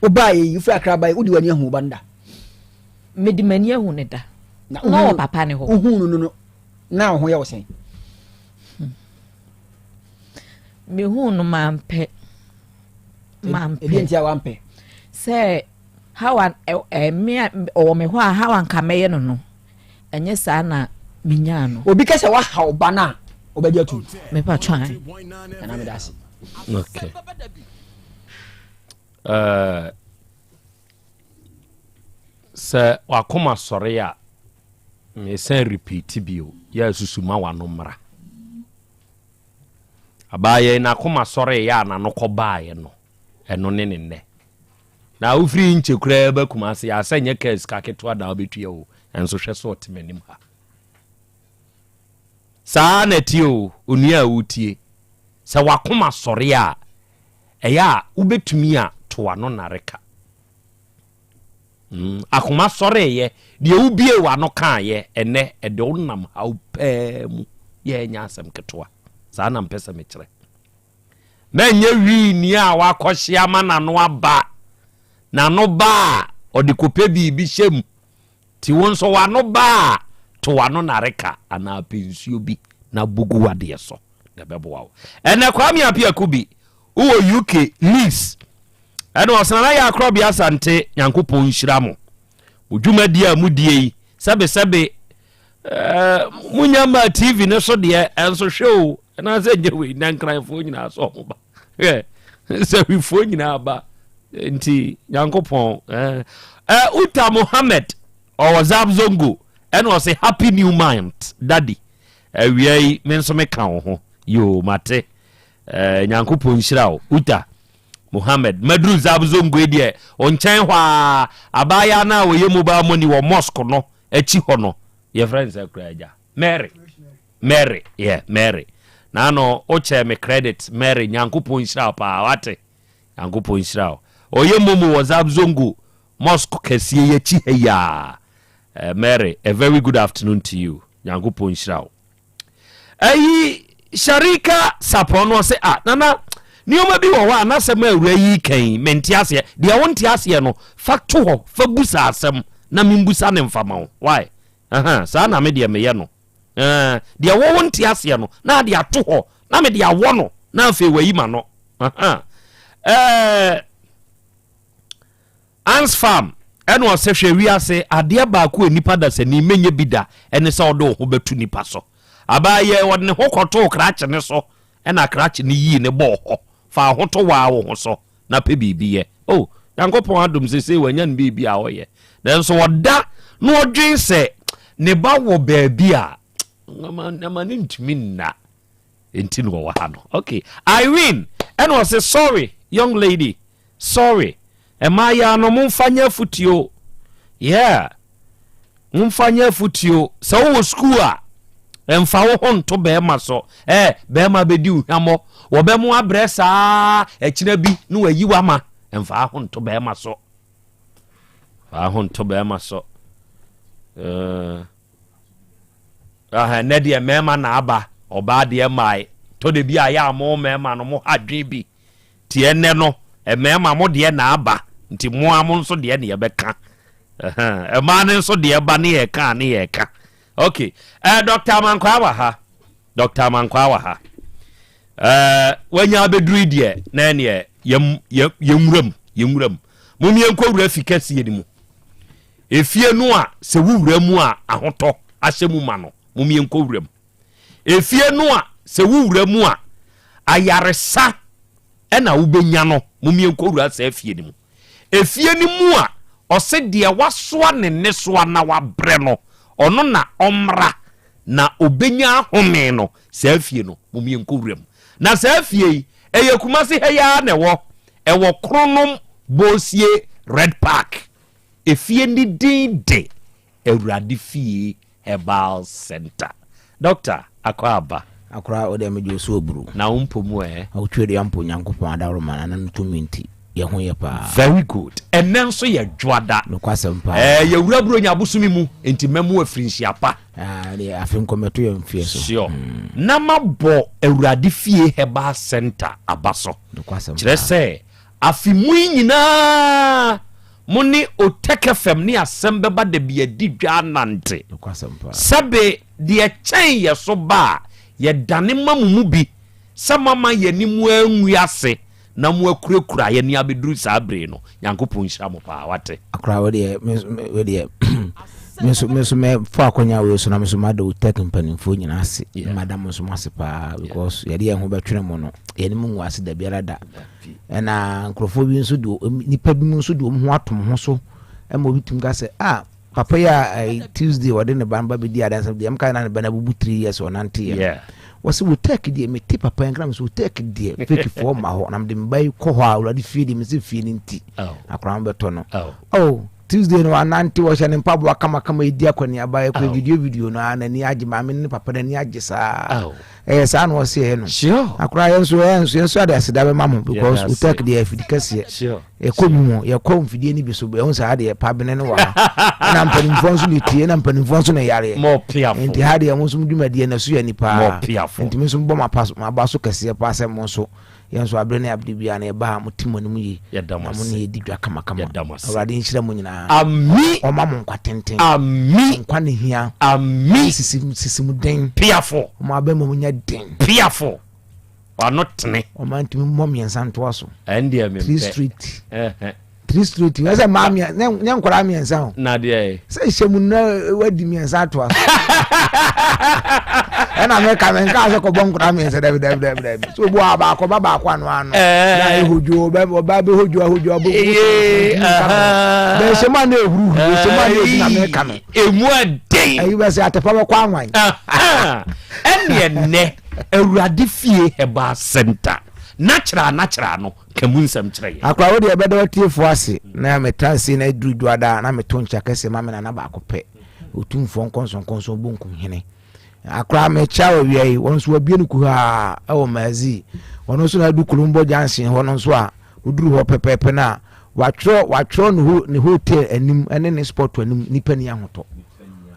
Wobaa yɛ yi, wofiri Accra bae, wode w'ani ahu wo ba no da? Mede m'ani ahu no da. Na ɔwɔ papa ne hɔ. Wohuu no no, na wo ho yɛ wo sɛn? Hmm. Mehuu no mampɛ. Mampɛ. Ɛdeɛ nti a wampɛ? Sɛ how a ɛ me ɔwɔ me hɔ a how anka mɛyɛ no no ɛnyɛ saa na menyaa no. Obi kɛ sɛ wahaw ba no a wobɛgye atum. Mepa twan. Nana meda ase. Okay. Uh, sɛ wakoma sɔre a mesan repeat bio yɛ asusu ma wano mmra abaayɛ n'akoma sɔre yɛ a n'ano kɔ baayɛ no ɛno ne ne nnɛ Na wofiri nkyɛ koraa ba Kumase a, sɛ nyɛ kaa sika ketewa na wobɛtua o, ɛnso hwɛ sɛ ɔte m'anim ha. Saa na ɛteɛ o, onua a wotie. Sɛ w'akoma sɔre a, ɛyɛ a wobɛtumi a to w'ano nnareka. Mm, akoma sɔreeɛ, deɛ wobie w'ano kaeɛ, ɛnɛ ɛde wo nam haw paa mu. Yɛ ɛnyɛ asɛm ketewa. Saa na mpɛ sɛ mekyerɛ. Na ɛnyɛ wii ni a wakɔhye ama n'ano aba. N'ano ba a, ɔde kɔpɛ biribi hyɛ mu. Nti wo nso w'ano ba a, to w'ano nareka anaa pɛ nsuo bi na bɔ gu w'adeɛ so na ɛbɛboa wo. Ɛnɛ Kwame Appiah Kubi, wowɔ UK, Leeds. Ɛna ɔsena na yɛ akorɔbea Asante, Nyankopɔn nhyira mo. Mo dwumadie a modie yi, sɛbesɛbe Eh, munya ma tv no so deɛ ɛnso hwɛ o ɛnaasɛ nyɛ wei na nkranfoɔ nyinaa sɛ ɔmo ba hwɛ sɛwifoɔ nyinaa ba nti nyankopɔn eh, eh, uta mohammed ɔwɔ zabzongo ɛna ɔsɛ happy new month daddy awia yi me nso meka wo ho yoo mate eh, nyankopɔn nhyira wo uta mohammed maduru zabzongo yi deɛ ɔnkyɛn hɔ a abaayaa no a wɔyɛ mobile money wɔ mosque no akyi hɔ no yɛfrɛ no sɛ kura agya Mary Mary yeah Mary na ano wokyɛ me credit Mary nyankopɔn nhyira wo paa wate nyankopɔn nhyira wo ɔyɛ momo wɔ Zabzongo mosque kɛseɛ yi akyi ha yi a eh, Mary a very good afternoon to you nyankopɔn nhyira wo Ayi Sharika Sapɔn no ɔse ah nana nneɛma bi wɔ hɔ a n'asɛm a awura yi kan yi mente aseɛ deɛ wonte aseɛ no fa to hɔ fa busa asɛm na membusa ne mfa ma wo why uh-huh. saa na me deɛ meyɛ no uh, deɛ wo wonte aseɛ no na ade ato hɔ na mede awɔ no na afei wayi ma no uh-huh. uh, Ans Farm ɛna ɔsɛ hwɛ wiase adeɛ baako a nipa dasani menyɛ bi da ɛne sɛ ɔde wo ho bɛto nipa so. Abaayɛ ɔde ne ho kɔtoo krakye ne so ɛna krakye ne yii ne bɔɔ hɔ fa ho to waa wo ho so na pɛ biribi yɛ. Oh Nyankopɔn adom sesei wanya ne biribi a ɔyɛ nanso ɔda na ɔdwen sɛ ne ba wɔ baabi a ama ne ntumi nna. Nti na ɔwɔ ha no. Okay Irene ɛna ɔsɛ sorry young lady Sorry mmaayaa no momfa nyɛ afutuo yeah momfa nyɛ afutuo sɛ wowɔ sukuu a mfa wo ho nto bɛrima so eh bɛrima bɛdi wo hwammɔ wɔbɛmo abrɛ saa akyina bi na wayi wama mfa ho nto bɛrima so fa ho nto bɛrima so uh, ɛnɛ deɛ mmarima na aba ɔbaa deɛ mmae tɔ de bi a yɛ a mo mmarima no mo ha dwen bi Nti ɛnnɛ no, mmarima mo deɛ na aba, nti mo ara mo nso deɛ na yɛbɛka. Mmaa no nso deɛ ba ne yɛka a ne yɛka. Ok, eh, Dr. Amankwaa wɔ ha. Dr. Amankwaa wɔ ha. Eh, wanya abɛduru yi deɛ, na ɛneɛ yɛnwura mu, yɛnwura mu. Mom yɛnkɔ wura fi kɛseɛ no mu. Efie no a sɛ wowura mu a ahotɔ ahyɛ mu ma no, mom yɛnkɔ wura mu. Efie no a sɛ wowura mu a, ayaresa na wobɛnya no. Mommie nkɔwura saa fie no mu. Efie no mu a ɔse deɛ wasoa ne nnesoa na wabrɛ no, ɔno na ɔmmra na ɔbɛnya ahome no, saa fie no, mommie nkɔwura mu. Na saa fie yi, ɛyɛ Kumasi ha yi ara na ɛwɔ. Ɛwɔ Kronom Bosie Red Park. Efie no din de Awurade Fie Herbal Centre. Doctor, akɔ aba. Akora wo deɛ megye wo so aburu. Na wo mpo mu ɛ? Wotwe dua mpo Nyankopɔn adaworoma na no tumi nti. Yɛn ho yɛ paa. Very good. Ɛnɛ nso yɛ dwoada. Nokwasɛm paa. Ɛɛ yɛwura Buronya abosome mu nti mɛmo afirinhyia pa. Ah, deɛ afe nkɔmɛto yɛn mfeɛ so. Sure. Na mabɔ Awurade Fie Herbal Center aba so. Nokwasɛm Kyerɛ paa. sɛ afe mu yi nyinaa mo ne Otec FM ne asɛm bɛba da bi adi dwa anante. Nokwasɛm paa. Sɛbe deɛ kyɛn yɛ so ba a, yɛdane ma mo mu bi sɛ moama yɛn anim angu ase na mo akurakura yɛn abɛduru saa bere no. Nyankopɔn nhyira mo paa, wate. Akora wo deɛ me nso me deɛ me nso me nso mɛ fɔ akonya wei so na me nso ma da Otec mpanimfoɔ nyinaa ase na ma da mo nso mo ase paa because yɛde yɛn ho bɛtwene mo no yɛne mo ngu ase da biara da ɛna nkurɔfoɔ bi nso de nipa bi mu nso de wɔn ho ato mo ho so ɛma obi tumi ka sɛ ah Papa yi a eh, Tuesday ɔde ne ba no ba bɛdi adanse deɛ mka na ne ba no abubu 3 years ɔnante yɛ Yeah. wɔsɛ wotek deɛ mete papa yi nkra me sɛ wotek deɛ fakefoɔ ma hɔ na mede me ba yi kɔ hɔ a awurade fie deɛ mesɛ fie no nti Oh. akora no bɛtɔ no Oh. oh Tuesday no wanante wɔhyɛ ne mpaboa kamakama ɛdi akɔneaba ɛkɔ Oh. video video no a n'ani agye maame ne papa n'ani agye saa Oh. ɛyɛ saa na ɔsɛ ɛyɛ no Sure. akora yɛn nso yɛn nso yɛn nso ade aseda bɛma mo because Yɛda ase. wotek deɛ afidi kɛseɛ Sure. Yɛkɔ bi mu, yɛkɔ mfidie no bi so, ɛho saa deɛ pabene no wɔ ha. Ɛna mpanimfoɔ nso na ɛtie, ɛna mpanimfoɔ nso na ɛyareɛ. Nti ha deɛ mo nso mo dwumadie no ɛso yɛ ani paa. Nti me nso mebɔ m'aba so kɛseɛ paa sɛ mo nso, yɛn nso abere ne abere biara no yɛba a mote mo anim yie. Na mo ne yɛdi dwa kamakama. Awurade nhyira mo nyinaa. Ɔma mo nkwa tenten. Nkwa ne hia. Sisi sisi mo den. Ɔmo abɛma mo nya den. Piafo. W'ano tene. Ɔma ntumi mmɔ mmiɛnsa ntoa so. Ɛndeɛ mempɛ. Three straight. Three straight. Ɛsɛ mmaa mmiɛnsa nyɛ nkwadaa mmiɛnsa o. Na deɛ. Sɛ nhyɛ mu na wadi mmiɛnsa atoa so. Ɛna meka me nka sɛ kɔbɔ nkwadaa mmiɛnsa dabi dabi dabi dabi. So obu a baako ba baako ano ano. Na ehodwo ɔba bɛ hodwo ahodwo ɔbɛ gu so. Bɛ nhyɛ mu a na ehuruhuru nhyɛ mu a na ebi na meka no. Emu ɛden. Ɛyi bɛ sɛ atepa bɛkɔ anwan. Ɛneɛ nnɛ. Awurade fie herbal center natural natural no ka mu nsɛm kyerɛ yɛn. Akora wo deɛ ɛbɛda w'atiefoɔ ase na metra ase na ɛduru dwoada a na meto nkyea kɛseɛ ma me nana baako pɛ Otumfoɔ Nkɔnsɔnkɔnsɔn Bonkum Hene. Akora mekyea wɔ awia yi wɔn nso wabie no kuhaa ɛwɔ Maazi wɔn nso na adu Kolombo Junction hɔ no nso a woduru hɔ pɛpɛɛpɛ no a watwerɛ watwerɛ ne ho ne hotel anim ne ne spot anim nipa ni ahotɔ.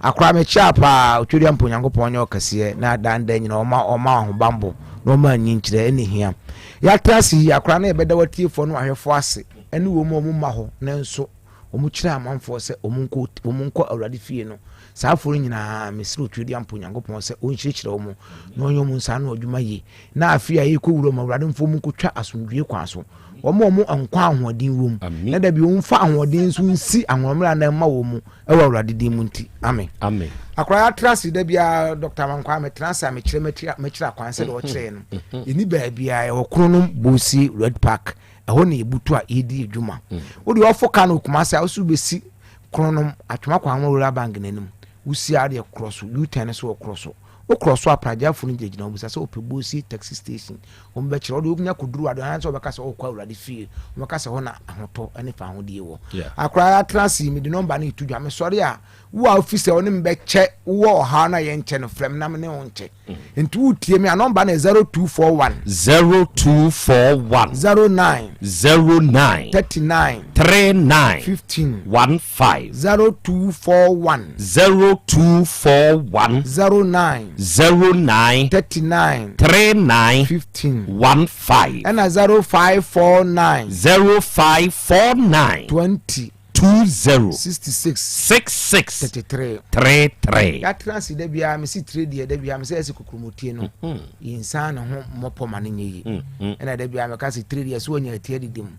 Akora mekyea paa Otwedeɛ mpo Nyankopɔn nyɛ ɔkɛseɛ na daa nda nyina ɔma ɔma ahobanbɔ na ɔma anyinkyerɛ ɛna ehia yɛatra ase yi akora na yɛbɛda watiefoɔ ne wahwɛfoɔ ase ɛne wɔn a wɔn mma hɔ nanso wɔn kyerɛ amanfoɔ sɛ wɔn nkɔ wɔn nkɔ Awurade fie no saa afoɔ no nyinaa mesrɛ Otwedeɛ mpo Nyankopɔn sɛ ɔnhyirahyira wɔn na ɔnyɛ wɔn nsa ano adwuma yie na afe a yɛkɔ wura mu Awurade mfa wɔn nkɔtwa asomdwie kwan so wɔn a wɔn nkwa ahoɔden wɔ mu na dabi wɔn mfa ahoɔden nso nsi ahoɔmmerɛ anan mma wɔn mu ɛwɔ awurade din mu nti amen amen akora atra ase da biara dr amankwa metra ase a mekyerɛ mekyerɛ akwan sɛdeɛ mm-hmm. ɔkyerɛɛ no mm-hmm. yɛni baabiara yɛwɔ kronom bosi red park ɛhɔ na yɛbutu a yɛdi adwuma mm. wode ɔfo ka no okuma ase a woso wobɛsi kronom atwoma kwan ho rural bank n'anim wosi a deɛ korɔ so u-turn so wɔ korɔ so wokorɔ so apragyafoɔ no gyinagyina wo bisa sɛ wopɛ bosi taxi station Wɔn bɛkyerɛ wo de wonya kɔduru ade anaasɛ wɔbɛka sɛ wokɔ awurade fie, wɔbɛka sɛ hɔ na ahotɔ ne fahodie wɔ. Akora atena ase yi mede nɔmba no reto dwa mesɔre a wo a wofi sɛ wo ne me bɛkyɛ wowɔ ɔhaw no a yɛnkyɛ no frɛ me na me ne wo nkyɛ. Mm. Nti wotie me a nɔmba no yɛ 0241 0241 09 09 39 39 15 15 0241 0241 09 09 39 39 15 15. Ɛna 0549 0549 20 20 66 66 33 33. Yɛatena ase da biara mesi tire deɛ da biara mesɛ ɛsɛ kokuromotie no mm-hmm. yɛnsan ne ho mmɔpɔ ma no nyɛ yie mm-hmm. ɛna da biara meka sɛ tire deɛ sɛ wanya atie adidi mu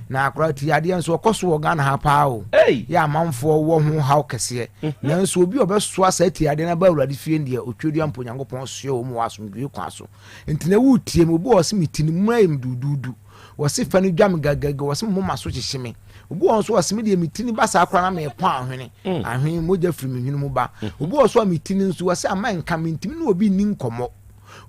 na akora ti adeɛ nso ɔkɔ so wɔ Ghana ha paa o yɛ amanfoɔ wɔ ho haw kɛseɛ mhm. nanso obi a ɔbɛsoa saa ti adeɛ no aba awurade fie deɛ otwedua mpo Nyankopɔn soɛ wɔ mu wɔ asomdwoe kwan so nti na wotie mu obi wɔ se me ti no mu ayɛ me duduudu wɔse fa no dwa me gagaga wɔse mo moma so hyehye me obi wɔ nso wɔse me deɛ me ti no ba saa koraa na mepɔ ahwene mm. ahwene mogya firi me hwene mu ba mm. obi wɔ so a me ti no nso wɔse ama nka me ntimi ne obi nni nkɔmmɔ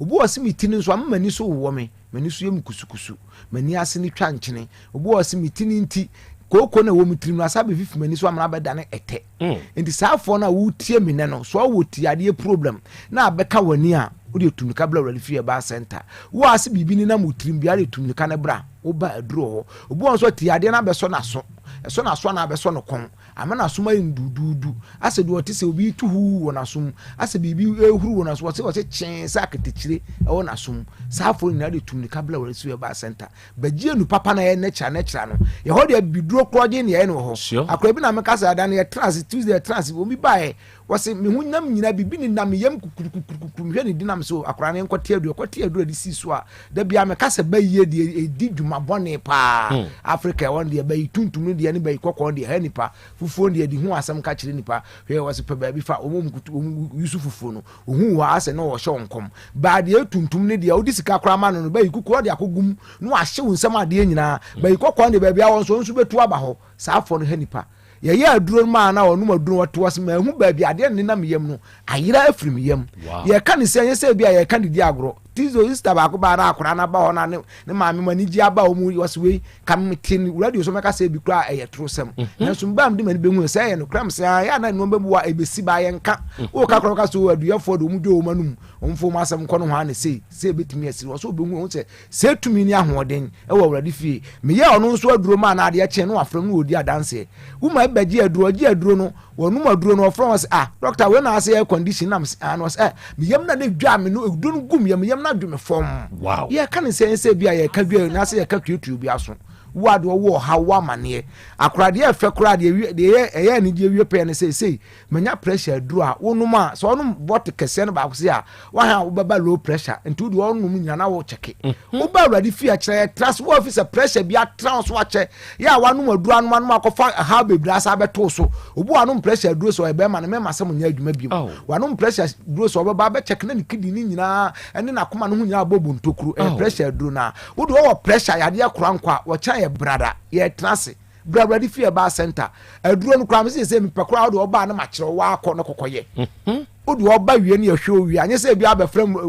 obi wɔ se me ti no nso ama m'ani so wowɔ me M'ani so yɛ me kusukusu, m'ani ase no twa nkyene. Obi wɔ hɔ ɔse me ti no nti, kooko na ɛwɔ me tirim no asa abɛfifi m'ani so amena abɛdane ɛtɛ. Mm. Nti saa afoɔ no a wotie me nɛ no, so wɔ ti adeɛ problem na abɛka w'ani a, Wode tu mirika bra Awurade fie Herbal Center. Wo a ase biribi nenam wo tirim biara de tu mirika no bra. Woba aduro wɔ hɔ. Obi wɔ hɔ nso a ti adeɛ no abɛsɔ n'aso. Ɛsɔ n'aso anaa abɛsɔ ne kɔn. Ama n'asom ayɛ no duuduudu. Asɛ deɛ ɔte sɛ obi retu huu wɔ n'aso mu. Asɛ biribi rehuru wɔ n'aso mu. Ɔse ɔse kyee sɛ aketekyire wɔ n'aso mu. Saa afoɔ nyinaa de tu mirika bra Awurade fie Herbal Center. Bɛgye anu papa na yɛ nɛkyira nɛkyira no. Yɛhɔ deɛ bibiduro korɔgyen na yɛyɛ no wɔ hɔ. Akora bi na meka sɛ ada no yɛtena ase Tuesday yɛtena ase obi baeɛ Wɔse me honam nyinaa biribi nenam me yam kukurukukurukuru mehwɛ ne di nam so akwadaa no nkɔte aduro ɛkɔte aduro de si so a da biara meka sɛ bayie deɛ ɛdi dwuma bɔne paa hmm. Africa ɛwɔ no deɛ bayi tuntum no deɛ ne bayi kɔkɔɔ deɛ ha nipa fufuo deɛ di ho asɛm ka kyerɛ nipa hwɛ wɔse pɛ baabi fa wɔn kutu wɔn yusu fufuo no ohun wɔ asɛ na wɔhyɛ wɔn kɔm baa deɛ tuntum no deɛ wode sika koraa ma no no bayi kukuo ɔde akɔgum na wahyɛ wo nsɛm adeɛ nyinaa bayi kɔkɔɔ deɛ baabi a wɔn nso nso bɛtu aba hɔ saa afɔ no ha nipa Yɛyɛ aduro no maa na ɔnom aduro no ɔte ase mahu baabi adeɛ no nenam yam no ayera afiri me yam. Yɛka ne sɛ ɛnyɛ sɛ bi a yɛka ne di agorɔ. Tizo sista baako baa na akwadaa no aba hɔ na ne ne maame mu anigye aba wɔn mu wɔsi wei ka me te ne radio so mɛka sɛ ebi koraa ɛyɛ torosɛm. Mhm. Nanso mbaa mede m'ani bɛhu sɛ ɛyɛ nokorɛ m sɛ ayɛ a na nneɛma bi wɔ a ɛbɛsi baa yɛnka. Mhm. Woka koraa wɔka sɛ aduyɛfoɔ de wɔn dwo wɔn anum wɔn fo wɔn asɛm nkɔ no ho a na sei sɛ ɛbɛtumi asi wɔ so wobɛhu wɔn sɛ Sɛ tumi ne ahoɔden wɔ Awurade fie. Meyɛɛ ɔno nso aduro maa no adeɛ kyee no wafrɛ me na ɔredi adanseɛ. Woman bi bɛgyee aduro, ɔgyee aduro no, wɔnom aduro no, ɔfrɛ wɔn sɛ ah doctor wei na ase air condition nam sɛ ah na ɔsɛ eh me yam na ne dwa me no aduro no gu me yam, me yam no adwo me fam. Wow. Yɛka ne sɛ sɛ bi a yɛka dwa na sɛ yɛka tuatua obi aso. Wo a deɛ ɔwɔ ɔhaw wɔ amaneɛ. Akora deɛ ɛfɛ koraa deɛ deɛ ɛyɛ anigyeɛ wie pɛɛ ne sɛ sei Manya pressure aduro a wonom a sɛ ɔnom bɔte kɛseɛ no baako se a wahan a wobɛba low pressure nti wode ɔnom nyina na wo kyɛke mhm. woba awurade fie akyerɛ yɛ tra so woafi sɛ pressure bi atra wo so akyɛ yɛ a wanom aduro anom anom akɔfa ɛhaw bebree asa abɛto so obi wanom pressure aduro sɛ ɔyɛ bɛrima no mɛma sɛ mo nyɛ adwuma biom oh. wanom pressure aduro sɛ ɔbɛba abɛkyɛke na ne kidney ne nyinaa ɛne n'akoma no ho nyinaa abɔ bu ntokuro ɛyɛ oh. pressure aduro no a wode wɔwɔ pressure yadeɛ kora nkɔ a wɔkyɛn yɛ brada yɛtena ase Bra awurade fie ɛbaa center. Aduro no koraa mese sɛ mepɛ koraa wode ɔbaa no makyerɛ wo waakɔ no kɔkɔyɛ. Mhm. Wode ɔba wie no yɛhwɛ owie anyɛ sɛ ebi abɛfrɛ mu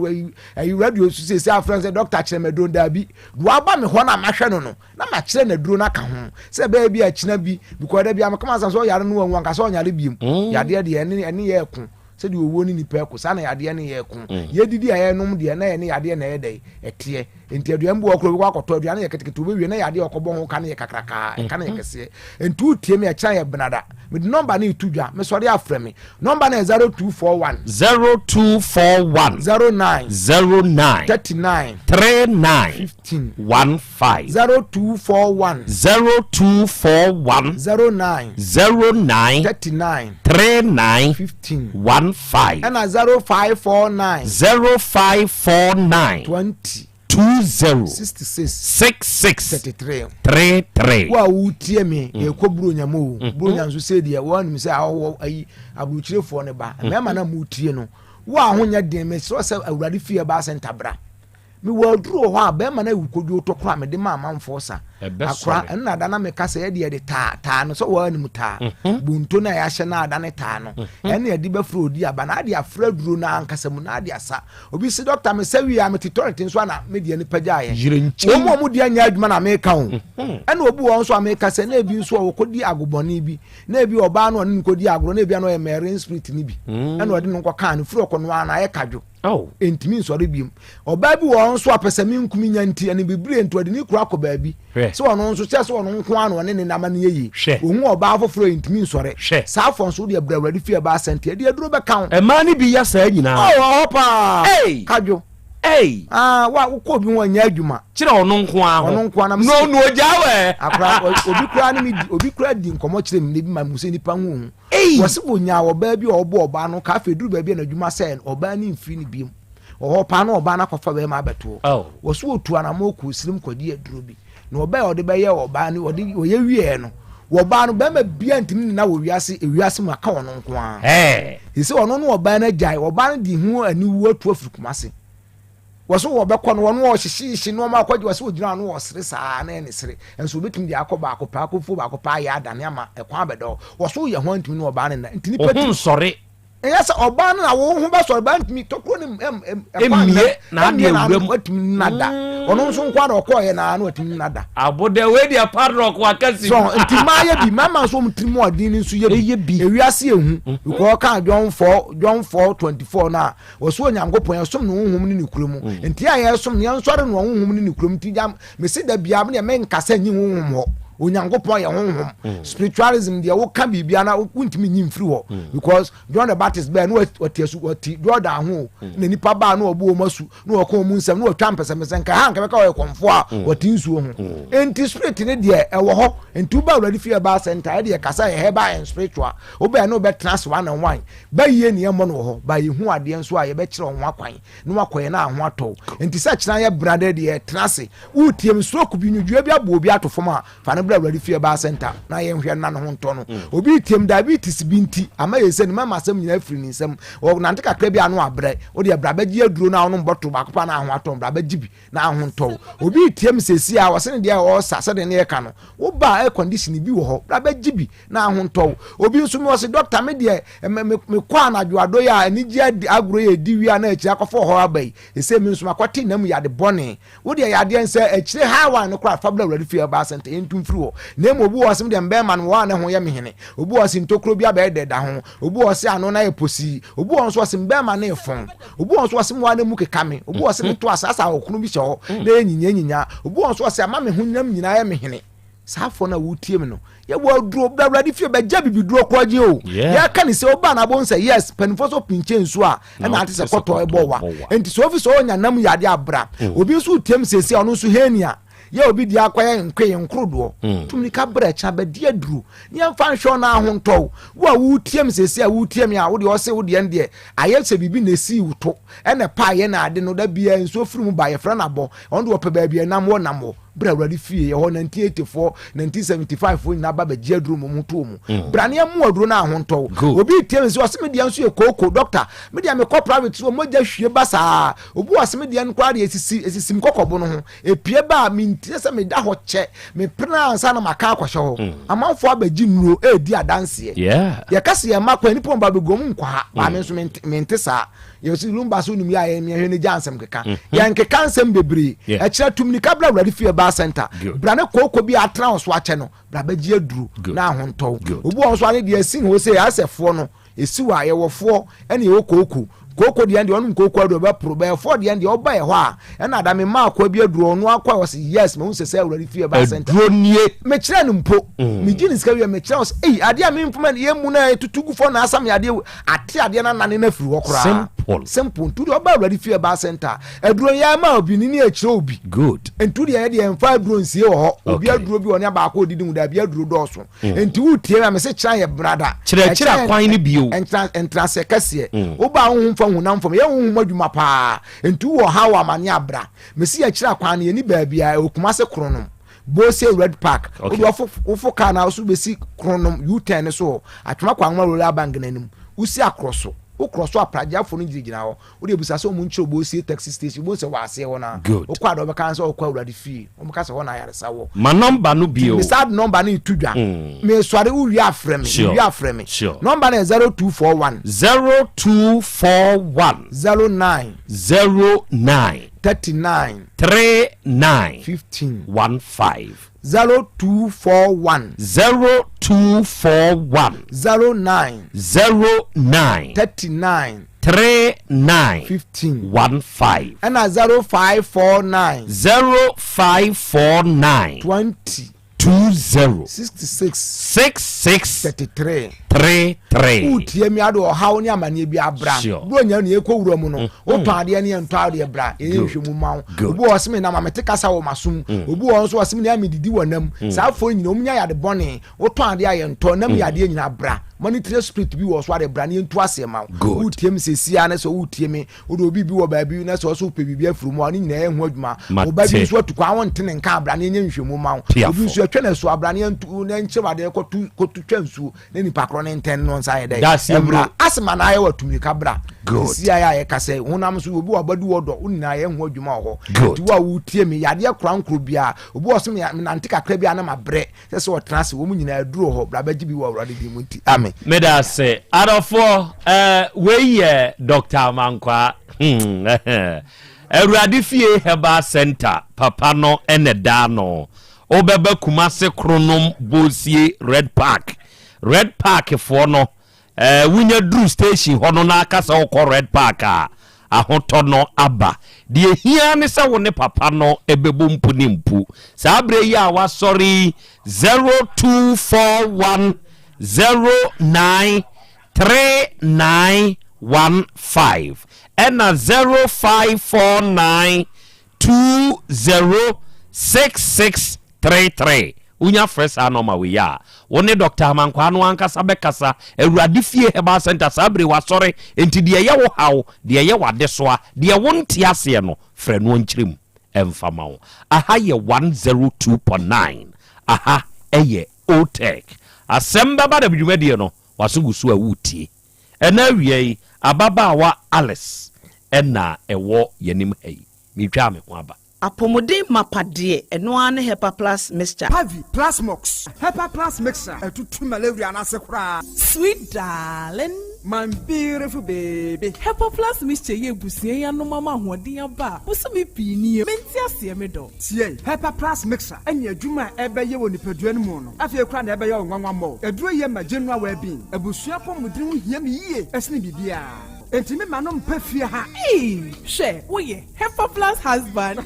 ɛyi radio so sɛ sɛ afrɛ sɛ doctor kyerɛ me aduro daabi. Do aba me hɔ na mahwɛ no no na makyerɛ no aduro no aka ho sɛ ɛbɛyɛ bi akyina bi because da bi a meka masɛm sɛ ɔyare no wanwu anka sɛ ɔnyare biem. Mm. Yadeɛ deɛ ɛne ɛne yɛ ɛko sɛdeɛ owuo ne nipa ɛko saa na yadeɛ ne yɛ ɛko. Mm. Yɛdidi a yɛnom deɛ na yɛne yadeɛ na ɛyɛ dɛ ɛteɛ. Nti aduane bi wɔ hɔ koraa obi kɔ akɔtɔ aduane yɛ ketekete obewie na yɛ adeɛ ɔkɔbɔ ho ka no yɛ kakrakaa ɛka no yɛ mhm. kɛseɛ nti wotie me ɛkyɛn yɛ benada mede nɔmba no etu dwa mesɔre afrɛ me nɔmba no yɛ 0241 0241 09 09 39 39 15 15 0241 0241 09 09 39 39 15 15 ɛna 0549 0549 20 20 66 66 33 33. Wo a wotie me mm. yɛkɔ buronya mu o mm-hmm. buronya nso sɛ deɛ wɔanim sɛ awɔ ayi aburokyirefoɔ no ba mm-hmm. mmarima no a motie no wo a ho nyɛ den mesrɛ sɛ awurade fie ɛbaa sɛ ntabra Mewɔ aduru wɔ hɔ a bɛrima no awu kodwo tɔ koro a mede ma amanfoɔ sa. Akora ɛno na ada na meka sɛ yɛde yɛde taa taa no sɛ wɔ anim taa. Mhm. Bonto no a yɛahyɛ no ada ne taa no. Mhm. Ɛne yɛde bɛfrɛ odi aba na ade afrɛ aduro no ankasa mu na ade asa. Obi si dɔkta me sɛ wie a mete toilet nso ana me deɛ nipa gyaeɛ. Wɔn mu a wɔn deɛ nyɛ adwuma na meka o. Mhm. Ɛna obi wɔ nso a meka sɛ na ebi nso a wɔkɔdi agobɔne bi na ebi ɔbaa no ɔne no kɔdi agorɔ na ebi ano ɔyɛ marine spirit no bi. Ɛna ɔde no nkɔkaa no firi ɔkɔ no ara na ayɛ kadwo. Ɛntumi nsɔre biom. Ɔbaa bi wɔ hɔ nso a pɛsɛmenkominya nti, anibibire nti, ɔde ne kunu akɔ baabi. Sɛ ɔno nso, kyerɛ sɛ ɔno nko ara na ɔne ne nam no yɛ yie. Ɔhu ɔbaa foforɔ a, ɛntumi nsɔre. Saa afɔ nso, wodeɛ bra Awurade fie ɛbaa sɛnte, ɛde aduro bɛka ho. Mmaa no bi yɛ saa nyinaa. Oh, wɔ hɔ paa. Kadwo. Ah, wa wokɔ obi ho ɔnyɛ adwuma. Kyerɛ ɔno nko ara ho. Ɔno nko ara na No, no, ogyaa wɛ. Akora, obi koraa ne me di, obi koraa di nkɔmmɔ kyerɛ me na ebi ma mu sɛ nipa ho ohu. Ei! Wɔse wɔnyaa ɔbaa bi a ɔbɔ ɔbaa no ka afei duru baabi a n'adwuma sɛɛ no ɔbaa no mfiri no biom. Wɔ hɔ paa na ɔbaa no akɔfa bɛrima abɛtoɔ. Oh. Wɔse wɔtu anamɔ kɔɔ sirim kɔgye aduro bi. Na ɔbaa a ɔde bɛyɛ ɔbaa no ɔde ɔyɛ wieɛ no wɔbaa no bɛrima bia ntumi nna wɔ wiase ewiase mu aka ɔno nko ara. Ɛɛ. Sɛ ɔno ne ɔbaa no agyae ɔbaa no de ho aniwu atu afiri Kumase. Wɔso wɔbɛkɔ no, wɔn wɔhyehyehye nneɛma akɔgye, wɔsɛ wɔgyina ano wɔsere saa na ɛne sere. Nso wɔbɛtumi de akɔ baako pɛ, akɔfuo baako pɛ ayɛ adane ama ɛkwan abɛda hɔ. Wɔso yɛ ho antumi ne ɔbaa no nna. Nti nipa ti. Ɔho nsɔre. Ɛyɛ sɛ ɔbaa no na wo ho bɛsɔre baa ntumi tokuro ne mmie na adeɛ wura mu watumi nna da mm. ɔno nso nko ara ɔkɔɔyɛ na ano watumi nna da. Abodɛ wei deɛ padlock wakasi. So nti mmaa yɛ bi mmarima nso wɔn tirim ɔden nso yɛ bi ewiase ehu mm. because ɔka John 4 John 4:24 na wɔso Onyankopɔn yɛsom no honhom ne ne kuro mu mm. nti a yɛsom no yɛnsɔre no honhom ne ne kuro mu nti gya mesi da bia me deɛ menkasa nyi honhom hɔ Onyankopɔn yɛ honhom mm. Spiritualism deɛ woka biribia na wontumi nyi mfiri hɔ mm. because John the Baptist bɛɛ na ɔte asu ɔte Jordan ho mm. na nipa baa na ɔbu wɔn asu na ɔka wɔn nsɛm na ɔtwa mpɛsɛmpɛsɛ nka ha nka bɛka ɔyɛ kɔnfoɔ a mm. ɔte nsuo ho mm. Nti spirit ne deɛ ɛwɔ hɔ. Nti woba Awurade fie ɛbaa center ɛdeɛ kasa yɛ herbal and spiritual. Wobɛɛ na wobɛtena ase one on one bɛyie ne yɛmmɔ no wɔ hɔ ba yɛhu adeɛ nso a yɛbɛkyerɛ wɔn akwan na wakɔyɛ na aho atɔ. Nti sɛ kyena yɛ brada deɛ tena ase wotie stroke bi nwudua bi abɔ obi ato fam a, fa no bra Awurade fie ɛbaa center na yɛnhwɛ na ne ho ntɔ no mm. Obi tiem diabetes bi nti ama yɛ sɛ ne mama asɛm nyinaa afiri ne nsam, ɔnante kakra bi ano abrɛ. Wode bra bɛgye aduro no a wonom bɔtol baako pa na aho atɔ, bra bɛgye bi na aho ntɔ. Obi tiem sɛsi a wɔse ne deɛ ɔsa sɛdeɛ ne yɛka no woba air condition bi wɔ hɔ, bra bɛgye bi na aho ntɔ. Obi nso mi wɔse dɔkta, me deɛ mekɔ anadwo adɔ yi a anigye agorɔ yɛ di wie a na akyiri akɔfɔ hɔ aba yi ɛsɛ mi nso makɔte nam yade bɔne. Wo deɛ yadeɛ nsɛ akyire haa no koraa fa bra Awurade fie herbal center yɛntu mfiri hɔ. Na mmom obi wɔ hɔ ɔse me deɛ mbɛɛma no wɔ a ne ho yɛ me hene. Obi wɔ hɔ ɔse ntokuro bi abɛyɛ dɛ da ho. Obi wɔ hɔ ɔse ano no ayɛ posii. Obi wɔ hɔ nso ɔse mbɛɛma no efɔn. Obi wɔ hɔ nso ɔse mmoa no mu keka me. Obi wɔ hɔ ɔse me to ase asɛ ɔkono bi hyɛ hɔ na ɛyɛ nyinya nyinya. Obi wɔ hɔ nso ɔse ama me honam nyinaa yɛ me hene. Saa afɔ no a wotie me no, yɛwɔ aduro bra Awurade fie bɛgya bibiduro kɔgye o. Yɛka ne sɛ woba na abom sɛ yes, mpanimfoɔ sɛ ɔpinkyɛ nsuo a ɛna ate sɛ kɔtɔ ɛbɔ wa. Nti sɛ ofi sɛ ɔnya nam yɛ adeɛ abra. Mm. Obi nso tiam sɛsi a ɔno nso henia yɛ obi di akɔyɛ nkoe nkorodoɔ. Mm. Tumika brɛ kyɛ abɛdi aduro ne yɛmfa nhwɛ ɔno ahontɔw. Wo a wotie me sɛsi a wotie me a wo deɛ ɔse wo deɛ no deɛ ayɛ sɛ biribi na esi wo to ɛna pa ayɛ na ade no da biara nsuo firi mu ba yɛfrɛ no abɔ. Ɔno deɛ ɔpɛ baabi ɛnam wɔ nam wɔ. Berɛ a Awurade fie yɛ hɔ 1984, 1975 foɔ nyinaa ba bɛgye aduro mu ɔmo too mu. Mm. Bra ne ɛmu aduro no ahontɔw. Obi tie me sɛ ɔse me deɛ nso yɛ kooko doctor. Me deɛ mekɔ private so mogya hwie ba saa. Obi wɔ se me deɛ no koraa deɛ esisi esisi me kɔkɔbo no ho. Epie ba a mentie sɛ meda hɔ kyɛ. Mepene ansa na maka akɔhyɛ hɔ. Mm. Amanfoɔ abɛgye nnuro ɛredi adanseɛ. Yeah. Yɛka se yɛn mma kwan nipa wɔn ba bɛgu wɔn nkɔ ha. Maame mm. nso mente saa. Yɛsi lumba so nim yɛ a yɛn yɛhwɛ ne gya nsɛm keka. Mm-hmm. Yɛn keka nsɛm bebree. Ɛkyerɛ tumnika bra Awurade fie ba center. Bra ne kooko bi atena wo so akyɛ no. Bra bɛgye aduro na ahontɔw. Obi wɔn so ane deɛ esi hɔ sɛ asɛfoɔ no esi hɔ a yɛwɔ foɔ ɛne yɛwɔ kooko. Kooko deɛ deɛ ɔnom kooko aduro bɛporo bɛyɛ foɔ deɛ deɛ ɔba yɛ hɔ a ɛna adame maa akɔ bi aduro ɔno akɔ a ɔsɛ yes mahu sɛ sɛ Awurade fie ba center. Aduro nie. Mekyerɛ no mpo. Mm. Megye ne sika wie mekyerɛ wo sɛ ei adeɛ a memfoma yɛ mu na ɛtutu gu fɔ na asam yɛ adeɛ ate adeɛ no anane no afiri hɔ koraa. Simple. Simple. Ntu deɛ ɔba Awurade fie ba center aduro yɛ ma obi ne ne akyerɛ obi. Good. Ntu deɛ yɛ deɛ mfa aduro nsie wɔ hɔ. Obi aduro bi wɔ ne abaako odidi mu daabi aduro dɔɔso. Mm. Nti wotie ma mese kyerɛ yɛ brada. Kyerɛkyerɛ kwan no bio. Ntraseɛ kɛseɛ. Mm. Woba honhom fa honam fam. Yɛ honhom adwuma paa. Nti wɔ ha wɔ amane abra. Mese yɛkyerɛ kwan no yɛni baabi a ɛwɔ Kumase Kronom. Bose Red Park. Okay. Wode wofo kaa na so bɛsi Kronom U-turn no so hɔ. Atwoma Kwangoma Royal Bank no anim. Wosi akorɔ so. Wokorɔ so apragyeafoɔ no gyinagyina hɔ. Wode bisa sɛ ɔmo nkyerɛ Bose taxi station. Wobɛhu sɛ wɔ aseɛ hɔ no a. Wokɔ a deɛ wɔbɛka sɛ wokɔ Awurade fie. Wɔka sɛ hɔ na ayaresa wɔ. Ma nɔmba no bio. Mesa de nɔmba no reto dwa. Mm. Mesɔre wowie afrɛ me. Sure. Wowie afrɛ me. Sure. Nɔmba no yɛ 0241. 0241. 09. 09. 39. 39. 15. 15. 0241. 0241. 09. 09. 39. 39. 15. 15. Ɛna 0549. 0549. 20. 20. 66. 66. 33. 33. Wotie mi ade ɔhaw ne amaneɛ bi abra. Sure. Bro nya ne ɛkɔ wura mu no. Wotɔn adeɛ ne yɛntɔ adeɛ bra. Yɛyɛ nhwɛ mu ma wo. Obi wɔ hɔ sɛ me nam a mete kasa wɔ m'asom. Obi wɔ hɔ nso ɔsɛ me nea medidi wɔ nam. Saa afoɔ nyina wɔn nya yade bɔne. Wotɔn adeɛ a yɛntɔ nam yɛ adeɛ nyina bra. Monetary spirit bi wɔ so adeɛ bra ne yɛntu aseɛ ma wo. Wotie me sɛsi a na sɛ wotie me wode obi bi wɔ baabi na sɛ ɔsɛ wopɛ biribi afiri mu a ne nyinaa yɛ ho adwuma. Ɔba bi nso atu kwan wonte ne nka abra ne yɛnyɛ nhwɛmu ma wo. Obi nso atwa no asuo abra ne yɛntu ne nkyerɛ adeɛ kɔtu kɔtu twa nsuo ne nipa korɔ. korɔ ne ntɛn no nsa yɛ dɛ Daseɛ ɛmra bro. asema na ayɛ wɔ tumika bra Good. sisi ayɛ a yɛka sɛ honam so obi wɔ abadu wɔ dɔ wo nyinaa yɛ ho adwuma wɔ hɔ Good. nti wo a wotie me yadeɛ kora nkoro biara obi wɔ so menante kakra bi a na mabrɛ sɛ sɛ ɔtena ase wɔn nyinaa aduro hɔ bra bɛgye bi wɔ awurade din mu nti amen. Meda ase. Adɔfoɔ, eh, wei yɛ Dr. Amankwaa. Hmm, Awurade Fie Herbal Center papa no na ɛda ano. Wobɛba Kumase Kronom Bosie Red Park. Red Park foɔ no, eh, wonya duru station hɔ no na aka sɛ wokɔ Red Park a, ahotɔ no aba. Deɛ ɛhia ne sɛ wo ne papa no bɛbɔ mpu ne mpu. Saa berɛ yi a wasɔre yi, 0241 09 3915 ɛna 0549 206633. Wonya frɛ saa nɔma wei a, wo ne Dɔkta Amankwaa no ankasa bɛkasa. Awurade Fie Herbal Center saa bere wasɔre, enti deɛ ɛyɛ wo haw, deɛ ɛyɛ w'adesoa, deɛ wonte aseɛ no, frɛ no ɔnkyerɛ mu mfa ma wo. Aha yɛ 102.9, aha yɛ Otec. Asɛm bɛba dɛm dwumadie no, w'aso gu so a woretie. Ɛnnɛ awia yi, ababaawa Alice na ɛwɔ yɛn anim ha yi. Metwaa me ho aba. Apɔmuden mapa deɛ, ɛno ara ne Hepa Plus Mixture. Pavi, Plasmox, Hepa Plus Mixture, ɛtutu malaria no ase koraa. Sweet darling. My beautiful baby. Hepa Plus Mixture yi abusua yi anom ama ahoɔden aba a bosome pii nie. Mente aseɛ me dɔ. Tie! Hepa Plus Mixture ne adwuma a ɛbɛyɛ wɔ nipadua no mu no, afei koraa na ɛbɛyɛ wo nwanwa mmɔ. Aduro yi yɛ ma general well-being. Abusua apɔmuden ho hia me yie sene biribiara. Enti me ma no mpa fie ha. Eii hwɛ woyɛ Hepa Plus husband.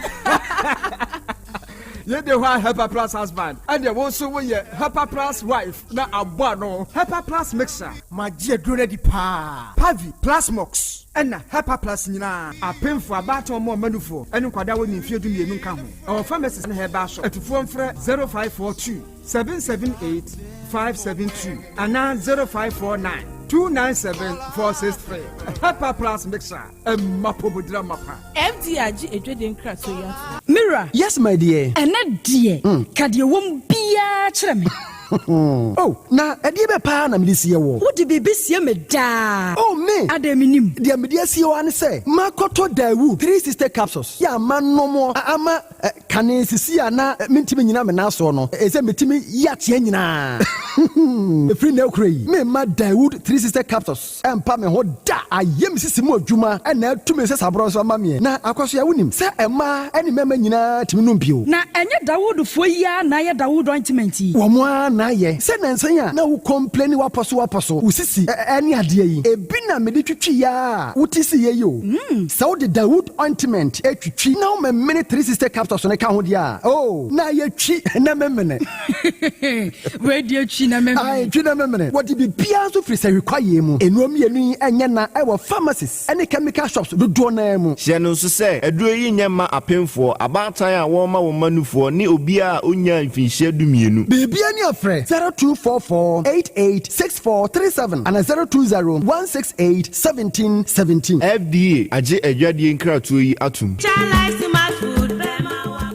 Yei de hɔ a Hepa Plus husband, ɛnneɛ wo nso woyɛ Hepa Plus wife na abɔ ano. Hepa Plus Mixture. Magye aduro no adi paa. Pavi, Plasmox. Ɛna Hepa Plus nyinaa. Apemfo, abaatan, wɔn a wɔma nufoɔ, ne nkwadaa a wɔnni mfeɛ 12 nka ho. Ɛwɔ pharmacies ne herbal shop. Atufoɔ mfrɛ 0542 778 572 anaa 0549 297 463. Hepa Plus Mixture, ɛma apɔmudira mapa. FDA agye adwadie nkratoɔ yi atom. Me wura. Yes my dear. Ɛnɛ deɛ, ka deɛ ɛwɔ mu biara kyerɛ me. Oh, na ɛdeɛ bɛ paa na mede sie woɔ? Wode biribi sie me daa. Oh, me! Adɛn mennim? Deɛ mede asie wo ara ne sɛ, makɔtɔ Daewoo 360 capsules yɛ a manom a ama kane sisi a na mentumi nnyina me nan soɔ no, ɛsɛ metumi yi ateɛ nyinaa. Ɛfiri nnɛ rekora yi, meremma Daewoo 360 capsules Ɛmpa me ho da! Ayɛ me sisi mu adwuma na atu me nsasaborɔ nso ama meɛ. Na Akwasoa, wonim sɛ mmaa ne mmarima nyinaa tumi nom bio. Na ɛnyɛ Dawoodfoɔ yi ara na ayɛ Dawood ointment yi? Wɔn ara na ayɛ. Sɛ nnansa yi a na wo complaini w'apɔso w'apɔso, wo sisi ne adeɛ yi, ebi na mede twitwiiɛ ara a wote siiɛ yi o. Sɛ wode Dawood ointment twitwi na womemene 360 capsules no ka ho deɛ a, oh, na ayɛ twi na memene. Wei deɛ twi na memene. Ae, twi na memene. Wɔde biribiara nso firi sahwi kwaeɛ mu. Nnuro mmienu yi nyɛ na wɔ pharmacies ne chemical shops dodoɔ no ara mu. Hyɛ no nso sɛ, aduro yi nyɛ mma apemfoɔ, abaatan a wɔrema wɔn mma nufoɔ ne obiara a ɔnnyaa mfinhyia dumienu. Biribiara ni a frɛ 0244 88 6437 anaa 020 168 1717. FDA agye adwadie nkratoɔ yi atom.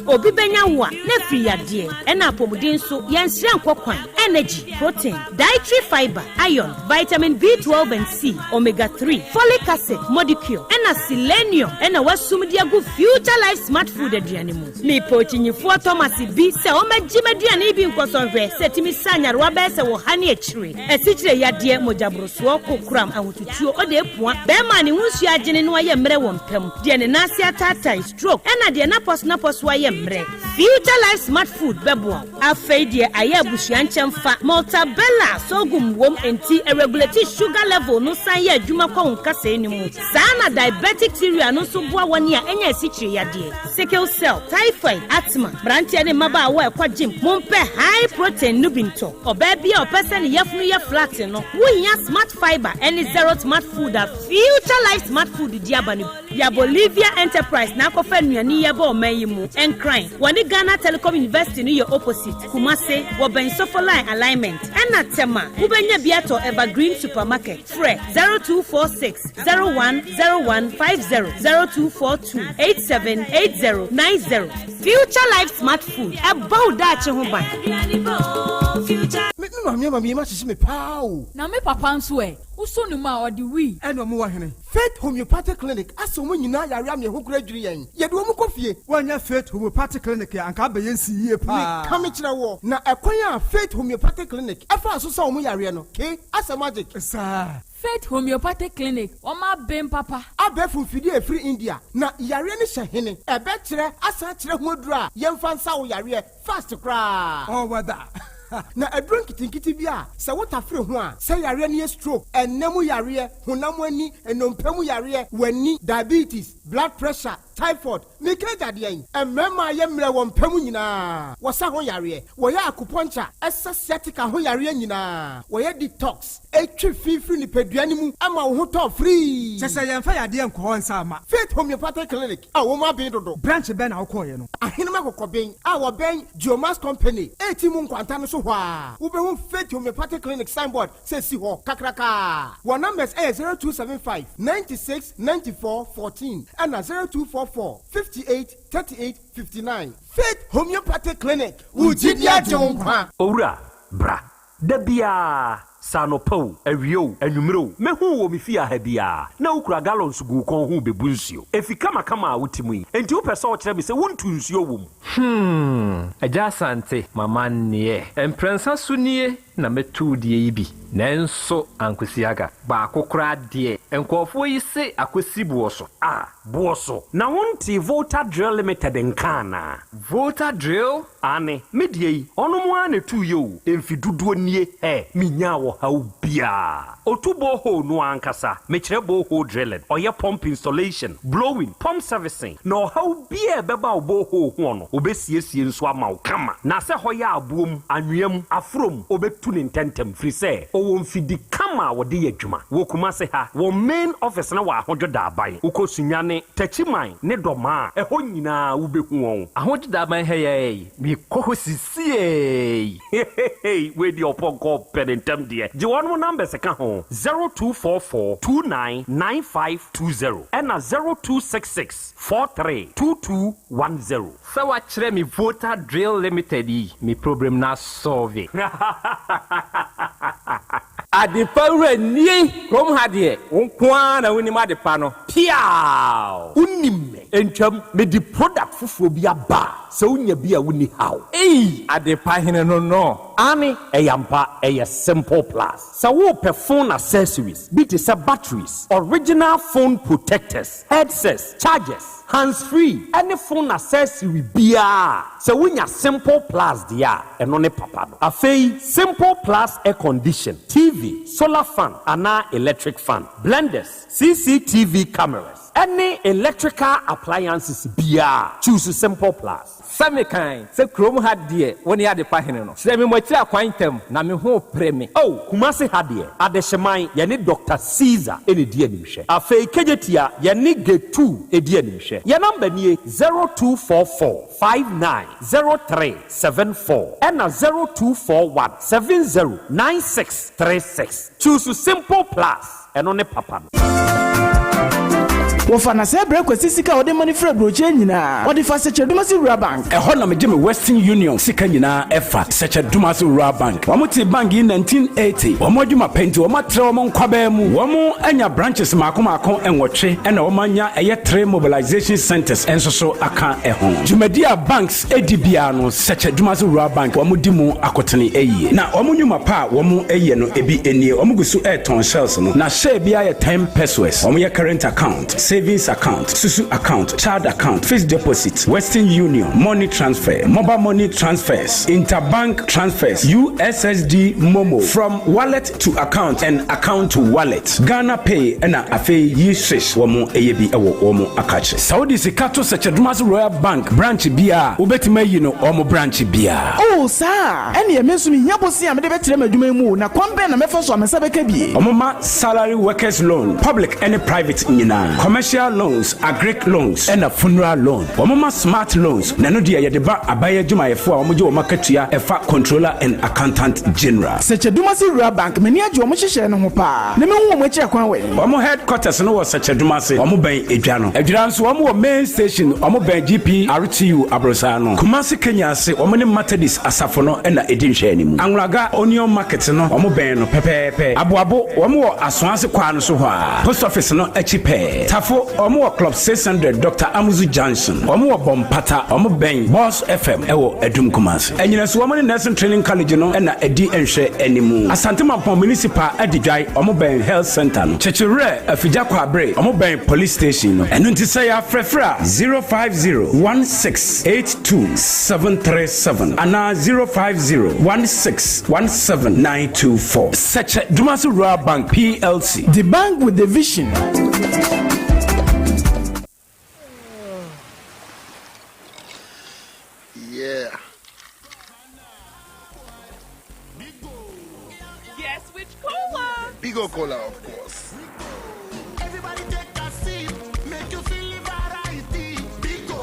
Obi bɛnya wo a, na afiri yadeɛ, ɛna apɔmuden nso, yɛnsrɛ nkɔ kwan, energy, protein, dietary fibre, iron, vitamin B12 and C, omega 3, folic acid, modicure, ɛna selenium ɛna wasum de agu Future Life Smart Food aduane mu. Mepɛ okyinyifoɔ Thomas bi sɛ ɔmmɛgye m'aduane yi bi nkɔsɔ nhwɛ sɛ ɛtumi sa nyarewa bɛyɛ sɛ wɔ ha ne akyire, asikyire yadeɛ, mogyaborosoɔ, kokoram, ahotutuo, odeepua, bɛrima a ne ho nsuo agyene na wayɛ mmerɛ wɔ mpa mu, deɛ ne nan ase ataatae, stroke, ɛna deɛ n'apɔsonapɔso ayɛ mmerɛ. Future Life Smart Food bɛboa wo. Afei deɛ ayɛ abusua nkyɛmfa, Maltabella sorghum wom enti ɛregulate sugar level no san yɛ adwuma kɔ wo nkasɛɛ no mu. Saa na diabetic cereal no nso boa wɔn a anya asikyire yadeɛ, sickle cell, typhoid, asthma. Mmeranteɛ ne mmabaawa a ɛkɔ gym, mompɛ high protein no bi ntɔ. Ɔbaa bi a ɔpɛ sɛ ne yafunu yɛ flat no, wohia Smart Fibre ne Zero Smart Food a Future Life Smart Food de aba no bi. Ya Bolivia Enterprise na akɔfa nnuane yi aba ɔman yi mu. Nkran, wɔne Ghana Telecom University no yɛ opposite. Kumase, wɔbɛn Sofoline Alignment. Ɛna Tema, wobɛnya bi atɔ Evergreen Supermarket. Frɛ 0246 01 01 50, 0242 87 80 90. Future Life Smart Food, ɛbɔ wo daakye ho ban. maame ama me yam ahyehye me paa o. Na me papa nso ɛ? Wosɔ ne mu a, ɔde wii. Ɛna ɔmo wɔ hene? Faith Homeopathic Clinic asa wɔn nyinaa yare ama ɛho koraa dwiri yɛn. Yɛde wɔn kɔ fie. Woannya Faith Homeopathic Clinic a, anka abɛyɛ nsi yie paa. Meka mekyerɛ woɔ, na ɛkwan a Faith Homeopathic Clinic faa so sa wɔn yareɛ no, ke, asɛ magic. Saa. Faith Homeopathic Clinic, wɔn aben papa. Abɛɛfo mfidie a ɛfiri India, na yareɛ no hyɛ hene? Ɛbɛkyerɛ asan akyerɛ ho aduro a yɛmfa nsa wo yareɛ fast koraa. All weather. Na aduro nketenkete bi a sɛ wotafere ho a, sɛ yareɛ no yɛ stroke, ɛnna mu yareɛ, honam ani, nnompe mu yareɛ, w'ani, diabetes, blood pressure, typhoid, meka agya deɛn? Mmarima a yɛ mmerɛ wɔ mpa mu nyinaa, wɔsa ho yareɛ, wɔyɛ acupuncture, ɛsa sciatica ho yareɛ nyinaa, wɔyɛ detox, ɛtwe fi firi nipadua no mu ma wo ho tɔ firii. Kyɛ sɛ yɛmfa yadeɛ nkɔ hɔ nsa mma. Faith Homeopathic Clinic a wɔn aben dodo. Branch bɛn na wokɔeɛ no? Ahenem Akokɔben a wɔbɛn Geomax Company reti mu nkwanta no so hɔ ara, wobɛhu Faith Homeopathic Clinic signboard sɛ ɛsi hɔ kakraka. Wɔn numbers yɛ 0275 96 94 14 ɛna 0244 58 38 59. Faith Homeopathic Clinic, wo gyidi agye wo nkwa. Owura, bra. Da biara, sɛ anɔpa o, awia o, anwummere o, mɛhu wo wɔ me fie ha biara, na wokura gallons gu wo kɔn ho rebebu nsuo. Efi kamakama a wote mu yi, enti wopɛ sɛ wokyerɛ me sɛ wontu nsuo wɔ mu? Hmm, Agya Asante, m'amanneɛ. Mprɛnsa so nie na mɛtu wo deɛ yi bi, nanso ankosi aga. Baako koraa deɛ, nkurɔfoɔ yi se akɔsi boɔ so. Ah, boɔ so? Na wontee Volta Drill Limited nka anaa? Volta Drill? Aane, me deɛ yi, ɔnom ara na ɛtuiɛ o, mfe dodoɔ nie, hɛ, menyaa ɔhaw biara. Ɔtu borehole no ara ankasa, mekyerɛ borehole drilling, ɔyɛ pump installation, blowing, pump servicing, na ɔhaw biara a ɛbɛba wo borehole hoɔ no, ɔbɛsiesie nso ama wo kama. Na sɛ hɔ yɛ aboɔ mu, anwea mu, aforɔ mu, ɔbɛtu no ntɛntɛm, firi sɛ ɔwɔ mfidi kama a wɔde yɛ adwuma. Wɔ Kumase ha, wɔn main office no wɔ Ahodwo Daaban. Wokɔ Sunyani, Techiman ne Dɔmaa a, ɛhɔ nyinaa wobɛhu wɔn. Ahodwo Daaban ha yi ara yi, mekɔ hɔ sisiei. Heheheey wei deɛ ɔpɔnkɔ pɛ ne ntɛm deɛ gye wɔnom numbers ka ho 0244 29 9520 ɛna 0266 43 2210. Sɛ wakyerɛ me Volta Drill Limited yi me problem no asɔlve. Adepa wura nie! Kurom ha deɛ, wo nko ara na wonim adepa no. Piaaw! Wonim me. Ntwam, mede product foforɔ bi aba a, sɛ wonya bi a wonni haw. Ei! Adepa hene no no. Aane, ɛyɛ ampa, ɛyɛ Simple Plus. Sɛ worepɛ phone accessories bi te sɛ batteries, original phone protectors, headsets, chargers, hands free ne phone accessory biara a, sɛ wonya Simple Plus deɛ a, ɛno ne papa no. Afei, Simple Plus air condition, TV, solar fan anaa electric fan, blenders, CCTV cameras, ne electrical appliances biara a, choose Simple Plus. Sɛ mekan sɛ kurom ha deɛ wo ne adepa hene no, kyerɛ me mo akyiri akwan ntɛm, na me ho repere me. Oh, Kumasi ha deɛ, Adehyeman, yɛne Doctor Caesar na ɛdi animhwɛ. Afei Kejetia, yɛne Getu di animhwɛ. Yɛn number nie, 0244 59 03 74 ɛna 0241 70 96 36. Choose Simple Plus. Ɛno ne papa no. Wɔfa na sɛ brɛ Kwasi sika a ɔde ma no firi aburokyire nyinaa, ɔde fa Sɛkyɛ-Dumasi Rural Bank. Ɛhɔ na megye me Western Union sika nyinaa ɛfa, Sɛkyɛ-Dumasi Rural Bank. Wɔn tee bank yi 1980. Wɔn adwuma pɛ nti wɔn atrɛ wɔn nkwabaa mu. Wɔn anya branches mmaako mmaako nwɔtwe ɛna wɔn anya ɛyɛ three mobilization centers nso so aka ɛho. Dwumadi a banks di biara no, Sɛkyɛ Dumase Rural Bank wɔn di mu akotene yie. Na wɔn nnwuma pa a wɔn yɛ no ebi nie, wɔn gu so retɔn shells no, na share biara yɛ ten pesewas. Wɔn yɛ current account, savings account, susu account, child account, fixed deposit, Western Union, money transfer, mobile money transfers, interbank transfers, USSD momo, from wallet to account and account to wallet, Ghana Pay ɛna afei yi swish wɔn yɛ bi wɔ wɔn akakye. Sɛ wode sika to Sɛkyɛdomase Royal Bank branch biara a, wobɛtumi ayi no wɔn branch biara. Oh, saa a? Ɛnneɛ me nso mehia bosea a mede bɛtrɛ m'adwuma yi mu o, na kwan bɛn na mɛfa so a me nsa bɛka bi? Wɔma salary workers loan, public ne private nyinaa, commercial. Commercial loans, agric loans, ɛna funeral loan. Wɔn ma smart loans, na ɛno deɛ yɛde ba aban adwumayɛfoɔ a wɔgye wɔn akatua ɛfa Controller and Accountant General. Sɛkyɛdumase Rural Bank, m'ani agye wɔn nhyehyɛɛ no ho paa, na mehu wɔn akyiri akwan wɔ he? Wɔn headquarters no wɔ Sɛkyɛdumase, wɔn bɛn Edwa no. Adwira nso wɔn wɔ main station, wɔn bɛn GPRTU aborosan no. Kumasi Kenya ase, wɔn ne Methodist asafo no na ɛdi nhwɛanimu. Anwulaga Onion Market no, wɔn bɛn no pɛpɛɛpɛ. Aboabo, wɔn wɔ Asoase kwaa no so hɔ ara, Post Office no akyi pɛɛ. Tafo, wɔn wɔ Club 600, Doctor Amuzu Junction. Wɔn wɔ Bɔmpata, wɔn bɛn Boss FM wɔ Adum Kumasi. Anyinaso, wɔn ne Nursing Training College no na ɛdi nhwɛanimu. Asante Mampɔn Municipal Adidwae, wɔn bɛn Health Centre no. Kyekyewerɛ, Afigya Kwaabere, wɔn bɛn Police Station no. Ɛno nti sɛ yɛafrɛfrɛ a, 050 16 82 737 anaa 050 16 17 924. Sɛkyɛ Dumasi Rural Bank PLC. The bank with the vision. Yeah. Guess which cola? Bigo Cola, of course. Everybody take a sip, make you feel the variety. Bigo,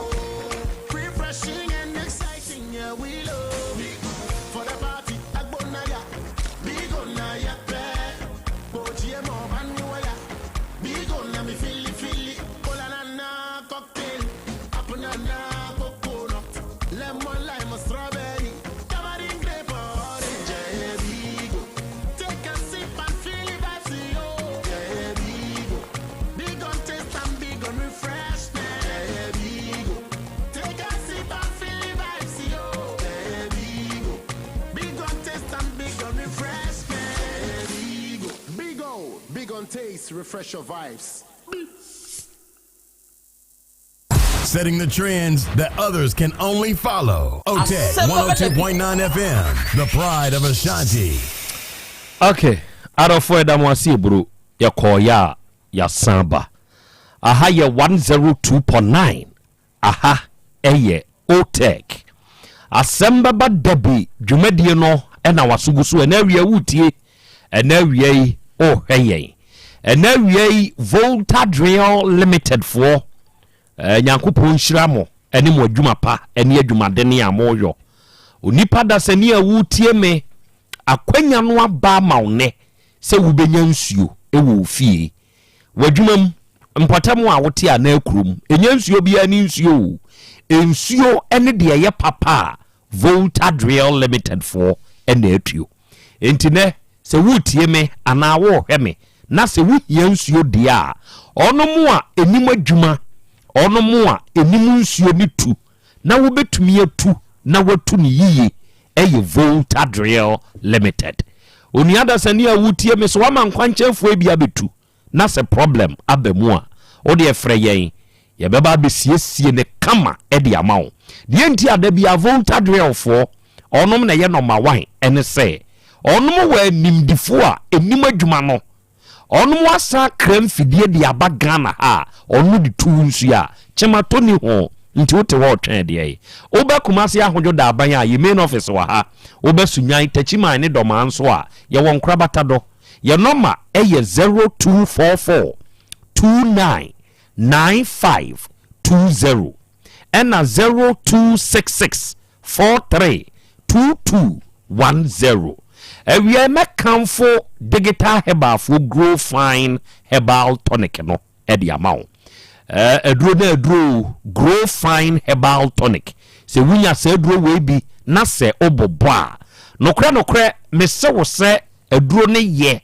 refreshing and exciting, yeah we love. Bigo for the party, Agbonaya. Bigo na ya pe, Boji mo baniwaya. Bigo na mi fili fili, cola na na cocktail, apple na na coconut, lemon lime strawberry, tamarind grape orange, yeah Bigo. Take a sip and feel the vibes, yo. Yeah, Bigo. Big on taste and big on refreshment. Yeah, Bigo. Take a sip and feel the vibes, yo. Yeah, Bigo. Big on taste and big on refreshment. Yeah, Bigo. Big O, big on taste, refresh your vibes. Setting the trends that others can only follow. OTEC 102.9 FM, the pride of Ashanti. Okay, adɔfoɔ ɛda mo ase eburo yɛkɔɔyɛ a yɛasan ba aha yɛ 102.9 aha ɛyɛ OTEC asɛm bɛba dabi dwumadie no ɛna waso gu so ɛna awia wotie ɛna awia yi ɔrehwɛ yɛn ɛna awia yi Volta Drill Limited foɔ Eh, Nyankopɔn nhyira mo ɛne mo adwuma pa ɛne adwumadene a moyɔ. Onipa dasani a wotie me, akwanya no aba ama wo nɛ sɛ wobɛnya nsuo wɔ wo fie, w'adwuma mu, mpɔtam a wote anaa kurom. Ɛnyɛ nsuo biara ne nsuo o. Nsuo ne deɛ ɛyɛ papa a Volta Drill Limited foɔ na atuo. Enti nɛ sɛ woretie me anaa worehwɛ me na sɛ wohia nsuo deɛ a, ɔnom a ɛnim adwuma, ɔnom a ɛnim nsuo ne tu na wobɛtumi atu na watu no yiye yɛ Volta Drill Limited. Onua dasani a wotie me, sɛ woama nkwankyɛnfoɔ bi abɛtu na sɛ problem aba mu a, wo deɛ frɛ yɛn, yɛbɛba abɛsiesie no kama de ama wo. Deɛ nti a da biara Volta Drill-foɔ, ɔnom na ɛyɛ number one ɛne sɛ, ɔnom wɔ animdifoɔ a ɛnim adwuma no. Ɔnom asan akra mfidie de aba Ghana ha a, ɔno de tu wo nsuo a, kyematɔ ni ho, nti wote hɔ retwɛn deɛn? Woba Kumasi Ahodwo Daaban a, yɛ main office wɔ ha. Woba Sunyani, Takyiman ne Dɔmaa nso a, yɛwɔ Nkorabata dɔ. Yɛn nɔma yɛ 0244 29 95 20 ɛna 0266 43 22 10. Awia mɛkamfo Digital Herbalfoɔ Grow Fine Herbal Tonic no de ama wo. Aduro no aduro o, Grow Fine Herbal Tonic. Sɛ wonya saa aduro wei bi na sɛ wobobɔ a, nokorɛ nokorɛ mese wo sɛ Aduro no yɛ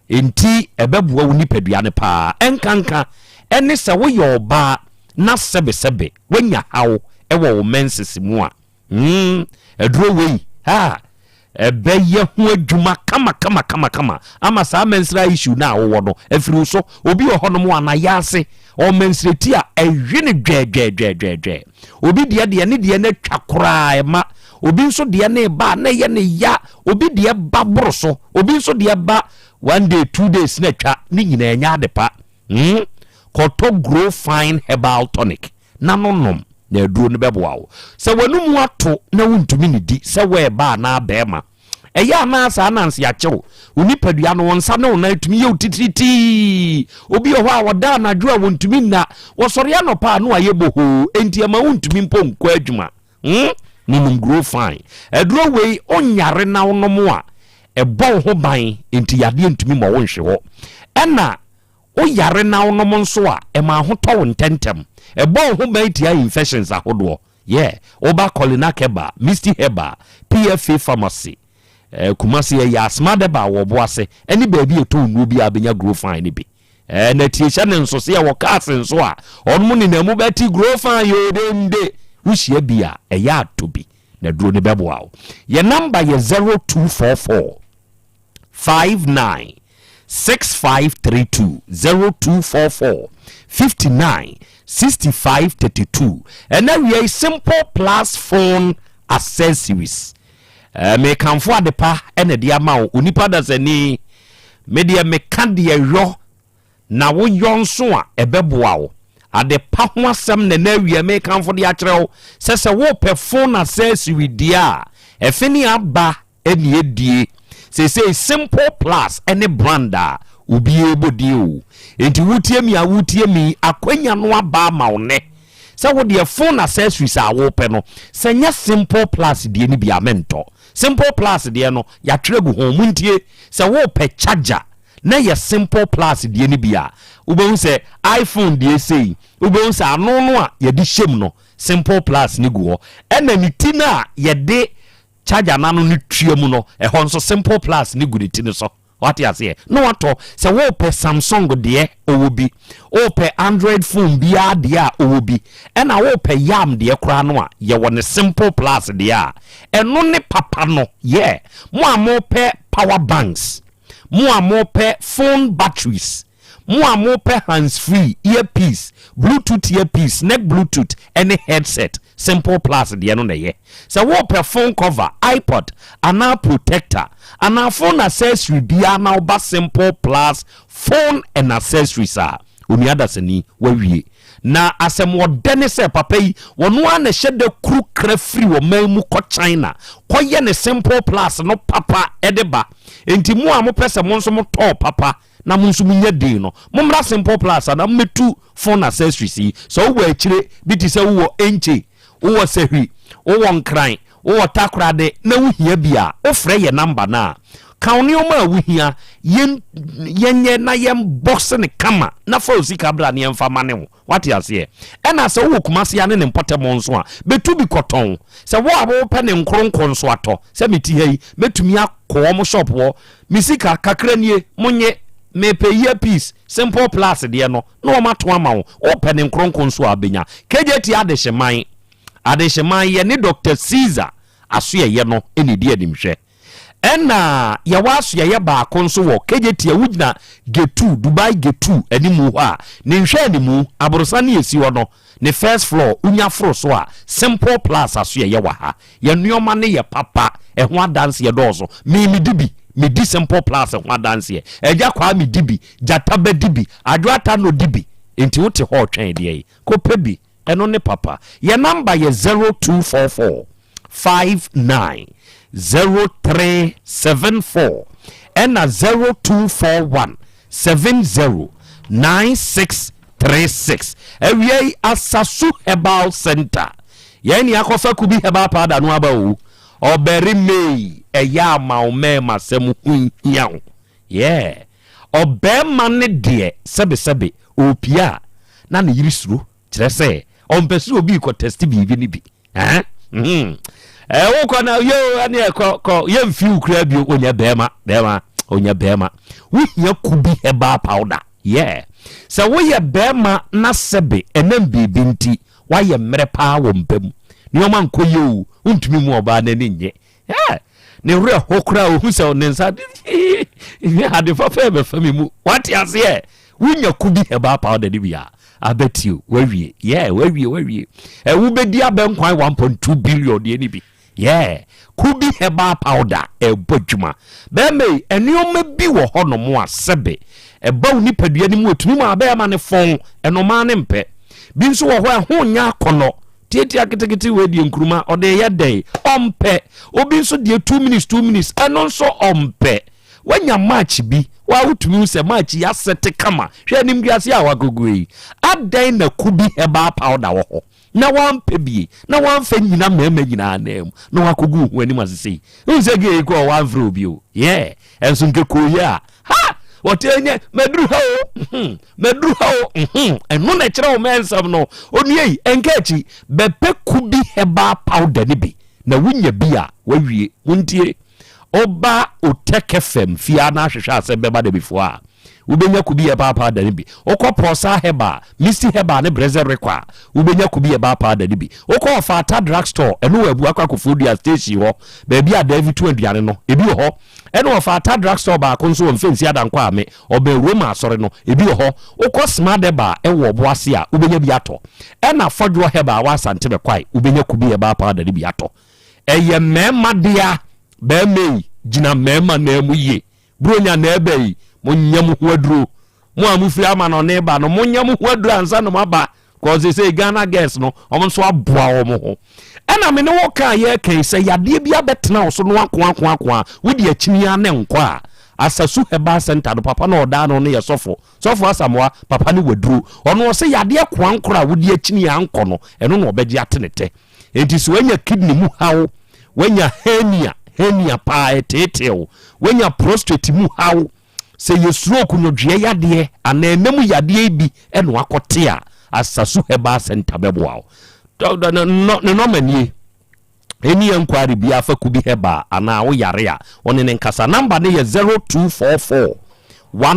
nti ɛbɛboa wo nipadua no paa. Ɛnkanka ɛne sɛ woyɛ ɔbaa na sɛbesɛbe woanya haw wɔ wo menses mu a, hmm, aduro wei ha ɛbɛyɛ ho adwuma kama kama kama kama ama saa menstrual issue no a wowɔ no afiri wo so. Obi wɔ hɔnom a n'ayaase ɔmenstruate a ɛhwe no dwɛɛdwɛɛdwɛɛdwɛɛ. Obi deɛ deɛ ne deɛ no atwa koraa ɛma obi nso deɛ ne ba na ɛyɛ ne ya Obi deɛ ba boro so, obi nso deɛ ba one day, 2 days na atwa, ne nyinaa ɛnyɛ ade pa. Hmm? Kɔtɔ Grow Fine Herbal Tonic na no nom na aduro no bɛboa wo. Sɛ w'anomu ato na wontumi nidi sɛ wɔɛba anaa bɛrima, Ɛyɛ a na saa ananse akye wo. Wo nipadua no, wo nsa ne wo nan tumi yɛ wo titiritii. Obi wɔ hɔ a, ɔda anadwo a wɔntumi nna. Wɔsɔre anɔpa a na wayɛ bohoo, enti ɛma wontumi mpo nkɔ adwuma. Hmm? Nonom Grow Fine. Aduro wei, wonyare na wonom a, ɛbɔ wo ho ban, enti yadeɛ ntumi mmɔ wo nhwe hɔ. Ɛna woyare na wonom nso a, ɛma ahotɔ wo ntɛntɛm. Ɛbɔ wo ho ban tia infections ahodoɔ. Yeah, woba Colinac Herbal, Misty Herbal, PFA Pharmacy, eh, Kumasi ɛyɛ Asmad Herbal wɔ Ɔboase, ɛne baabi a ɛtɔn nnuro biara bɛnya Grow Fine no bi. Eh, na tie hyɛ ne nso sɛ yɛwɔ cars nso a, ɔnom nenam mu bɛte Grow Fine yoo dende. Wohyia bi a, ɛyɛ atɔ bi, na duro no bɛboa wo. Yɛ number yɛ 0244 59 6532 0244 59 65 32 ɛna wia yi simple plus phone accessories eh, mekamfo adepa ɛna de ama wo onipa dasani medeɛ meka deɛ yɔ na woyɔ nso a ɛbɛboa wo ade pa ho asɛm na na awia mekamfo de akyerɛ wo sɛ sɛ wopɛ phone accessory deɛ a ɛfe ne aba ɛne adie. Seesei Simple Plus ne brand a obiara bɔ din o. Enti wotie me a wotie me yi, akwanya no aba ama wo nnɛ sɛ wo deɛ phone accessories a wopɛ no, sɛ nyɛ Simple Plus deɛ no bi a mentɔ. Simple Plus deɛ no, yɛatwerɛ agu ho. Montie, sɛ wopɛ charger na ɛyɛ Simple Plus deɛ no bi a, wobɛhu sɛ iPhone deɛ sei, wobɛhu sɛ ano no a yɛde hyɛ mu no, Simple Plus no gu hɔ. Ɛna ne ti no a yɛde Charger no ano no tua mu no, ɛhɔ nso Simple Plus no gu ne ti no so. Wate aseɛ? Na watɔ. Sɛ wopɛ Samsung deɛ, ɔwɔ bi. Wopɛ Android phone biara deɛ a, ɔwɔ bi. Ɛna wopɛ Yam deɛ koraa no a, yɛwɔ ne Simple Plus deɛ a, ɛno ne papa no. Yeah. Mo a mopɛ power banks, mo a mopɛ phone batteries, Mo a mopɛ hands-free, earpiece, Bluetooth earpiece, neck Bluetooth, ne headset, Simple Plus deɛ no na ɛyɛ. Sɛ worepɛ phone cover, iPod, anaa protector, anaa phone accessory biara na woba Simple Plus Phone and Accessories a, onua dasani, woawie. Na asɛm ɔdɛ ne sɛ papa yi, ɔno ara na ɛhyɛ da kuru kra firi ɔman mu kɔ China kɔyɛ ne Simple Plus no papa de ba. Enti mo a mopɛ sɛ mo nso motɔɔ papa na mo nso monya din no, mommra Simple Plus anaa mommɛtu phone accessories yi. Sɛ wowɔ akyire bi te sɛ wowɔ Enche, wowɔ Sahwi, wowɔ Nkran, wowɔ Takorade na wohia bi a, wofrɛ yɛn number no a, ka wo nneɛma a wohia, yɛn yɛnyɛ na yɛn box no kama na fa wo sika bra na yɛmfa ma ne wo. Wate aseɛ? Ɛna sɛ wowɔ Kumasi ne ne mpɔtam nso a, bɛtu bi kɔtɔn. Sɛ wo a wopɛ ne nkronkron nso atɔ, sɛ mete ha yi, mɛtumi akɔ wɔn shop hɔ. Me sika, kakra nie, monnye. Mepɛ earpiece, Simple Plus deɛ no, na wɔato ama wo. Wopɛ ne nkronkron nso a, wobɛnya. KJT Adehyeman, Adehyeman, yɛne Doctor Caesar Asoɛeɛ no na ɛdi animhwɛ. Ɛna yɛwɔ asoɛeɛ baako nso wɔ Kejetia, wogyina Gate 2, Dubai Gate 2 animu hɔ a, ne nhwɛanimu, aborosan no ɛsi hɔ no, ne first floor, wonya foro so a, Simple Plus asoɛeɛ wɔ ha. Yɛn nnoɔma no yɛ papa, ɛho adanseɛ dɔɔso. Me medi bi, medi Simple Plus ho adanseɛ. Agya Kwaa medi bi, Gyata bɛdi bi, Adwo Ata no di bi. Enti wote hɔ retwɛn deɛn? Kɔpɛ bi. Ɛno ne papa. Yɛn number yɛ 0244 59 0374 ɛna 0241 70 9636. Awia yi Asasu Herbal Center. Yɛn ne akɔfa Kubi Herbal Powder no aba o. Ɔbarima yi, ɛyɛ ama wo mmarima sɛm ho hia wo. Yeah. Ɔbarima no deɛ sɛbesɛbe ɔrepie a na ne yere suro, kyerɛ sɛ ɔmpɛ sɛ obi rekɔ tɛste biribi no bi. Ɛn? Mhm. Ɛ wokɔ na yo ɛne kɔ kɔ yɛmfi wo koraa bio onyɛ bɛrima bɛrima onyɛ bɛrima. Wohia kubi herbal powder. Yeah. Sɛ woyɛ bɛrima na sɛbe ɛnam biribi nti woayɛ mmerɛ paa wɔ mpa mu. Nneɛma nkɔ yie o, wontumi mu ɔbaa n'ani nnye. Yeah. Ne werɛ ho koraa ohu sɛ ne nsa ade fafa ɛbɛfa me mu. Wate aseɛ? Wonya kubi herbal powder no bi a, abɛtio, wawie. Yeah, wawie, wawie. Ɛ wobɛdi abɛnkwan 1.2 billion deɛ no bi. Yeah. Kubi herbal powder ɛbɔ adwuma. Bɛrima yi, nneɛma bi wɔ hɔnom a sɛbe ɛba wo nipadua no mu ɛtumi ma abɛɛma ne fɔn, ɛnomaa ne mpɛ. Bi nso wɔ hɔ ɛho nyɛ akɔnnɔ. Tiatia ketekete wei deɛ nkuruma ɔde yɛ dɛn? Ɔmpɛ. Obi nso deɛ 2 minutes 2 minutes ɛno nso ɔmpɛ. Wanya match bi wa wotumi hu sɛ match yi asɛte kama. Hwɛ animguase a wakogu yi. Adɛn na kubi herbal powder wɔ hɔ na wampɛ bie na wamfa nyina mmarima nyinaa nan mu na wakogu ho anim ase sei. Wohu sɛ gay yi kɔ wamfrɛ obi o. Yeah. Ɛnso nkekoo yi a ha wɔte nyɛ maduru ha o mhm, maduru ha o mhm. Ɛno na ɛkyerɛ wo mɛnsɛm no. Onua yi ɛnka akyi bɛpɛ kubi herbal powder no bi na wonya bi a wawie. Montie. Woba Otec FM fie a na ahwehwɛ asɛm bɛba da bi foɔ a, wobɛnya kubi herbal powder no bi. Wokɔ Pulsar Herbal, Misty Herbal ne Brezɛ Rekɔ a, wobɛnya kubi herbal powder no bi. Wokɔ Ɔfata Drug Store, ɛno wɔ Abuakwa Koforidua Station hɔ, baabi a Davi to aduane no, ebi wɔ hɔ. Ɛna Ɔfata Drug Store baako nso wɔ Mfɛnsi Adankwa Ame, ɔbɛn Roma Asɔre no, ebi wɔ hɔ. Wokɔ Smart Herbal wɔ Ɔboase a, wobɛnya bi atɔ. Ɛna Fɔdwoɔ Herbal wɔ Asante Bɛkwae, wobɛnya kubi herbal powder no bi atɔ. Ɛyɛ mmarima dea. Barima yi, gyina mmarima nan mu yie. Buronya na ɛba yi, monyɛ mo ho aduro. Mo a mofiri amanɔne ba no, monyɛ mo ho aduro ansa na moaba. Kɔɔ sesei Ghana girls no, wɔn nso aboa wɔn ho. Ɛna me ne wo kaa yɛreka yi, sɛ yadeɛ bi abɛtena wo so no akoakoakoa, wode akyini ara ne nkɔ a, Asasu Herbal Center no, papa no a ɔdaa no no yɛ sɔfo. Sɔfo Asamoah, papa no waduro. Ɔno ɔse yadeɛ koankoro a wode akyini ankɔ no, ɛno na ɔbɛgye ate ne tɛ. Enti sɛ woanya kidney mu haw, woanya hernia, hernia paa ɛteetee wo, woanya prostate mu haw, sɛ yɛ stroke, nwodwoeɛ yadeɛ anaa ɛna mu yadeɛ yi bi na wakɔte a, Asasu Herbal Center bɛboa wo. Ne nɔma nie. Any enquiry biara fa Kubi Herbal anaa wo yare a, wo ne no nkasa. Number no yɛ 0244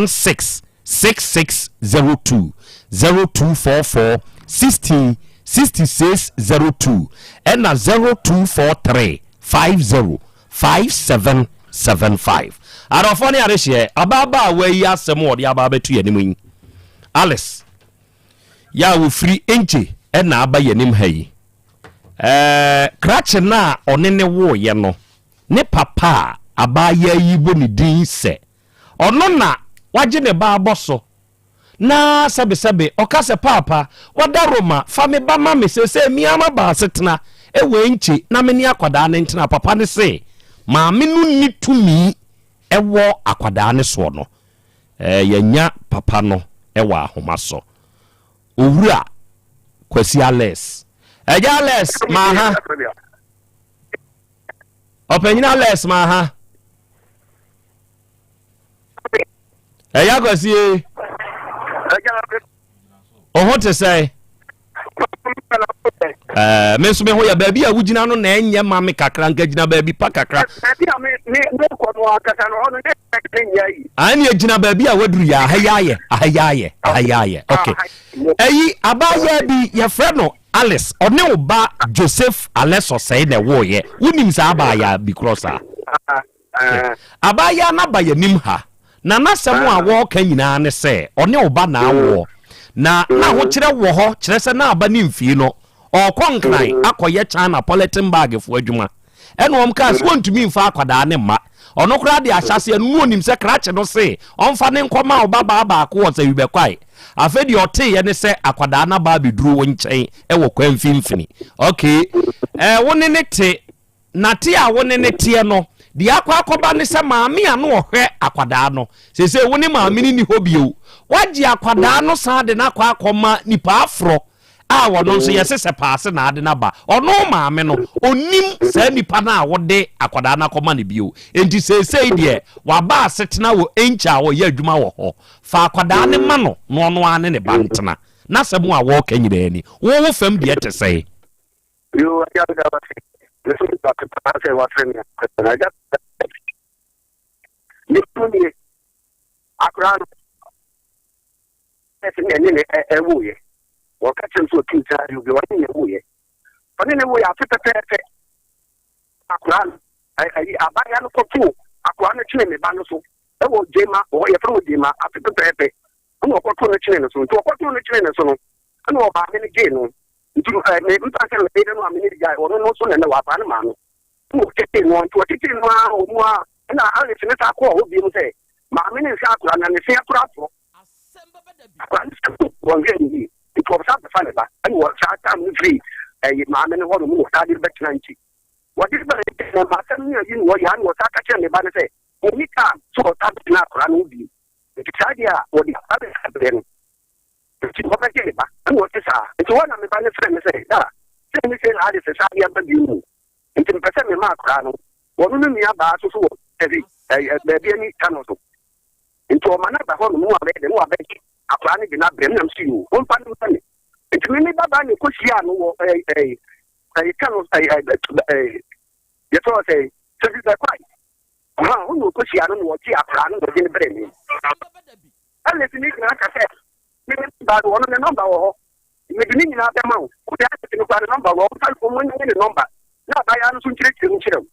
16 6602, 0244 16 6602 ɛna 0243 50 5775. Adɔfoɔ ne adehyeɛ, ababaawa yi asɛm a ɔde aba abɛto yɛn anim yi, Alice, yɛ a wɔfiri Enche ɛna aba yɛn anim ha yi. Ɛɛ, krakye no a ɔne ne woeɛ no, ne papa a abaayaa yi bɔ ne din sɛ ɔno na wagye ne ba abɔ so na sɛbesɛbe ɔka sɛ, Paapa, wada Roma, fa me ba ma me seesei, me ara maba asetena wɔ Enche na me ne akwadaa no ntena. Papa no se maame no nni tumi wɔ akwadaa no soɔ no, ɛɛ, yɛanya papa no wɔ ahoma so. Owura Kwasi Alex. Agya Alex, ma ha. Ɔpanyin Alex, ma ha. Ɛya Kwasi e. Ɔho te sɛ. Ɛɛ me nso me ho yɛ baabi a wogyina no na ɛnyɛ ma me kakra nka gyina baabi pa kakra. Baabi a me me me kɔ no ankasa no hɔ no ne nyɛ yi. Ɛne gyina baabi a waduru yɛ aha yɛ ayɛ aha yɛ ayɛ aha yɛ ayɛ ok. Ɛyi abaayaa bi yɛfrɛ no Alice ɔne wo ba Joseph Alex Ɔsɛe na ɛwooyɛ wonim saa abaayaa bi korɔ saa? Abaayaa no aba yɛnim ha na n'asɛm a wɔreka nyinaa ne sɛ ɔne wo ba na awoɔ na n'ahokyerɛ wɔ hɔ kyerɛ sɛ na aba ne mfie no ɔrekɔ Nkran akɔyɛ China polythene bag foɔ adwuma Ɛna wɔn kaa sɛ wɔntumi mfa akwadaa no mma. Ɔno koraa de ahyɛaseɛ no na ɔnim sɛ krakye no se ɔmfa no nkɔma ɔbabaa baako wɔ Sɛhwibɛkwae. Afei deɛ ɔteeɛ ne sɛ akwadaa no aba abɛduru wo nkyɛn wɔ kwan mfimfini. Okay, ɛɛ wo ne no te, na te a wo ne no teɛ no, deɛ akɔ akɔba ne sɛ maame a na ɔhwɛ akwadaa no, seesei wo ne maame no nni hɔ bio. Woagye akwadaa no san de no akɔ akɔma nipa aforɔ. a ɔno nso yɛse sɛ paase na ade no aba ɔno maame no ɔnim saa nipa no a wode akwadaa no akɔma no bio enti seesei deɛ waba asetena wɔ enkyɛ a ɔyɛ adwuma wɔ hɔ fa akwadaa no ma no na ɔno ara ne ne ba ntena n'asɛm a wɔreka nyinaa ni wo wo fam deɛ te sɛn. Yoo agya meda wo ase me nso meda ase paa sɛ wafrɛ me akasa agya ne kunu nie akwadaa no Ɛsɛ ne ɛne ne ɛwoeɛ. Wɔka kyerɛ m sɛ ɔtum saa deɛ obi ɔne ne woeɛ. Ɔne ne woeɛ afe pɛpɛɛpɛ. Akwadaa no ayi abaayewa no kɔtoo akwadaa no kyene me ba no so ɛwɔ gyema wɔ yɛfrɛ wɔ gyema afe pɛpɛɛpɛ. Ɛna ɔkɔtoo no kyene no so nti ɔkɔtoo no kyene no so no ɛna ɔmaame no gyee no nti ɛɛ mpa sɛ me yere no a me ne gyae ɔno no so na ɛnɛ wɔ akwadaa no maame. Ɛna ɔtetee no nti ɔtetee no ara wɔ mu a ɛna Alice ne saa kɔɔ hɔ bio sɛ maame ne nsa akora na ne se akora aporɔ. Akwadaa no sɛ wɔnhwɛ ne yie nti wɔsan bɛfa ne ba ɛna wɔ saa tam no firi ɛyɛ maame no hɔ nom na wɔsan de no bɛtena nti wɔde no baa nti na asɛm no ayi no wɔyɛ ana wɔsan ka kyerɛ me ba no sɛ ɔnni time sɛ ɔsan bɛtena akwadaa no ho bio nti saa deɛ a wɔde akwadaa no abrɛ no nti wɔbɛgye ne ba ɛna ɔte saa nti hɔ na me ba no frɛ me sɛ da sɛ ne sɛ na ade sɛ saa de aba bio mu nti mepɛ sɛ mema akwadaa no wɔno no nua baa so so wɔ ɛbi baabi ani ka no so Nti ɔma no aba hɔnom na wabɛyɛ dɛn? Na wabɛgye akwadaa no de no abrɛ me. Na mese yoo, momfa no mma me. Nti me me babaa na ɛkɔhyiaa no wɔ ɛɛ ɛɛ ɛɛ ka no ɛɛ ɛɛ ɛɛ yɛfrɛ wɔ sɛ sɛbi bɛkwae. Ɔha hɔ na ɔkɔhyia no na ɔgye akwadaa no na ɔde no brɛ me. Ɛna si ne nyinaa ka sɛ me me ba no ɔno ne nɔmba wɔ hɔ. Mede ne nyinaa bɛma wo. Wode asɛte no koraa ne nɔmba wɔ hɔ. Ɔmfa ɔmo nye ne nɔmba na abaayewa no nso nkyerɛkyerɛ mu nkyerɛ wo.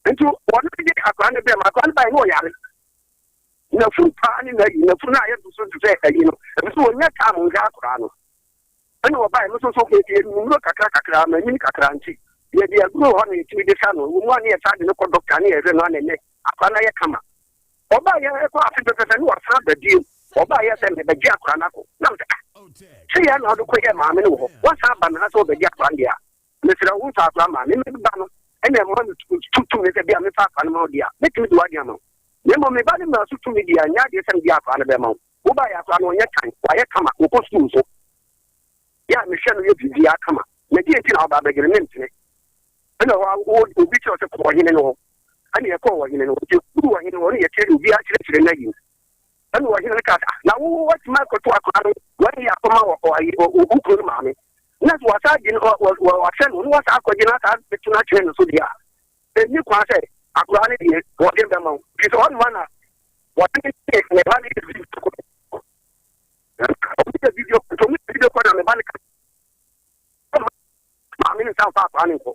Nti ɔno de akwadaa no brɛ me. Akwadaa no baeɛ na ɔyare. N'afuru paa ne n'ayi, n'afuru no ayɛ doso te sɛ ayi no, ɛfiri sɛ ɔnya time nhwɛ akwadaa no. Ɛna ɔbaeɛ no nso so yɛnumuro kakra kakra, manyini kakra nti yɛde aduro hɔ na yɛtumi de sa no, ɛwɔ mu a ne yɛsan de no kɔ dɔkta ne yɛhwɛ no ana ɛnɛ akwadaa no ayɛ kama. Ɔbaeɛ ɛkɔ afe pɛpɛpɛ ne wasan aba bio, ɔbaeɛ sɛ mebɛgye akwadaa no akɔ. Na mesɛ ah, sɛ yɛ na ɔde kɔyɛɛ maame no wɔ hɔ, wasan aba me ha sɛ ɔbɛgye akwadaa no deɛ a, Mesrɛ wo, mfa akora mma me. Me ba no na ɛma me tumi sɛ bi a mefa akora no ma wo deɛ a, mɛtumi de w'adeɛ ama wo. Na mmom me ba no maa so tumi deɛ a, ɛnyɛ adeɛ sɛ mede akora no bɛma wo. Wo ba yɛ akora no, ɔnyɛ tan, wayɛ kama, ɔkɔ sukuu nso. Yɛ a mehwɛ no yɛ biribiara kama. Na deɛ nti na woba abɛgye no, mempene. Ɛna hɔ a, obi kyerɛ sɛ kɔ ɔhene no hɔ. Ɛna yɛkɔɔ ɔhene no hɔ. Nti yɛkɔduu ɔhene no hɔ no, yɛkyerɛ no, obiara kyerɛkyerɛ n'ayi. Ɛnna ɔhene no kaa sɛ, Na wo woatumi akɔto akora no wɔayi akɔma wo kunu no maame, na sɛ wɔasan agye no, wɔahwɛ no, na wɔasan akɔgye no asan abɛto no akyerɛ no so deɛ a, ɛnni kwan sɛ akora no deɛ wɔde bɛma wo. Ɛfiri sɛ ɔno ara na wɔde ne ne ba no yɛ video kɔ. Wɔyɛ video kɔ, nti wɔyɛ video kɔ na me ba no ka maame no nsa mfa akora no nkɔ.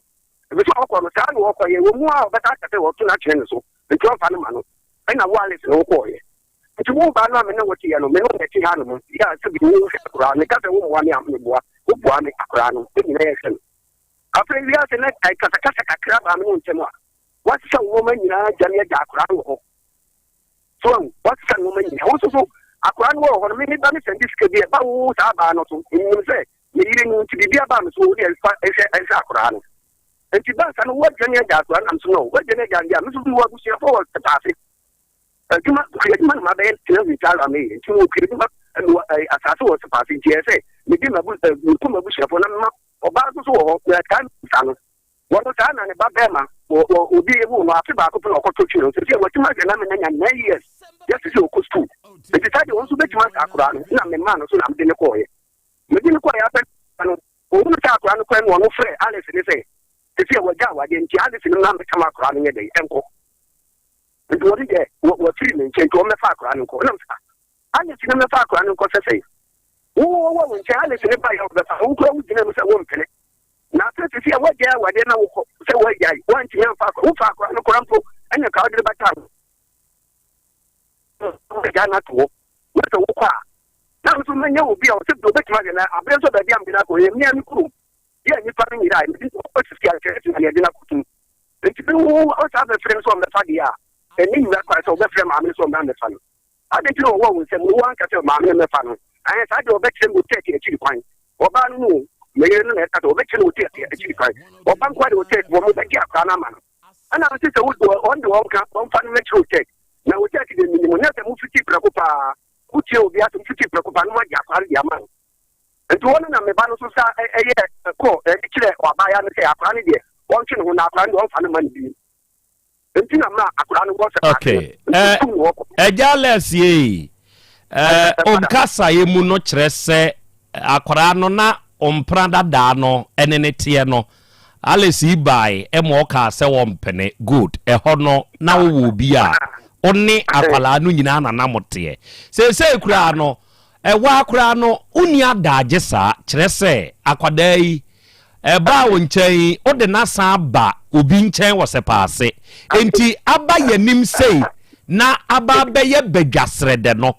Ɛfiri sɛ ɔkɔ no, saa na ɔkɔyɛ. Wɔ mu a ɔbɛka aka sɛ wɔto no akyerɛ no so, nti ɔmfa no ma no. Ɛna wo Alice na wokɔɔyɛ. Nti wo baa no a me ne wo teɛ no, me ne wo na ɛte ha nom. Yɛ a sɛbi wohwɛ akora no, meka sɛ wommoa me a, meboa. Woboa me akora no, yɛn nyinaa yɛhwɛ no. Afei wiase no kasakasa kakra baa me ne wo ntam a, woasesa wo nneɛma nyinaa dwane agya akora no wɔ hɔ. So wahu? Woasesa nneɛma nyinaa. Wo nso so, akora no wɔ hɔ no, me meba me sɛnde sika bi ɛba wo saa baa no so. Menim sɛ me yere no nti biribi aba me so, wo deɛ fa hwɛ hwɛ akora no. Nti bansa no woadwane agya akora no nam so no, woadwane agya no deɛ a, me nso mewɔ abusuafoɔ wɔ asase. Adwuma, kuadwuma na mabɛyɛ tena Huitara meyɛ nti mewɔ kuadwuma, mewɔ asase wɔ asase nti ɛyɛ sɛ mede mabu mekɔ m'abusuafoɔ na mema ɔbaa nso so wɔ hɔ na saa nsa no wɔno saa na ne ba bɛrima wɔ wɔ obi ewu no afe baako pɛ na ɔkɔtɔ twi no sɛ sɛ watumi ahwɛ na mena nya 9 years yɛsɛ sɛ ɔkɔ school nti saa deɛ wɔn nso bɛtumi asa akora no na mema no so na mede ne kɔɔyɛ mede ne kɔɔyɛ afɛ no ohunu sɛ akora no kɔɛ no ɔno frɛ Alice ne sɛ sɛ wɔgya awadeɛ nti Alice no na mɛkama akora no nyɛ dɛ ɛnkɔ nti wɔde deɛ wɔfiri me nkyɛn nti wɔmmɛfa akora no nkɔ nam sɛ Alice no mmɛfa akora no nkɔ sɛ sɛ wowɔ wo nkyɛn Alice ne ba yɛ wɔbɛfa wo kora wogyina mu sɛ wompene na afei sisi a woagyae awadeɛ na wokɔ sɛ woagyae woantumi amfa akora wofa akora no kora mpo ɛne ka wode bɛta wogya no ato hɔ na sɛ wokɔ a na nso mɛnyɛ obi a ɔsɛ bi obɛtumi ayɛ na aberɛ nso baabi a mede no akɔ yɛ mmea me kurom yɛ nnipa no nyinaa mede ɔsisi akyerɛ sɛ na yɛde no akɔtom nti bi wo ɔsaa bɛfrɛ no sɛ ɔmmɛfa deɛ a ɛne nyina kwan sɛ wobɛfrɛ maame no sɛ ɔmmra mmɛfa no ade nti na ɔwɔ wo nsɛm no wo anka sɛ maame no mmɛfa no ɛhɛ saa deɛ ɔbɛkyerɛ no wɔtɛɛte akyiri kwan ɔbaa no mu meyere no na ɛka sɛ ɔbɛkyerɛ no wɔtɛɛte akyiri kwan ɔba nkoa de wɔtɛɛte wɔ mo bɛgye akora no ama no ɛna mese sɛ wɔn de wɔn ka wɔmfa no mɛkyerɛ wɔtɛɛte na wɔtɛɛte deɛ menim nyɛ sɛ mofiti prɛko paa wotie obi asɛm fiti prɛko paa no moagye akora no de ama no nti wɔn na meba no so sa ɛyɛ kɔ ɛde kyerɛ ɔabaayewa no sɛ akora no deɛ wɔntwe ne ho na akora no deɛ ɔmfa no ma no bi nti na ma akora no wɔ sɛ okay ɛgya alex yei ɔnkasaeɛ mu no kyerɛ sɛ akwaraa no na ɔmpra dadaa no ɛne ne teɛ no Alice yi bae ɛma ɔkaa sɛ wɔmpene good ɛhɔ no na wowɔ obi a wo ne akwaraa no nyinaa na na moteɛ seesei koraa no Ɛwɔ ara koraa no, wonni adaagye saa, kyerɛ sɛ, akwadaa yi, ɛbaa wo nkyɛn yi, wode no asan aba obi nkyɛn wɔ sɛpaase. Enti aba yɛnim sei na aba abɛyɛ badwasrɛdɛ no,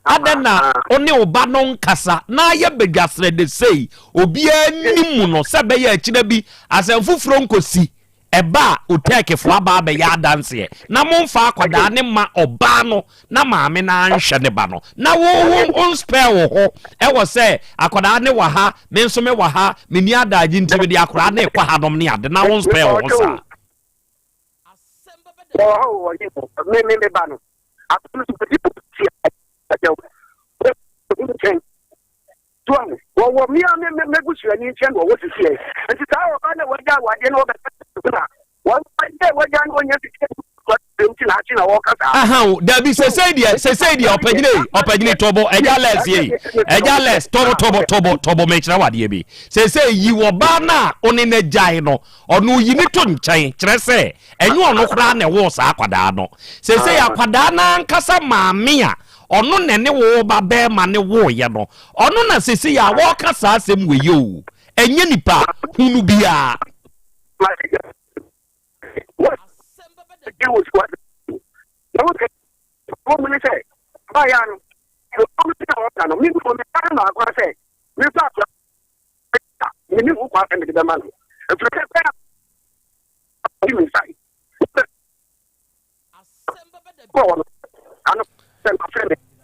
adɛn na wo ne wo ba no nkasa na ayɛ badwasrɛdɛ sei, obiara nnim mu no, sɛ ɛbɛyɛ akyina bi asɛm foforɔ nkɔsi, ɛba a, Otɛkfoɔ aba abɛyɛ adanseɛ na momfa akwadaa no mma ɔbaa no na maame no anhwɛ ne ba no na wo wo wo nspɛɛ wo ho ɛwɔ sɛ akwadaa no wɔ ha me nso me wɔ ha menni adaagye nti mede akwadaa no rekɔ hanom ne ade na wo nspɛɛ wo ho saa. Wɔwɔ hɔ wɔ yi mu me me me ba no akwadaa no so bɛdi ti a ɛdɛw nkyɛn So ahu? Wɔwɔ me a me me m'abusuani nkyɛn na wɔwɔ sisi ɛ. Nti saa ɔbaa na wagya awadeɛ na wɔbɛka na wɔn sɛ wagya no wɔnya sika nti na akyi na wɔka saa. Aha o, dabi sesei deɛ sesei deɛ ɔpanyini yi ɔpanyini tɔbɔ ɛgya lɛs yei ɛgya lɛs tɔbɔ tɔbɔ tɔbɔ tɔbɔ mekyerɛ wadeɛ bi sesei yi ɔbaa no a ɔne no agyae no ɔno yi ne to nkyɛn kyerɛ sɛ ɛnyɛ ɔno koraa na ɛwoo saa akwadaa no sesei akwadaa no ankasa maame a Ɔno na ɛne wo ba bɛɛma no woeɛ no, ɔno na sesei a wɔɔka saa asɛm wei o, ɛnyɛ nipa hunu biaa.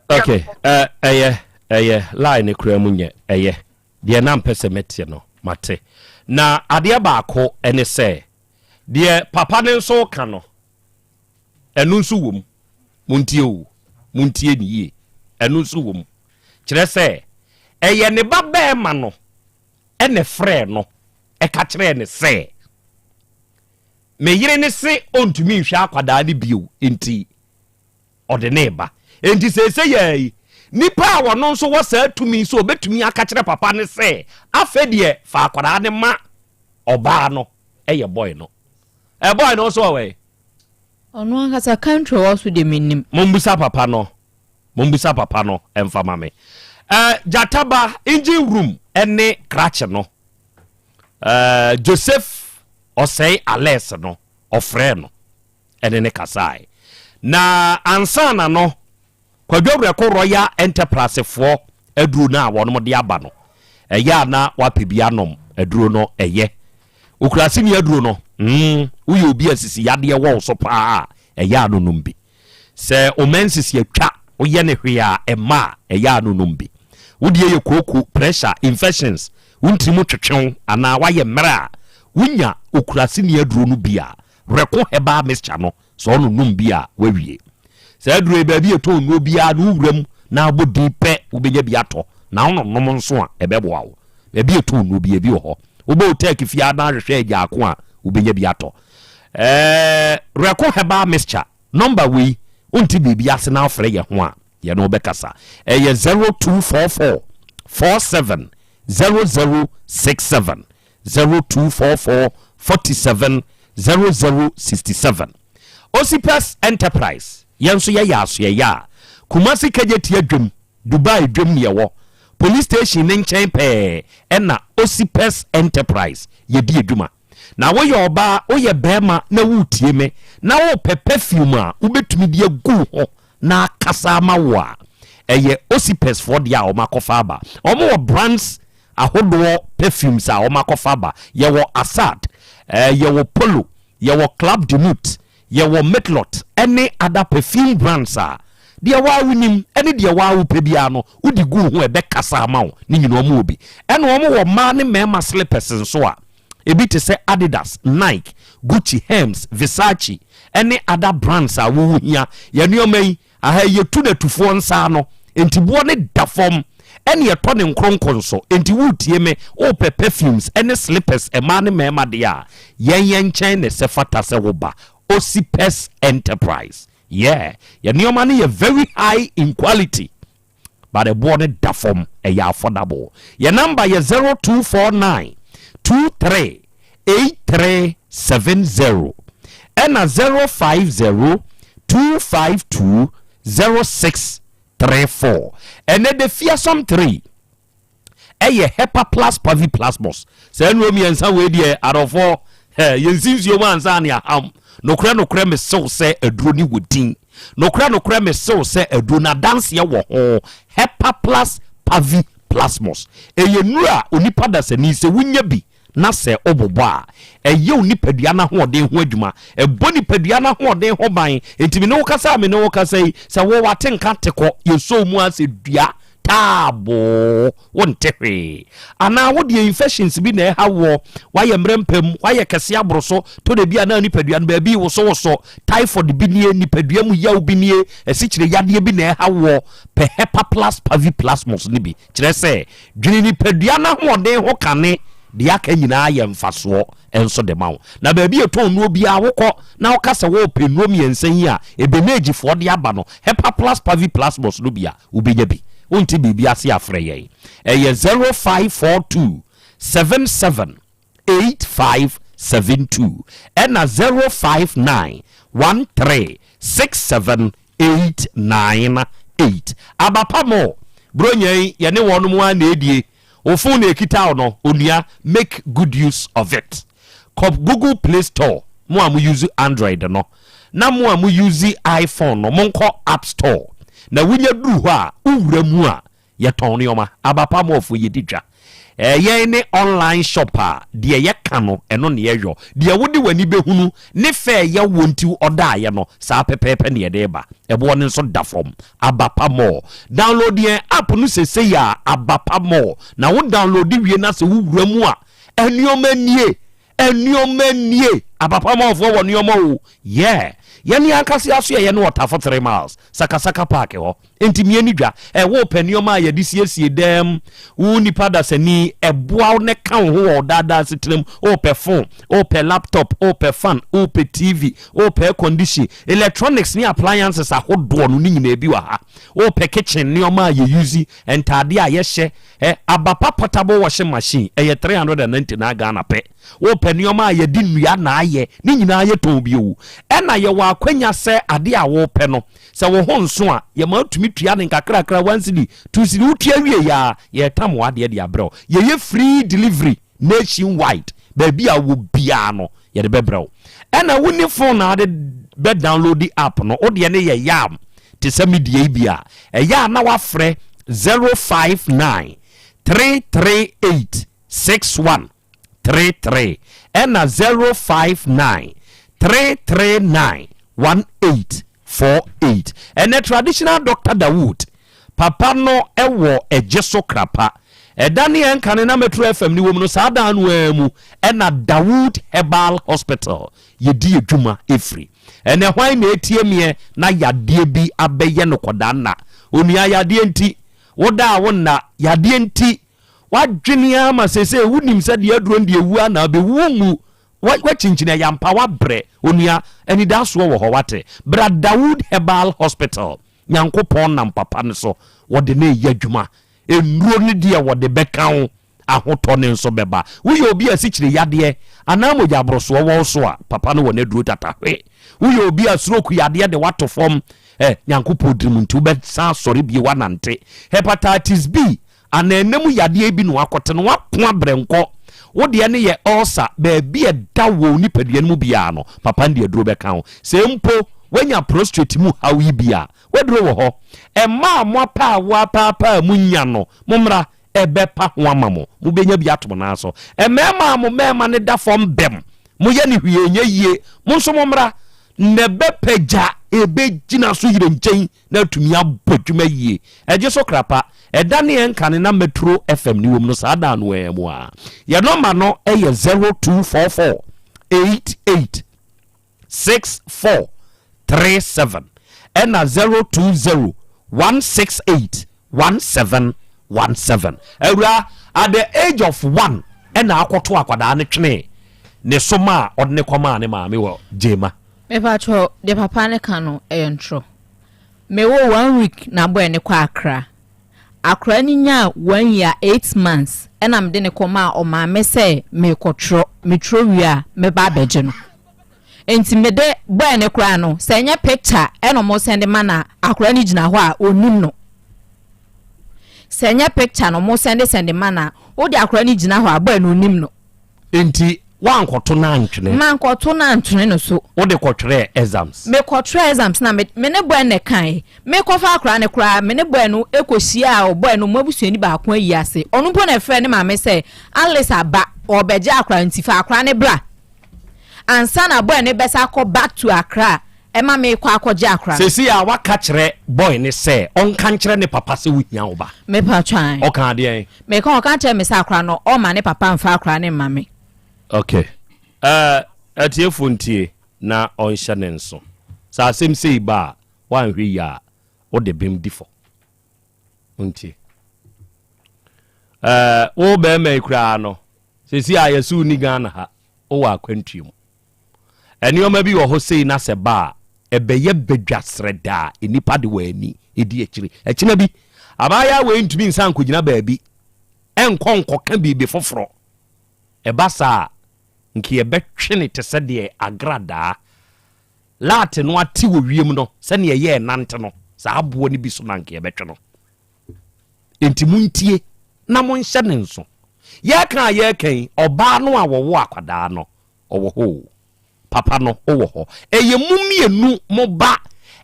Ok ɛyɛ ɛyɛ line no koraa mu nyɛ ɛyɛ deɛ na mpɛ sɛ mɛte no mate na adeɛ baako ɛne sɛ deɛ papa no nso ka no ɛno nso wɔ mu montie o montie ne yie ɛno nso wɔ mu kyerɛ sɛ ɛyɛ ne ba bɛɛma no ɛna frɛ no ɛka kyerɛɛ ne sɛ Me yere no se ɔntumi nhwɛ akwadaa no bio nti ɔde no reba. Enti seesei ara yi, nipa a ɔno nso wɔ saa tumi sɛ ɔbɛtumi aka kyerɛ papa no sɛ afei deɛ fa akwadaa no ma ɔbaa no yɛ boy no. Ɛ boy no nso ɔwɔ he? Ɔno ankasa country ɔwɔ so deɛ mennim. Mommisa papa no, mommisa papa no mfa ma me. Ɛ Gyataba engine room ne krakye no. Ɛ Joseph ɔsɛe Alex no, ɔfrɛɛ no ne no kasae. Na ansa na no, Kwadwo Awurɛko Royal Enterprise foɔ aduro no a wɔnom de aba no, ɛyɛ a na wapɛ bi anom aduro no, ɛyɛ. Okuraseni aduro no, mm, woyɛ obi a sisi yadeɛ wɔ wo so paa a, ɛyɛ a no nom bi. Sɛ wo menses atwa, woyɛ no hwee a ɛmma a, ɛyɛ a no nom bi. Wo deɛ yɛ kooko, pressure, infections, wo ntiri mu twetwe wo anaa woayɛ mmerɛ a, wonya okuraseni aduro no bi a, Reko herbal mixture no, sɛ ɔno nom bi a, woawie. Saa aduro yi baabi a yɛtɔn nnuro biara no wo wura mu na abɔ din pɛ wobɛnya bi atɔ na wononom nso a ɛbɛboa wo. Baabi a yɛtɔn nnuro biara bi wɔ hɔ. Wobɔ wo tɛɛk fie ara na ahwehwɛ agyaako a wobɛnya bi atɔ. Ɛɛ Reko herbal mixture number wei wonte biribi ase na wofrɛ yɛ ho a yɛne wo bɛkasa. Ɛyɛ 0244 47 0067 0244 47 0067. Osipes Enterprise yɛn nso yɛyɛ asoɛeɛ a Kumasi Kejetia dwam, Dubai dwam ne yɛwɔ. Police station ne nkyɛn pɛɛ ɛna Osipes Enterprise yɛdi adwuma. Na woyɛ ɔbaa, woyɛ barima na woretie me na worepɛ perfume a wobɛtumi de agu wo ho na akasa ama wo a, ɛyɛ Osipes foɔ deɛ a wɔakɔfa aba. Wɔwɔ brands ahodoɔ perfumes a wɔakɔfa aba. Yɛwɔ Assad, eh, yɛwɔ Polo, yɛwɔ Club de Nuit, yɛwɔ Mitlot ne other perfume brands a deɛ waa wonim ne deɛ waa wopɛ biara no wode gu wo ho a ɛbɛkasa ama wo ne nyinaa wɔn wɔ bi. Ɛna wɔn wɔ mmaa ne mmarima slippers nso a ebi te sɛ Adidas, Nike, Gucci, Hermes, Versace ne other brands a wowo hia. Yɛn nneɛma yi, aha yi yɛtu no atufoɔ nsa ano, enti boɔ no da fam ɛne ɛtɔ ne nkronkron nso. Enti woretie me, wopɛ perfumes ne slippers mmaa ne mmarima deɛ a, yɛn yɛn nkyɛn na ɛsɛ fata sɛ woba. Osipes Enterprise. Yeah, yɛn nneɛma no yɛ very high in quality. But ɛboɔ no da fam, ɛyɛ affordable. Yɛn number yɛ 0249 23 8370 ɛna 050 252 0634. Ɛnɛ the fearsome 3 ɛyɛ Hepa Plus Pavi Plasmos. Saa nnuro mmiɛnsa wei deɛ adɔfoɔ ɛ yɛnsi nsuo mu ansa ne aham. Nokorɛ nokorɛ mesew sɛ aduro ne wɔ din. Nokorɛ nokorɛ mesew sɛ aduro no adanseɛ wɔ ho. Hepa Plus Pavi Plasmos. Ɛyɛ nnuro a onipa dasani sɛ wonya bi. na sɛ wobobɔ a, ɛyɛ wo nipadua no ahoɔden ho adwuma. Ɛbɔ nipadua no ahoɔden ho ban. Enti me ne wo kasa a me ne wo kasa yi, sɛ wo wate nka te kɔ, yɛsɔ wo mu ara sɛ dua taaboo, wonte hwee. Anaa wo deɛ infections bi na ɛha woɔ, woayɛ mmerɛ mpam, woayɛ kɛse aboro so, tɔ da bi a na nipadua no baabi wosowoso, typhoid bi nie, nipadua mu yaw bi nie, asikyire yadeɛ bi na ɛha woɔ, pɛ Hepaplas Paviplasmos no bi. Kyerɛ sɛ, dwene nipadua no ahoɔden ho kane, deɛ aka nyinaa yɛ mfasoɔ nso de ma wo. Na baabi a yɛtɔn nnuro biara, wokɔ na woka sɛ worepɛ nnuro mmiɛnsa yi a Ebenegefoɔ de aba no, Hepaplas Paviplasmos no bi a, wobɛnya bi. Wonte biribi ase a, frɛ yɛn. Ɛyɛ 0542 77 8572 ɛna 059 13 67 898 Aba pa mo Bronya yi yɛne wɔnom ara na ɛdie Wo phone na ɛkita wo no onua make good use of it Kɔ Google play store mo a mo use Android no na mo a mo use iPhone no monkɔ app store na wonya duru hɔ a wo wura mu a Yɛtɔn nneɛma, aba pa mɔɔfoɔ yɛdi dwa. Yɛn ne online shop a deɛ yɛka no ɛno na yɛyɔ. Deɛ wode w'ani bɛhunu ne fɛ ɛyɛ wo nti ɔdaeɛ no saa pɛpɛɛpɛ na yɛde reba. Ɛboɔ no nso da fam. Aba pa mall. Download yɛn app no sesei a Aba pa mall. Na wo download wie na sɛ wowura mu a nneɛma nie. Nneɛma nie. Apapamɔfoɔ wɔ nneɛma o. Yeah. Yɛne ankasa yɛaso yɛyɛ no wɔ Tafo 3 miles, Sakasaka park hɔ. Enti mie ne dwa. Ɛ wo pɛ nneɛma a yɛde siesie dan mu, wo nipa dasani, ɛboa wo na ɛka wo ho wɔ wo daadaa asetena mu. Wo pɛ phone, wo pɛ laptop, wo pɛ fan, wo pɛ TV, wo pɛ air condition, electronics ne appliances ahodoɔ no ne nyinaa bi wɔ ha. Wo pɛ kitchen nneɛma a yɛ use, ntaadeɛ a yɛhyɛ, Ɛ, Abapa portable washing machine, ɛyɛ 399 Ghana pɛ. Wopɛ nneɛma a yɛde nnua na ayɛ, ne nyinaa yɛtɔn bi o. Ɛna yɛwɔ akwanya sɛ adeɛ a wopɛ no, sɛ wo ho nso a, yɛma wotumi tua ne nkakrakra, one cedi, two cedi, wotua wie yɛ a, yɛretam w'adeɛ de abrɛ wo. Yɛyɛ free delivery nationwide, baabi a wowɔ biara no, yɛde bɛbrɛ wo. Ɛna wonni phone na ade bɛ download app no, wo deɛ no yɛ yam te sɛ me deɛ yi bi a, ɛyɛ a na wafrɛ 059 338 6133 ɛna 059 339 1848. Ɛnɛ traditional doctor Dawood papa no wɔ ɛgye so krapa. Ɛda ne ɛnkane na Metro FM ne wɔ mu no saa dan no ara mu ɛna Dawood Herbal Hospital yɛdi adwuma ɛfiri. Ɛnɛ hwan na ɛtie meɛ na yadeɛ bi abɛyɛ no kɔdaa nna? Onua yadeɛ nti woda a wonna, yadeɛ nti wadwene ara ma seesei wonim sɛ deɛ aduro no deɛ wu a na abɛwu wonwu. Woakyinkyini ɛyɛ ampa woabrɛ. Onua anidasoɔ wɔ hɔ wate. Bra Dawood Herbal Hospital Nyankopɔn nam papa no so wɔde no reyɛ adwuma. Nnuro no deɛ wɔde bɛka wo, ahotɔ no nso bɛba. Woyɛ obi a asikyire yadeɛ anaa mogya aborosoɔ wɔ wo so a, papa no wɔ n'aduro tata hwe. Woyɛ obi a stroke yadeɛ de wo ato fam, eh, Nyankopɔn dirim nti wobɛsan asɔre bio anante. Hepatitis B Anaa nna mu yadeɛ bi na wakɔte no, wako abrɛ nkɔ. Wo deɛ no yɛ ulcer, baabi a ɛda wɔ wo nipadua no mu biara no, papa no de aduro bɛka ho. Sɛ mpo woanya prostrate mu haw yi bi a, w'aduro wɔ hɔ. Mmaa a moapaawa apaapaa mu nya no, mommra, ɛbɛpa ho ama mo. Mobɛnya bi ato mo nan so. Mmarima a mo mmarima no da fam bɛm, moyɛ no hwee ɛnyɛ yie, mo nso mommra, na ɛbɛpagya, ɛbɛgyina so yerɛnkyɛn na atumi abɔ adwuma yie. Ɛgye so krapa, ɛda ne ɛnkane na Metro FM ne wom no saa da no ara mu a. Yɛn nɔma no yɛ 0244 88 64 37 ɛna 020 168 1717. Awura, at the age of one ɛna akɔto akwadaa no twene ne so ma a ɔde ne kɔmaa ne maame wɔ Gyema. Mepakyɛw deɛ papa no ka no ɛyɛ ntorɔ. Me woo one week na boy no kɔ Accra. Akora no nyaa one year 8 months ɛna mede no kɔ maa ɔmaame sɛ meekɔ twerɛ, me twerɛ wie a mɛba abɛgye no. Nti mede boy no koraa no sɛ ɛnyɛ picture ɛna ɔmo sɛnde ma no a akora no gyina hɔ a ɔnnim no. Sɛ ɛnyɛ picture na ɔmo sɛnde sɛnde ma no a wode akora no gyina hɔ a boy no ɔnnim no. Enti woankɔto no antwene? Mankɔto no antwene no so. Wode kɔtwerɛɛ exams? Mekɔtwerɛɛ exams na me me ne boy no na ɛkaeɛ. Mekɔfa akwadaa no koraa, me ne boy no kɔhyiaa ɔboy no, wɔn abusuani baako ayi ase. Ɔno mpo na ɛfrɛɛ ne maame sɛ Alice aba. Ɔrebɛgye akora nti fa akora no bra ansa na boy no bɛsa akɔ back to Accra ɛma mekɔ akɔgye akora no. Seesei a waka kyerɛ boy no sɛ ɔnka nkyerɛ ne papa sɛ wohia wo ba. Mepa twan. Ɔkaa deɛn? Meka ɔka kyerɛ me sɛ akora no ɔmma ne papa mfa akora no mma me. Ok. Eh, atiefo ntie na ɔnhyɛ ne nso. Sɛ asɛm sei ba a, woanhwɛ yie a, wode bem di fɔ. Wontie. Eh, wo bɛrima yi koraa no, seesei a yɛse wonni Ghana ha, wowɔ akwantuo mu. Nneɛma bi wɔ hɔ sei na sɛ ba a, ɛbɛyɛ badwa srɛdaa nnipa de wɔn ani di akyire. Ɛkyena bi, abaayewa wei ntumi nsan nkɔgyina baabi nkɔ nkɔka biribi foforɔ. Ɛba saa a, nka yɛbɛtwe no te sɛ deɛ agradaa laate no ate wɔ wiem no, sɛdeɛ ɛyɛ ɛnante no, saa aboɔ no bi so na nka yɛbɛtwe no. Enti montie na monhyɛ ne nso. Yɛreka a yɛreka yi, ɔbaa no a wɔwo akwadaa no, ɔwɔ hɔ o. Papa no, wowɔ hɔ. Ɛyɛ mo mmienu mo ba.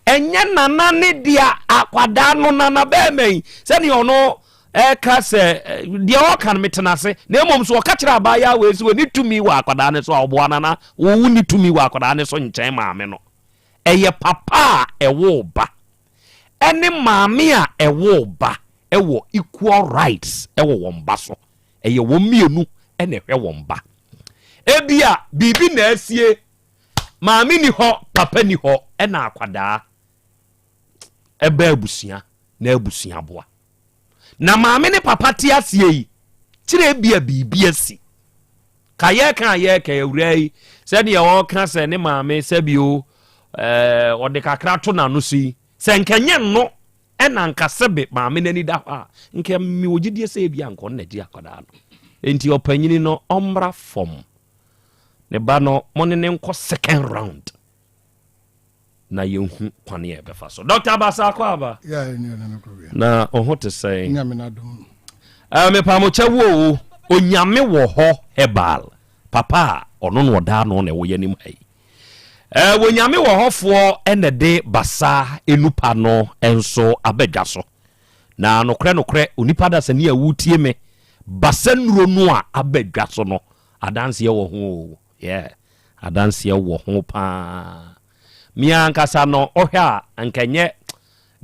Ɛnyɛ nana ne dea akwadaa no nana bɛrima yi sɛdeɛ ɔno ɛka sɛ deɛ ɔka no metena ase na mmom so ɔka kyerɛ abaayewa wei sɛ ɔni tumi wɔ akwadaa no so a ɔboa nana wo wonni tumi wɔ akwadaa no so nkyɛn maame no. Ɛyɛ papa a ɛwoo ba ɛne maame a ɛwoo ba wɔ equal rights wɔ wɔn ba so. Ɛyɛ wɔn mmienu na ɛhwɛ wɔn ba. Ebia biribi na asie, maame ni hɔ, papa ni hɔ, ɛna akwadaa ɛba abusua na abusua boa. Na maame ne papa te aseɛ yi, kyerɛ ebia biribi asi. Ka yɛka a yɛka awuraa yi sɛdeɛ ɔka sɛ ne maame sɛbio ɛɛ ɔde kakra to n'ano so yi, sɛ nka nyɛ no ɛna nka sɛbe maame n'ani da hɔ a, nka mewɔ gyidie sɛ ebia nka ɔno na gye akwadaa no. Enti ɔpanyini no ɔmmra fam. Ne ba no mo ne ne nkɔ second round. na yɛnhu kwane a yɛbɛfa so. Dr. Abasa akɔ aba. Na wo ho te sɛn? Eh, mepamokyɛ wo o, Onyame wɔ hɔ herbal. Papa a ɔno na ɔda ano na ɛwɔ yɛn ha yi. Eh, Onyame wɔ hɔfoɔ ɛna de basa enupa no nso abɛdwa so. Na nokorɛ nokorɛ, onipa dasani a wotie me, basa nnuro no a abɛdwa so no, adanseɛ wɔ ho o. Yeah, adanseɛ wɔ ho paa. Me ankasa no, wohwɛ a, anka ɛnyɛ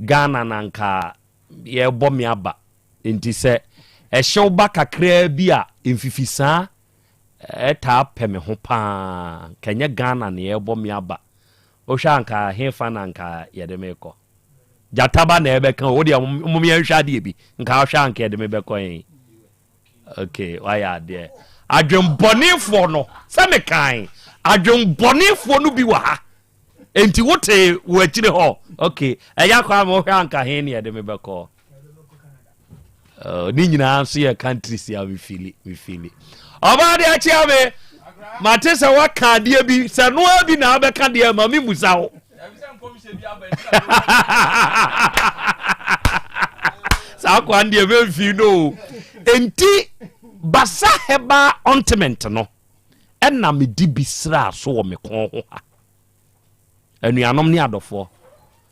Ghana na anka yɛrebɔ me aba. Nti sɛ ɛhyew ba kakraa bi a, mfifisaa ɛtaa pɛ me ho paa. Anka ɛnyɛ Ghana na yɛrebɔ me aba. Wohwɛ a anka hefa na anka yɛde me kɔ? Gyata ba na ɛbɛka o, wodeɛ mom yɛnhwɛ adeɛ bi. Nka wohwɛ a anka yɛde me bɛkɔ he? Okay, wayɛ adeɛ. Adwenbɔnefoɔ no, sɛ mekan, adwenbɔnefoɔ no bi wɔ ha. Enti wote wɔ akyire hɔ. Okay, ɛyɛ akɔ ama wohwɛ anka he ne yɛde me bɛkɔ. Uh, ne nyinaa nso yɛ countries a mefili mefili. Ɔbaa de akyea me, mate sɛ woaka adeɛ bi, sɛ noa bi na abɛka deɛ ma memusa wo. saa kwan deɛ mɛmfii no o enti basa herbal ointment no ɛna mede bi sraa so wɔ me kɔn ho ha anuanom ne adɔfoɔ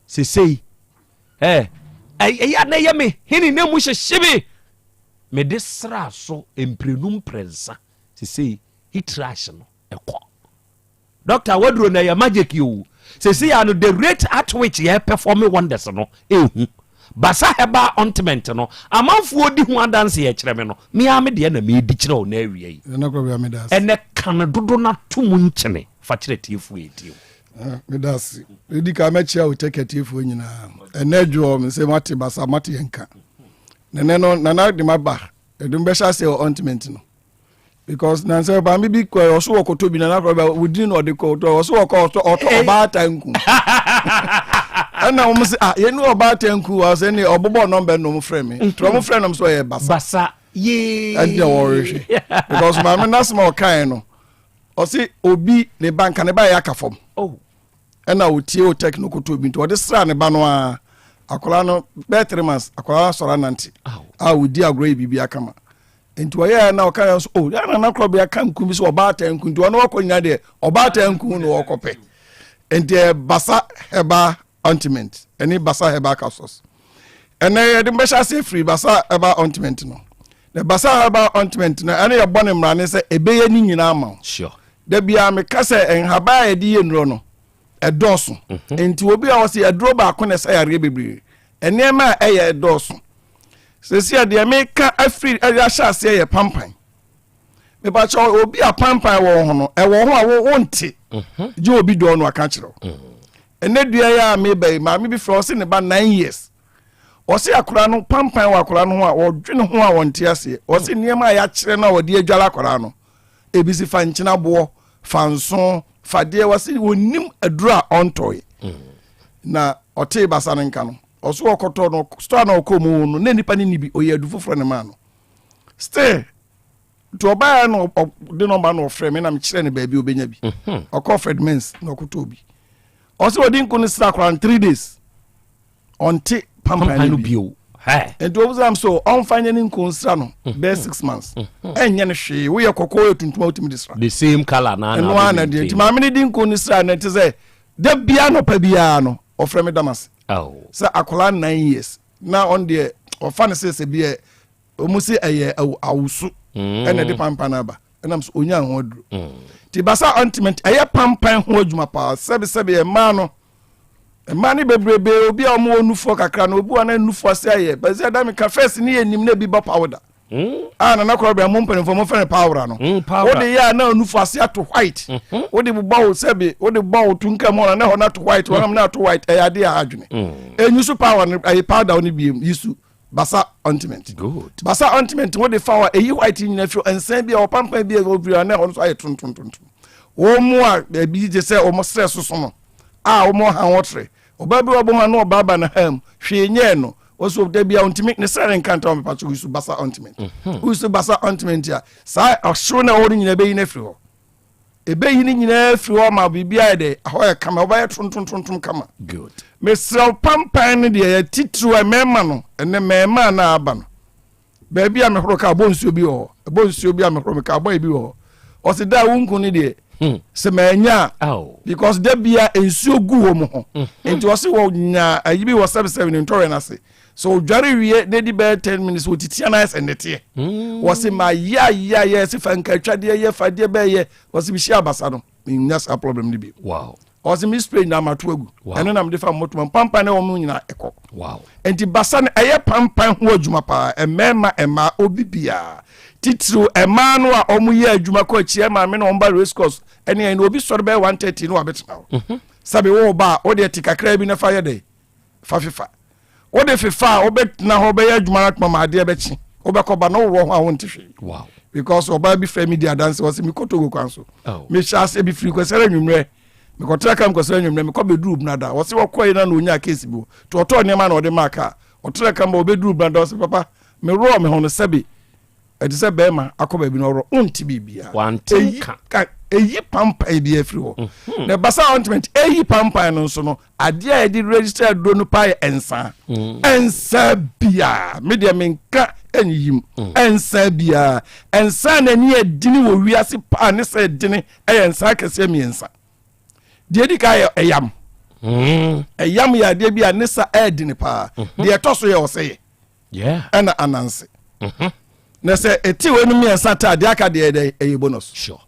sesei ɛyɛ na ɛyɛ me hene na mu hyehye me mede sraa so mprenu mprɛnsa sesei heat rash no ɛkɔ. Doctor waduro no ɛyɛ magic o. Sesei a no the rate at which yɛ perform wonders no ehu. Basa herbal ointment no amanfoɔ di ho adanse ɛkyerɛ me no me ara me deɛ na medi kyerɛ wo na awia yi. Nana Kwabena meda ase. Ɛnɛ ka no dodo na to mu nkyene fa kyerɛ tiefoɔ a ɛtie wo. Ah, meda ase. Ɛdi ka mɛkyia wo tɛk atiefoɔ nyinaa. Ɛnɛ dwoɔ me sɛ moate basa moate yɛn ka. Nɛnɛ no nana de maba ɛde mbɛhyɛ aseɛ wɔ ointment no. because nansɛ maame bi kɔ ɔso wɔ kɔtɔ bi na n'akɔrɔ bɛ wodini na ɔde kɔ ɔtɔ ɔso wɔ kɔ ɔtɔ ɔtɔ ɔbaatan nku ɛna wɔn sɛ ah yɛn ni ɔbaatan nku wa sɛ ne ɔbobɔ nɔmba na wɔn frɛ mi tí wɔn frɛ nom so ɔyɛ basa basa yee ɛdi na wɔrehwɛ because maame n'asɛm a ɔkae no ɔsi obi ne ba nka ne ba yɛ aka fam. Oh. Ɛna otie o tech no kɔtɔ bi nti ɔde sraa ne ba no ara akwadaa no bɛyɛ 3 months akwadaa no asɔre anante a ɔdi agorɔ yɛ biribi akama nti ɔyɛɛ na ɔka yɛn nso o yɛn nana korɔ bi aka nku bi sɛ ɔbaatan nku nti ɔno ɔkɔ nyina deɛ ɔbaatan nku na ɔkɔpɛ nti ɛyɛ basa herbal ointment ɛne basa herbal capsules. Ɛnɛ yɛde mbɛhyɛ ase firi basa herbal ointment no. Na Basa herbal ointment no, ɛno yɛbɔ no mmara ne sɛ ɛbɛyɛ ne nyinaa ma wo. Sure. Da biara meka sɛ nhaban a yɛde yɛ nnuro no, ɛdɔɔso. Nti obi a ɔse aduro baako na ɛsa yareɛ bebree. Nneɛma a ɛyɛ ɛdɔɔso. Seesei a deɛ meka afiri ɛde ahyɛ aseɛ yɛ pampan. Mepakyɛ obi a pampan wɔ ho no, ɛwɔ ho a wo wonte. Gye obi dɔɔ no aka kyerɛ wo. Ɛnɛ dua yi a meba yi, maame bi frɛ ɔse ne ba 9 years. Ɔse akwadaa no pampan wɔ akwadaa no ho a ɔdwene ho a ɔnte aseɛ. Ɔse nneɛma a yɛakyerɛ no a ɔde adware akwadaa no, ebi si fa nkyene aboɔ, fa nso, fa deɛ wɔse ɔnnim aduro a ɔntɔe. Na ɔtee basa no nka no, ɔso ɔkɔtɔ no store na ɔkɔ mu no na nipa no ni bi, ɔyɛ adu foforɔ ne maa no. Still, nti ɔbaeɛ na ɔde nɔmba na ɔfrɛ me na mekyerɛ no baabi ɔbɛnya bi. Ɔkɔɔ Fred Mens na ɔkɔtɔɔ bi. Ɔse ɔde nko no sra akwadaa no 3 days. Ɔnte pampan no bio. Nti ɔbisa m so ɔmfa nyɛ ne nko nsra no bɛyɛ 6 months. Ɛnyɛ no hwee. Woyɛ kɔkɔɔ yɛ tuntum a wotumi de sra. The same colour na na ɛno ara na deɛ. Nti maame no di nko no sra no te sɛ da biara nɔpa biara no ɔfrɛ me Damase. Sɛ akwadaa 9 years na ɔno deɛ ɔfa no sɛ sɛ bi ɔmu se ɛyɛ awosu ɛna ɛde pampan aba ɛnam so onya ho aduro. Nti basa ointment ɛyɛ pampan ho adwuma paa. Sɛbesɛbe mmaa no, mmaa no bebrebe obi a wɔn wɔ nufoɔ kakra no, obi wɔ na nufoɔ ase ayɛ bɛsɛ ɛda mi ka first ne yɛ nim na ebi bɔ powder. A nana kɔrɔ bɛn mo mpanimfoɔ mo fɛn powder no, wode yɛ a na nufoɔ ase ato white, wode bobɔ wo sɛbe wode bɔ wo to nka mu na hɔ na ato white, wɔn na ato white. Ɛyɛ adeɛ a adwene enyi so power no ɛyɛ powder no biem yi su basa ointment. Good. Basa ointment wode fa hɔ a ɛyi white nyina firi nsan bi a ɔpampan bi a ɛwɔ firi a na ɛhɔ nso ayɛ tontontontom. Wɔn mu a ebi gye sɛ wɔn srɛ soso no a wɔn ha wɔtere ɔbaa bi wɔbɔ ho a na ɔbaa ba na ha mu hwee nyɛɛ no wɔso da bi a ɔntumi ne srɛ ne nkanta wɔn mepa so wusu basa ointment. Wusu basa ointment a saa ɔhyew na ɛwɔ no nyinaa bɛyi no afiri hɔ. Ɛbɛyi no nyinaa afiri hɔ ma biribi ayɛ dɛ ɛhɔ yɛ kama, wobɛyɛ tontontontom kama. Good. Mesrɛ wo pampan no deɛ yɛ titiriw a mmarima no ɛnɛ mmarima na aba no baabi a mehoro kaa bɔ nsuo bi wɔ hɔ, ɛbɔ nsuo bi a mehoro me kaa bɔ ebi wɔ hɔ. Ɔsi da a wonku no deɛ sɛ manya a because da bia nsuo gu wɔ mu ho. Nti ɔsi wɔ nya ayi bi wɔ sɛbisɛbi ne ntɔrɛ n'ase so odware wie na edi bɛyɛ 10 minutes wɔtitia na ayɛ sɛ nnɛteɛ. Wɔsi ma yɛ ayɛ ayɛ ɛsi fa nkatwadeɛ yɛ fa deɛ bɛyɛ wɔsi mi hyia abasa no menya saa problem no bi. Wow. Ɔsi mi spray nyinaa ma to agu. Ɛno na mede fa mmɔtoma pampan ne wɔn nyinaa ɛkɔ. Wow. Nti basa no ɛyɛ pampan ho adwuma paa, mmarima mmaa obi biara titiriw mmaa no a wɔn yɛ adwuma kɔ akyi maame na wɔn ba race course ɛne ɛne obi sɔre bɛyɛ 1:30 na wabɛtena hɔ. Sɛbi wɔn ba a wɔde ɛte kakra bi na fa yɛ dɛ fa fefa wode fefa a wobɛtena hɔ bɛyɛ adwuma no atoma ma adeɛ bɛkye wobɛkɔ ba na wowɔ ho a wonte hwee. Wow. Because ɔbaa bi frɛ me di adanse wɔ sɛ mekɔ Togo kwan so. Mehyɛ ase bi firi Kwasɛrɛ anwummerɛ mekɔtra kam Kwasɛrɛ anwummerɛ mekɔ bɛduru Brada wɔ sɛ wɔkɔe na na ɔnya case bi wɔ nti ɔtɔɔ nneɛma na ɔde maa kaa ɔtra kam ba ɔbɛduru Brada ɔsɛ papa meworɔ me ho no sɛbe ɛte sɛ bɛrima akɔ baabi na ɔworɔ wonte biribiara. Wante nka. Ɛyi pampan bi afiri hɔ. Na basa ointment ɛyi pampan no nso no adeɛ a yɛde register aduro no paa yɛ nsa. Nsa biara me deɛ menka ɛnyiyim. Nsa biara nsa na ani ɛdini wɔ wiase paa ne sɛ ɛdini ɛyɛ nsa akɛseɛ mmiɛnsa. Deɛ edi kan yɛ ɛyam. Ɛyam yɛ adeɛ bi a ne sa ɛɛdini paa. Deɛ ɛtɔ so yɛ ɔsɛyɛ. Ɛna ananse. Na sɛ ɛti wei no mmiɛnsa ta adeɛ aka deɛ ɛdɛ ɛyɛ bonus. Sure.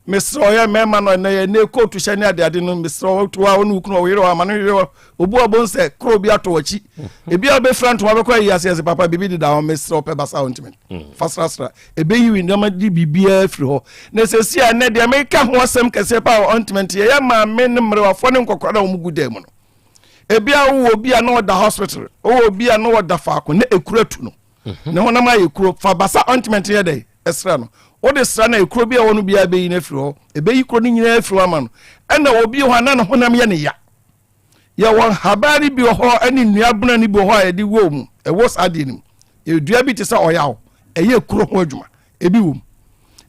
Mesrɛ ɔyɛ mmarima no ɛnɛ yɛ ne kootu hyɛ ne adeade no mesrɛ ɔto a ɔne okunu ɔyere ɔama no yere obu ɔbo nsɛ koro bi ato akyi. Ebi a ɔbɛfira ntoma bɛkɔ ayi ase ɛsɛ papa biribi deda hɔ mesrɛ ɔpɛ basa ɔntumi fa srasra ɛbɛyi wi nneɛma de biribiara firi hɔ. Na sɛsi a ɛnɛ deɛ meka ho asɛm kɛseɛ paa ɔntumi nti yɛyɛ maame ne mmerewafoɔ ne nkɔkora na wɔn gu dan mu no. Ebi a wowɔ obi a na ɔda hospital, wowɔ obi a na ɔda faako na ekura tu no. Ne honam ayɛ kuro fa basa ointment yɛ dɛ ɛsra no. Wode sra no a ekuro bi a ɛwɔ no biara bɛyi no afiri hɔ. Ɛbɛyi kuro no nyinaa afiri hɔ ama no. Ɛna obi wɔ hɔ a na ne honam yɛ ne ya. Yɛwɔ nhaban no bi wɔ hɔ ne nnua abena no bi wɔ hɔ a yɛde wɔ mu. Ɛwɔ saa adeɛ no mu. Yɛwɔ dua bi te sɛ ɔyaw. Ɛyɛ kuro ho adwuma. Ebi wɔ mu.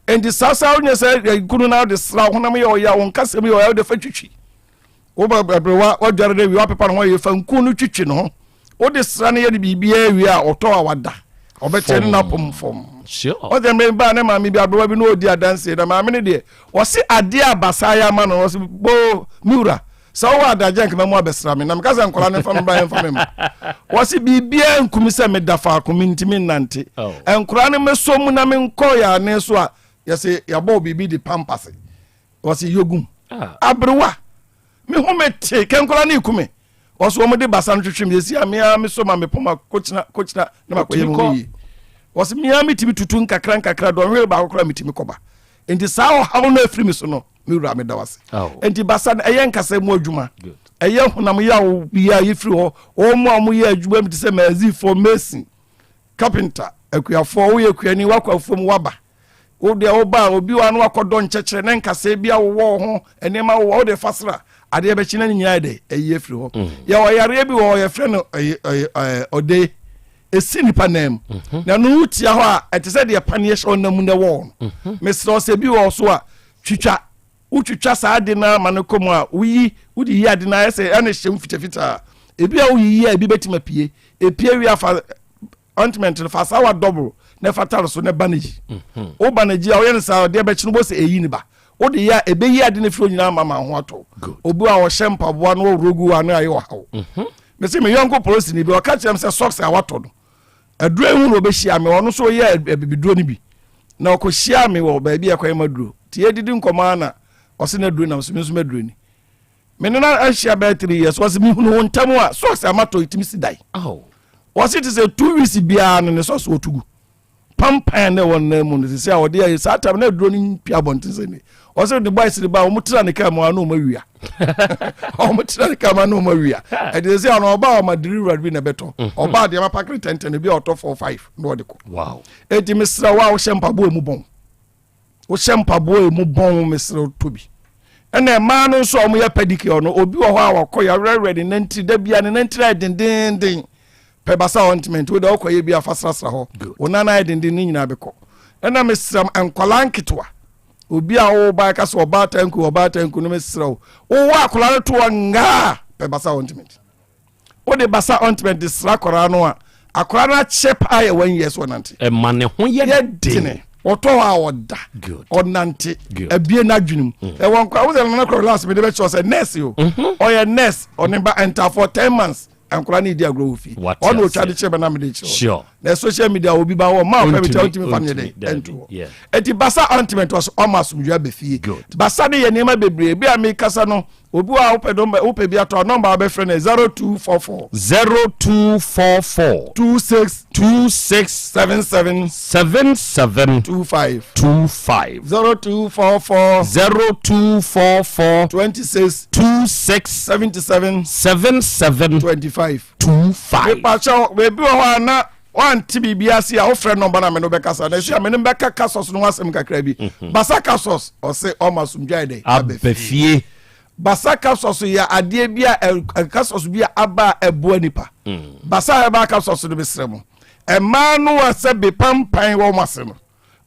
Enti saa saa wonyɛ sɛ kuro no na wode sra wo honam yɛ ɔyaw, wo nkasɛm yɛ ɔyaw wode fa twitwi. Woba aberewa wadware no awie wapepa ne ho awie fa nku no twitwi ne ho. Wode sra no yɛ no biribiara wie a ɔtɔ a wada. Ɔbɛkyɛ ne napom fam. Ɔsɛ mmerɛ baa ne maame bi aberewa bi na ɔdi adanseɛ na maame no deɛ ɔse adeɛ a basaa yɛ ama no ɔse boo me wura. Sɛ wowɔ adagye nka mɛmo abɛsra me na meka sɛ nkwadaa no mfa me ba yɛmfa me ma. Wɔse biribiara nku me sɛ meda faako mentumi nnante. Oh. Nkwadaa no mɛsɔ mu na menkɔ yɛ ane so a yɛse yɛabɔ wo biribi de pampase. Wɔse yogum. Ah. Aberewa me ho me te kɛ nkwadaa no reku me. Wɔse wɔn de basa no twetwe me yɛsi a me ara mesɔ ma mepoma kokyina kokyina na makɔyɛ me ho yie. Wɔse me ara metumi tutu nkakra nkakra dɔnhwere baako koraa metumi kɔba. Nti saa ɔhaw no afiri me so no me wura meda wase. Nti basa no ɛyɛ nkasa mu adwuma. Ɛyɛ honam yaw bi a yɛfiri hɔ. Wɔn a wɔyɛ adwuma bi te sɛ maazifoɔ, mason, carpenter, akuafoɔ, woyɛ kuani wakɔ afuom waba. Wo deɛ woba a obi wɔ ano akɔdɔ nkyɛkyerɛ ne nkasɛɛ bi awowɔ wo ho nneɛma wowɔ wode fa sra adeɛ bɛkye na ne nyinaa yɛ dɛ ɛyi afiri hɔ. Yɛwɔ yareɛ bi wɔ hɔ yɛfrɛ no ɔde ɛsi nipa nan mu mhm. na no wotia hɔ a ɛte sɛ deɛ paneɛ hyɛ ɔnam mu na ɛwɔ no mhm. mesrɛ sɛ bi wɔ so a twitwa wotwitwa saa ade no ama no kɔ mu a woyi wode yi ade no ayɛ sɛ ɛne hyɛ mu fitafitaa ebi a woyiyi a ebi bɛtumi apue epie wie afa ointment no fa saa wa double na ɛfa tare so na ba no yi mhm. wo ba no gyi a woyɛ no saa ɔdeɛ bɛkye no bɔ sɛ ɛyi ne ba wode yɛ a ɛbɛyi ade no firi nyinaa ama ma ho atɔ obi a ɔhyɛ mpaboa no wɔworɔ gu ano ayɛ ɔhaw mhm. mese me yɔnko polisini bi ɔka kyerɛ m sɛ socks a watɔ no aduro ehu na ɔbɛhyia me ɔno nso ɔyɛ abibiduro no bi na ɔkɔhyia me wɔ baabi a ɛkɔyɛ maduro nti yɛdidi nkɔmmɔ a na ɔse no aduro nam so me nso maduro ni me ne no ahyia bɛyɛ 3 years ɔse mehunu wo ntam a socks a matɔ ɛtumi si dan ɔse te sɛ 2 weeks biara no ne socks wɔto gu pampan na ɛwɔ nan mu no sisi a ɔde ayɛ saa tam na aduro no mpia abɔnten sɛ ni ɔsɛ ne boys ne ba wɔn tena ne kaa mu a na wɔn awia wɔn tena ne kaa mu a na wɔn awia ɛde sɛ ɔno ɔba ɔma delivery bi na ɛbɛtɔ mhm. ɔba adeɛ ma pakiri tɛntɛn bi a ɔtɔ 4 5 na ɔde kɔ eti mesrɛ wo a wohyɛ mpaboa mu bɔn wohyɛ mpaboa emu bɔn mesrɛ tɔ bi ɛna mmaa no nso a wɔyɛ pedicure no obi wɔ hɔ a wakɔ yɛawerɛwerɛ ne nantiri da bia ne nantiri ayɛ dendenden pɛ basa ointment wo da wokɔ yɛ bi afa srasra hɔ wo nan ayɛ denden ne nyinaa bɛkɔ ɛna mesrɛ nkwadaa nketewa obi a woba ɛka sɛ ɔbaa tanku ɔbaa tanku no mesrɛ wo wowɔ akwadaa no to hɔ ngaa pɛ basa ointment wode basa ointment de sra akwadaa no a akwadaa no akyɛ paa yɛ one year so ɔnante ɛma ne ho yɛ dene ɔtɔ hɔ a ɔda ɔnante abie n'adwene mu mm. ɛwɔ nkwa wosɛ nana kora last mede bɛkyerɛ sɛ nurse o mm-hmm. ɔyɛ nurse ɔne ba enter for ten months nkwadaa no di agorɔ wɔ fie ɔna otwa de kyerɛ bɛ na mede kyerɛ na social media obi ba hɔ ɔma ɔpɛ mi tɛ ɔntumi fa ne yɛ dɛ ɛnto hɔ eti basa ointment ɔsɛ ɔma asomdwe abɛ fie basa de yɛ nneɛma bebree bi a mi kasa no Obi wɔ a wopɛ nɔmba wopɛ bi atɔ a nɔmba a wobɛfrɛ no yɛ 0244. 0244. 26. 26. 77. 77. 25. 25. 0244. 0244. 26. 26. 77. 77. 25. 25. Mepakyɛw baabi wɔ hɔ a na wante biribi ase a wofrɛ nɔmba na me no bɛkasa na ɛsi a me no bɛka kasos no ho asɛm kakra bi. Mhm. Basa kasos ɔse ɔma asomdwae dɛ aba fie. Basa capsules yɛ adeɛ bi a capsules bi a aba a ɛboa nipa. Mm. Basa herbal capsules no mesrɛ mo. Mmaa no a sɛ bepampan wɔ wɔn ase no.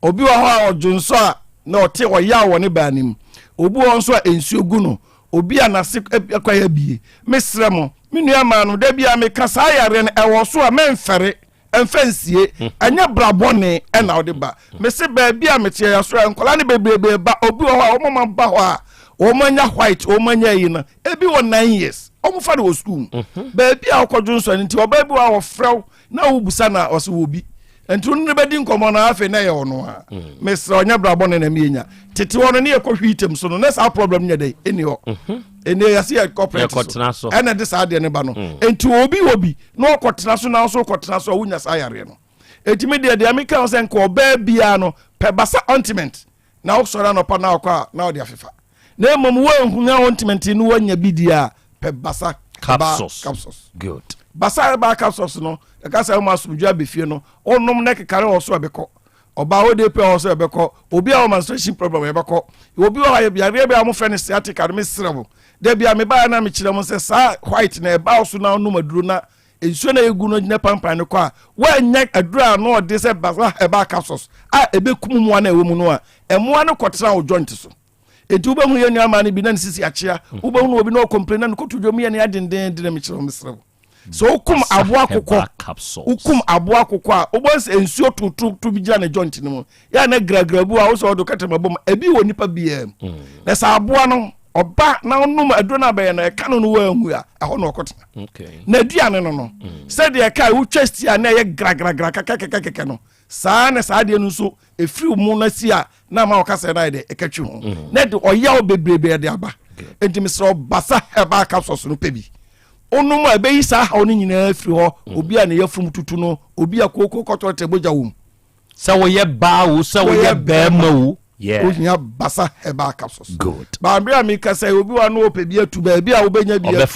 Obi wɔ hɔ a ɔdwonsɔ a na ɔte ɔyaw wɔ ne baa no mu. Obi wɔ hɔ nso a nsuo gu no. Obi a n'ase kwan abie. Mesrɛ mo, me nua mmaa no, da bi a meka saa yareɛ no ɛwɔ so a mɛmfɛre. Ɛmfa nsie, ɛnyɛ bra bɔne ɛna wode ba. Mese baabi a mete yɛ so a nkwadaa no bebrebe ba. Obi wɔ hɔ a wɔn ma ba hɔ a wɔn anya white, wɔn anya yi no, ebi wɔ 9 years. Wɔn fa no wɔ sukuu mu. Mhm. Baabi a wɔkɔdwo nsɔ no nti ɔbaa bi wɔ a wɔfrɛ wo na wobusa na ɔse wɔ bi. Nti wo ne bɛdi nkɔmmɔ na afei na ɛyɛ ɔno a. Mm. Mesrɛ ɔnyɛ bra bɔne na meyɛnya. Tete hɔ no ne yɛkɔ hwii so no na saa problem nyɛ dɛ ɛni hɔ. Mhm. Ɛnɛ yɛse yɛkɔ prɛte so. Ɛna de saa adeɛ no ba no. Mm. Nti obi wɔ bi na ɔkɔtena so na nso kɔtena so a wonya saa yareɛ no ɛti me deɛ deɛ meka ho sɛ nka ɔbaa biara no pɛ basa ointment na wosɔre anɔpa na ɔkɔ a na ɔde afefa na mmom woanhunya ointment no woanya bi di a pɛ basa capsules. capsules good basa herbal capsules no ɛka sɛ woma asomdwe abɛfie no wonom na kekare wɔ so ɛbɛkɔ ɔbaa wode pɛ wɔ so ɛbɛkɔ obi a wɔ menstruation problem ɛbɛkɔ obi wɔ yareɛ bi a wɔfrɛ no sciatica no mesrɛ wo Da bi a mebaeɛ na mekyerɛ mo sɛ saa white na ɛba wo so na wonom aduro na nsuo na ɛgu no gyina pampan no kɔ a woanya aduro a na ɔde sɛ basa herbal capsules a ɛbɛkum mmoa no a ɛwɔ mu no a mmoa no kɔtena wo joint so. Enti wobɛhunu yɛn nuamaa no bi na ne sisi akyea, wobɛhunu obi na ɔkɔmpleni na ne kotodwe mu yɛ ne ya dendenden. Mekyerɛ wo, mesrɛ wo. Sɛ wokum aboa kokɔ, wokum aboa kokɔ a, wobɛhu sɛ nsuo tototo bi gyina ne joint no mu. Yɛ a na gragra bi wɔ a wosɛ ɔde kɛtɛma bɔ mu. Ebi wɔ nipa biara mu. Mm. Na sɛ aboa no Ɔba na ɔnom aduro no abɛyɛ no ɛka no no wanwu a ɛhɔ na ɔkɔtena. Na aduane no no sɛdeɛ ɛka a wotwa si a na ɛyɛ gragragra kɛkɛkɛkɛkɛ no saa na saa adeɛ no nso ɛfiri mu no si a na ama ɔkasa no ayɛ dɛ ɛka twi ho mm. na ɛde ɔyaw bebrebe ɛde aba. Nti mesrɛ ɔbasa herbal capsules no pɛ bi wonom a ɛbɛyi saa haw no nyinaa firi hɔ. Obi a ne yafunu tutu no, obi a kooko kɔtɔrɔtɛ bogya wɔ mu, sɛ woyɛ baa o, sɛ woyɛ bɛrima o, wohia Basa herbal capsules. Good. Baabere a meka sɛ obi wa no wɔpɛ bi atu baabi a wobɛnya bi atu,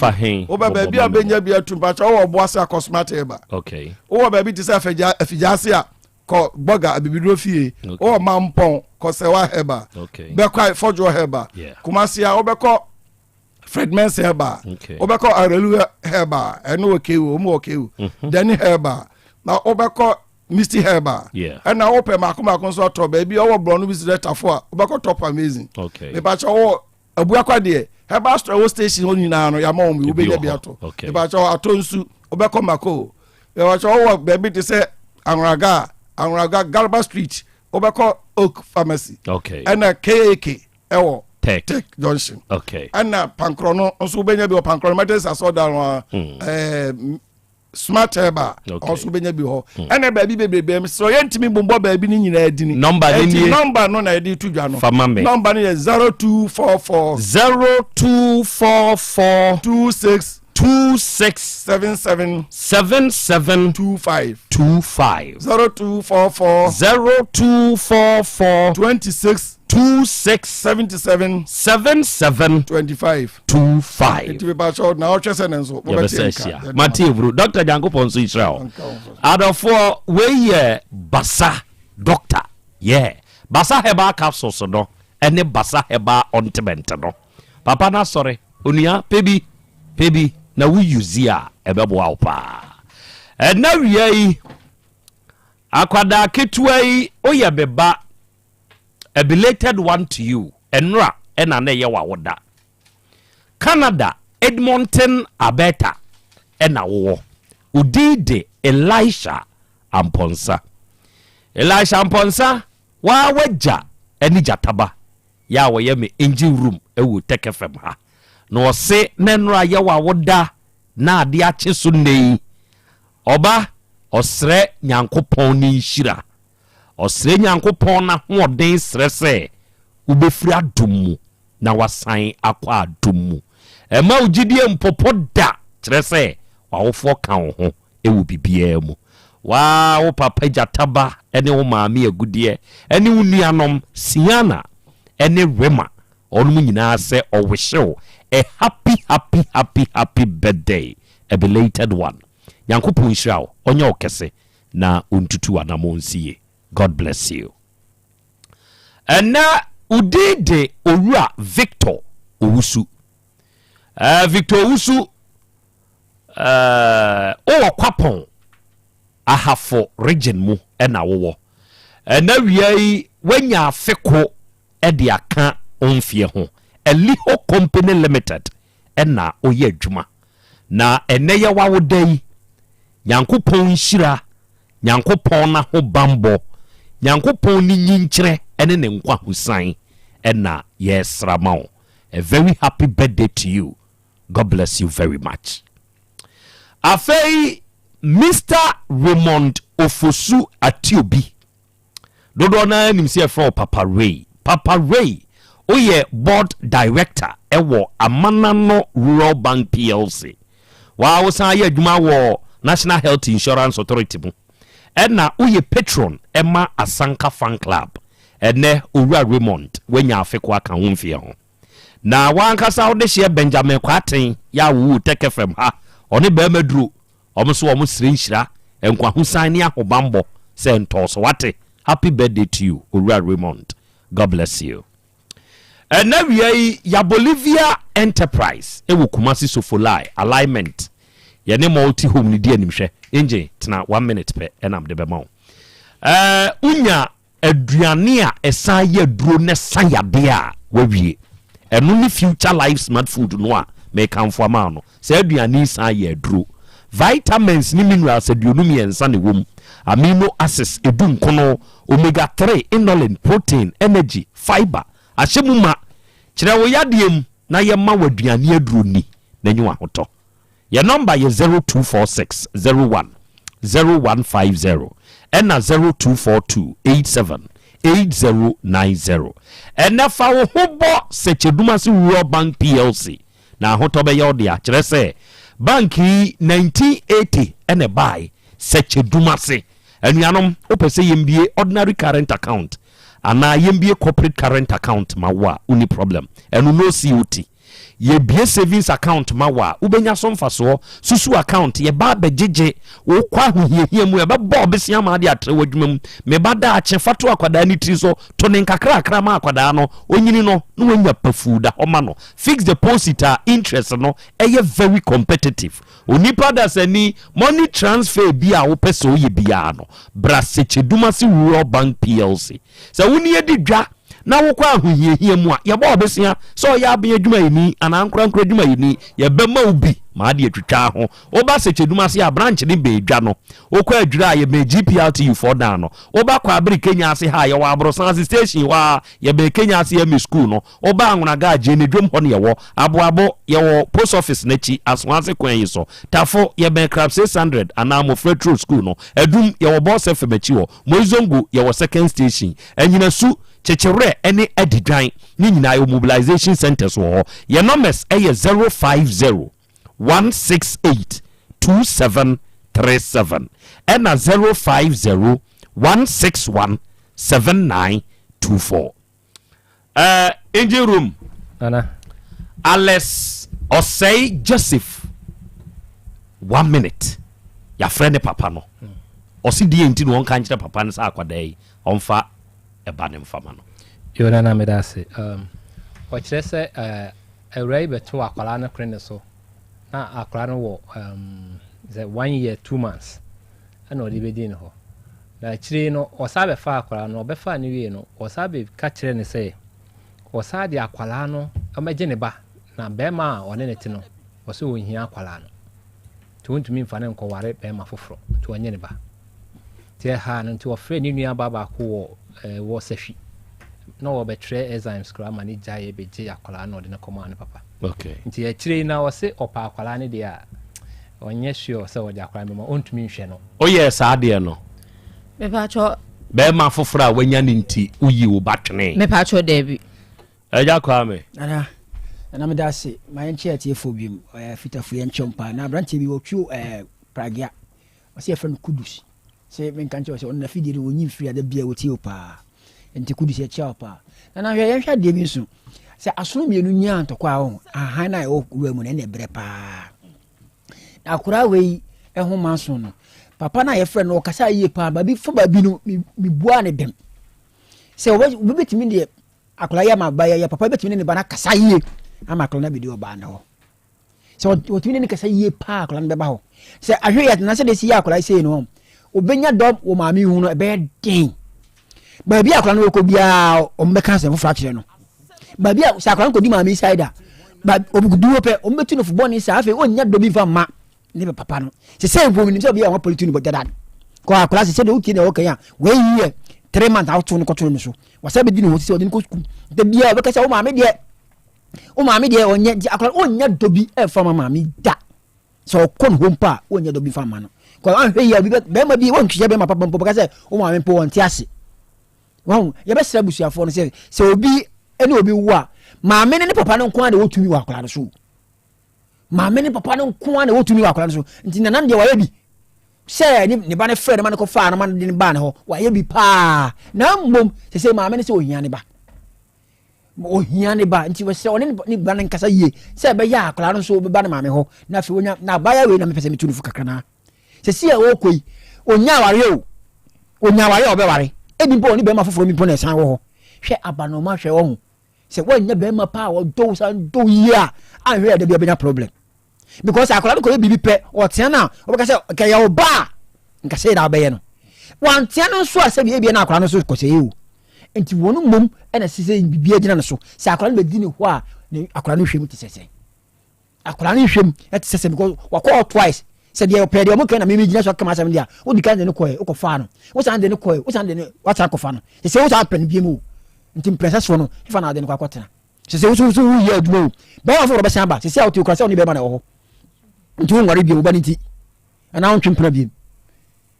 wobɛ baabi a wobɛnya bi atu mpakyɛ wowɔ ɔbo ase akɔ Smart Herbal. Wowɔ baabi te sɛ afigya ase a, kɔ Bɔga Abibiduro fie. Wowɔ Mampɔn, kɔ Sɛwa Herbal. Bɛkɔ Fɔdwoɔ Herbal. Kumase a, wobɛkɔ Fred Mensah Herbal. Wobɛkɔ Arelu Herbal, ɛno wɔ kewu, ɔmu wɔ kewu. Dani Herbal na wobɛkɔ Misty Herbal. Ɛna wopɛ mako mako nso atɔ baabi ɔwɔ borɔno bi sɛ tafo a, wobɛkɔ Top Amazing. Mepakyɛ wɔ Abuakwa deɛ, herbal store ɛwɔ station hɔ nyinaa no yɛama wɔn bi, wobɛnya bi atɔ. Mepakyɛ atɔ nsu, wobɛkɔ Mako. Mepakyɛ wɔ baabi te sɛ Anwraga, Anwraga Garba Street, wobɛkɔ Oak Pharmacy. Ɛna KAK ɛwɔ Tech, Tech Junction. Ɛna Pankorɔ no nso wobɛnya bi wɔ Pankorɔ no Methodist asɔrɔdan no a, Smart Herbal ɔnso wobɛnya bi hɔ. Ɛna baabi bebrebe sɛ yɛntumi mbobɔ baabi no nyinaa dini. Nɔmba no nie. Nɔmba no na yɛde to dwa no. Fa ma me. Nɔmba no yɛ 0244 0244 26 26 77 77 25 25. 0244 0244 26 26 77 77 25. 25. Nti mepakyɛw na ɔhwɛ sɛ ne nso yɛbɛsɛ ahyia. Mate eburu Dɔkta Nyankopɔn nso nhyira wo. Adɔfoɔ, wei yɛ Basa Dɔkta yɛ Basa herbal capsules no ɛne Basa herbal ointment no. Papa no asɔre onua pɛ bi pɛ bi na wo use a ɛbɛboa wo paa. Ɛna wia yi akwadaa ketewa yi woyɛ me ba, a belated one to you. Ɛnora ɛna na ɛyɛ w'awoda. Canada, Edmonton, Alberta ɛna wowɔ. Wo din de Elisha Amponsah. Elisha Amponsah, waa w'agya ɛne Gyataba yɛ a wɔyɛ me engine room ɛwɔ Tech FM ha. Na ɔse na ɛnora yɛ w'awoda na ade akye so nnɛ yi. Ɔba, ɔsrɛ Nyankopɔn ne nhyira. Ɔsrɛ Nyankopɔn n'ahoɔden srɛ sɛ wobɛfiri adom mu na woasan akɔ adom mu. Mma wo gyidie mpopo da, kyerɛ sɛ w'awofoɔ ka wo ho wɔ biribiara mu. Wo ara wo papa Gyataba ne wo maame Agudeɛ ne wo nuanom Siana ne Rema, wɔnom nyinaa sɛ ɔwihye wo a happy happy happy happy birthday, a belated one. Nyankopɔn nhyira wo, ɔnyɛ wo kɛse na ɔntutu w'anamɔn nsi yie. God bless you. Ɛnɛ wo din de Owura Victor Owusu. Uh, Victor Owusu, uh, wowɔ Kwapɔn Ahafo region mu ɛna wowɔ. Ɛnɛ wia yi woanya afe ko de aka wo mfeɛ ho. Eliho Company Limited ɛna woyɛ adwuma. Na ɛnɛ yɛ w'awoda yi, Nyankopɔn nhyira, Nyankopɔn n'ahobanbɔ, Nyankopɔn ne nyinkyerɛ ne ne nkwahosan na yɛresra ma wo. A very happy birthday to you. God bless you very much. Afei Mister Raymond Ofosu Atiobi. Dodoɔ no ara nim sɛ yɛfrɛ wo Papa Ray. Papa Ray, woyɛ Board Director wɔ Amanano Rural Bank PLC. Waa wosan yɛ adwuma wɔ National Health Insurance Authority mu. Ɛna woyɛ patron ma Asanka Fan Club. Ɛnɛ Owura Raymond, woanya afe ko aka wo mfeɛ ho. Na w'ankasa wode hyeɛ Benjamin Kwarteng yɛ a wowɔ Tech FM ha, ɔne Barima Duro. Wɔn nso wɔn srɛ nhyira, nkwahosan ne ahobanbɔ sɛ ntɔɔ so wate. Happy birthday to you Owura Raymond. God bless you. Ɛnɛ wia yi ya Bolivia Enterprise ɛwɔ Kumasi Sofolai alignment yɛne multi home no di animhwɛ. Engine tena one minute pɛ ɛna mede bɛma wo. Ɛɛ wonya Aduane a ɛsan yɛ aduro na ɛsa yadeɛ a wawie. Ɛno ne Future Life Smart Food no a mekamfo ama wo no. Saa aduane yi san yɛ aduro. Vitamins ne minerals 23 na ɛwɔ mu. Amino acids 19, omega 3, inulin, protein, energy, fibre ahyɛ mu ma. Kyerɛ wo yadeɛ mu. na yɛma wo aduane aduro ni na nya w'ahotɔ. Yɛn nɔmba yɛ 0246 01 0150 ɛna 0242 87 8090. Ɛnɛ fa wo ho bɔ Sɛkyɛdumase Rural Bank PLC na ahotɔ bɛyɛ wo dea. Kyerɛ sɛ bank yi 1980 ɛna ɛbae Sɛkyɛdumase. Anuanom, wopɛ sɛ yɛmbie ordinary current account anaa yɛmbie corporate current account ma wo a, wonni problem. Ɛno no COT. Yɛbue savings account ma wo a, wobɛnya so mfasoɔ. Susu account, yɛba abɛgyegye wo kɔ ahohiahia mu, yɛbɛbɔ wo bosea ma ade atrɛ w'adwuma mu. Me ba daakye, fa to akwadaa no tiri so, to ne nkakrakra ma akwadaa no, ɔnyini no na wanya pafuu da hɔ ma no. Fixed deposit a interest no yɛ very competitive. Onipa dasani, money transfer bi a wopɛ sɛ woyɛ biara no, bra Sekyedumase Rural Bank PLC. Sɛ wo ne yɛdi dwa na wokɔ ahohiahia mu a, yɛbɔ wo bosea sɛ ɔyɛ aben adwumayɛni anaa ankorankoro adwumayɛni, yɛbɛma wo bi ma ade atwitwa ho. Woba Sekyedum ase a, branch no bɛn dwa no. Wokɔ Adwira a, yɛbɛn GPRTU foɔ dan no. Woba Kwabere Kenya ase ha a, yɛwɔ Aborosan ase station hɔ ara, yɛbɛn Kenya ase MA School no. Woba Anwonaga a, Gyenedwom hɔ na yɛwɔ. Aboabo, yɛwɔ Post Office no akyi, Asoase kwan yi so. Tafo, yɛbɛn Crab 600 anaa Mmɔfra Turo School no. Adum, yɛwɔ Boss FM akyi hɔ. Moizongo, yɛwɔ Second Station. Anyinasu, Kyekyewerɛ ne Adidwan ne nyinaa yɛwɔ mobilization centres wɔ hɔ. Yɛn numbers yɛ 050 168 2737 ɛna 050 161 7924. Eh, engine room. Nana. Alex Osei Joseph. One minute. Yɛafrɛ ne papa no. Ɔse deɛ nti na ɔnka nkyerɛ papa no sɛ akwadaa yi ɔmfa ɛba no mfa ma no. Yo Nana meda ase. Um, ɔkyerɛ sɛ uh, awura yi bɛto akwadaa no kone ne so na akwadaa no wɔ um, sɛ one year two months ɛna ɔde bɛdi ne hɔ. Na akyire yi no, ɔsan bɛfaa akwadaa no. Ɔbɛfaa no wiee no, ɔsan bɛka kyerɛɛ no sɛ, ɔsan de akwadaa no mmɛgye ne ba, na barima a ɔne no te no, ɔse ɔnhia akwadaa no, nti ɔntumi mfa no nkɔware barima foforɔ, nti ɔnnye ne ba. Nti ɛhaa no, nti ɔfrɛɛ ne nuabaa baako wɔ eh, wɔ Sahwi, na ɔbɛtwerɛ exams koraa ma ne gyaeɛ bɛgye akwadaa no na ɔde no kɔmaa ne papa. Okay. Nti akyire yi na ɔse ɔpɛ akwadaa no deɛ a, ɔnyɛ sure sɛ ɔde akwadaa no bɛma, ɔntumi nhwɛ no. Woyɛɛ saa adeɛ no? Mepakyɛ. Bɛɛma foforɔ a wanya no nti woyii wo ba twenee? Mepakyɛ daabi. Agya Kwame. Nana, Nana meda ase. Ma yɛnkyɛ atiefoɔ biom. Ɛɛ Fitafo yɛnkyɛ wɔn paa. Na aberanteɛ bi ɔtwi ɛɛ pragea. Ɔsɛ yɛfrɛ no Kudus. Sɛ menka nkyerɛ wo sɛ ɔno n'afidie no ɔnyi mfiri a da biara ɔtie wo paa. Nti Kudus yɛkyia wo paa. Nana hwɛ yɛnhwɛ adeɛ bi nso. Sɛ asono mmienu nyaa ntɔkwa a ɔho ahan no a ɛwɔ wura mu no ɛna ɛbrɛ paa. Na akoraa wei ɛho manso no papa no a yɛfrɛ no ɔkasa yie paa baabi fa baabi no mebuaa ne bɛm sɛ obi bɛtumi deɛ akwadaa yi ama ba yɛ papa bɛtumi ne ne ba no akasa yie ama akwadaa no abɛdi ɔbaa no hɔ sɛ ɔtumi ne no kasa yie paa akwadaa no bɛba hɔ sɛ ahwɛ yɛ na sɛ de si yɛ akwadaa sei no ɔbɛnya dɔm wɔ maame hu no ɛbɛyɛ den baabi a akwadaa no wɔkɔ biara wɔn bɛka asɛm foforɔ akyerɛ no baabi a sɛ akwadaa no kɔdi maame side a ɔbɛdu hɔ pɛ wɔn bɛtu no fo bɔne saa afei ɔnnya dɔ bi nfa mma ne papa no sɛ sɛ mpo menim sɛ ɔbɛyɛ wɔn apolitu no bɔ dada kɔ akwadaa sɛ sɛdeɛ wotie na ɛwɔ kan a wɔayi yɛ 3 months awoto no kɔtoro no so wɔsɛ bɛdi ne ho sɛ ɔde no kɔ sukuu da biara ɔbɛka sɛ wo maame deɛ wo maame deɛ ɔnyɛ nti akwadaa ɔnnya dɔ bi ɛmfa ma maame da sɛ ɔkɔ ne hɔ mpo a ɔnnya dɔ bi mfa ma no kɔ anhwɛ yie a obi bɛ bɛrima bi wɔntwehwɛ bɛrima papa mpo bɛka sɛ wo maame mpo wɔnte ase wɔn yɛbɛsrɛ abusuafoɔ no sɛ sɛ obi ne obi wo a maame ne ne papa no nko ara na wɔtumi wɔ akwadaa no so maame ne papa no nko ara na wɔtumi wɔ akwadaa no so nti nana deɛ wɔayɛ bi sɛ ne ne ba no frɛ no ma no kɔfaa no ma no de no baa ne hɔ wɔayɛ bi paa na mmom sɛ sɛ maame no sɛ ohia ne ba Ohia ne ba nti wɔsrɛ ɔne ne ba no nkasa yie sɛ ɛbɛyɛ a akwadaa no nso bɛba ne maame hɔ na afei onya na abaayewa wei na mepɛ sɛ metu no fo kakra na sɛ si a ɔrekɔ yi onya awareɛ o onya awareɛ a ɔbɛware ebi mpo ɔne bɛrima foforɔ bi mpo na ɛsan wɔ hɔ hwɛ abanoma hwɛ wɔ ho sɛ wɔanya bɛrima paa a ɔdɔ wo san dɔ yie a anhwɛ yɛ da bi abɛnya problem because akwadaa no kɔyɛ biribi pɛ ɔtea no a ɔbɛka sɛ nka yɛ ɔba a nka sɛ na ɔbɛyɛ no wantea no nso a sɛbi ebia na akwadaa no nso kɔsɛ yɛ o nti wɔn mmom ɛna sɛ sɛ biribi agyina no so sɛ akwadaa no bɛdi ne hɔ a ne akwadaa no hwɛ mu te sɛ sɛ akwadaa no hwɛ mu ɛte sɛ sɛ because wakɔ twice sɛ deɛ ɔpɛ deɛ ɔmo kɛn na mímí gyina so akama asɛm deɛ wodi kan de no kɔɛ wokɔ faa no wosan de no kɔɛ wosan de no wasan kɔfa no sɛ sɛ wosan pɛ no bie mu o nti mprɛsɛ soɔ no efa na ade no kɔ akɔtena. Sɛ sɛ woso woyɛ adwuma o, bɛrima foforɔ bɛsan aba. Sɛ sɛ a wote okura sɛ wo ne bɛrima na ɛwɔ hɔ. Nti wonware bio, wo ba no nti. Anaa wontwe mpena bio.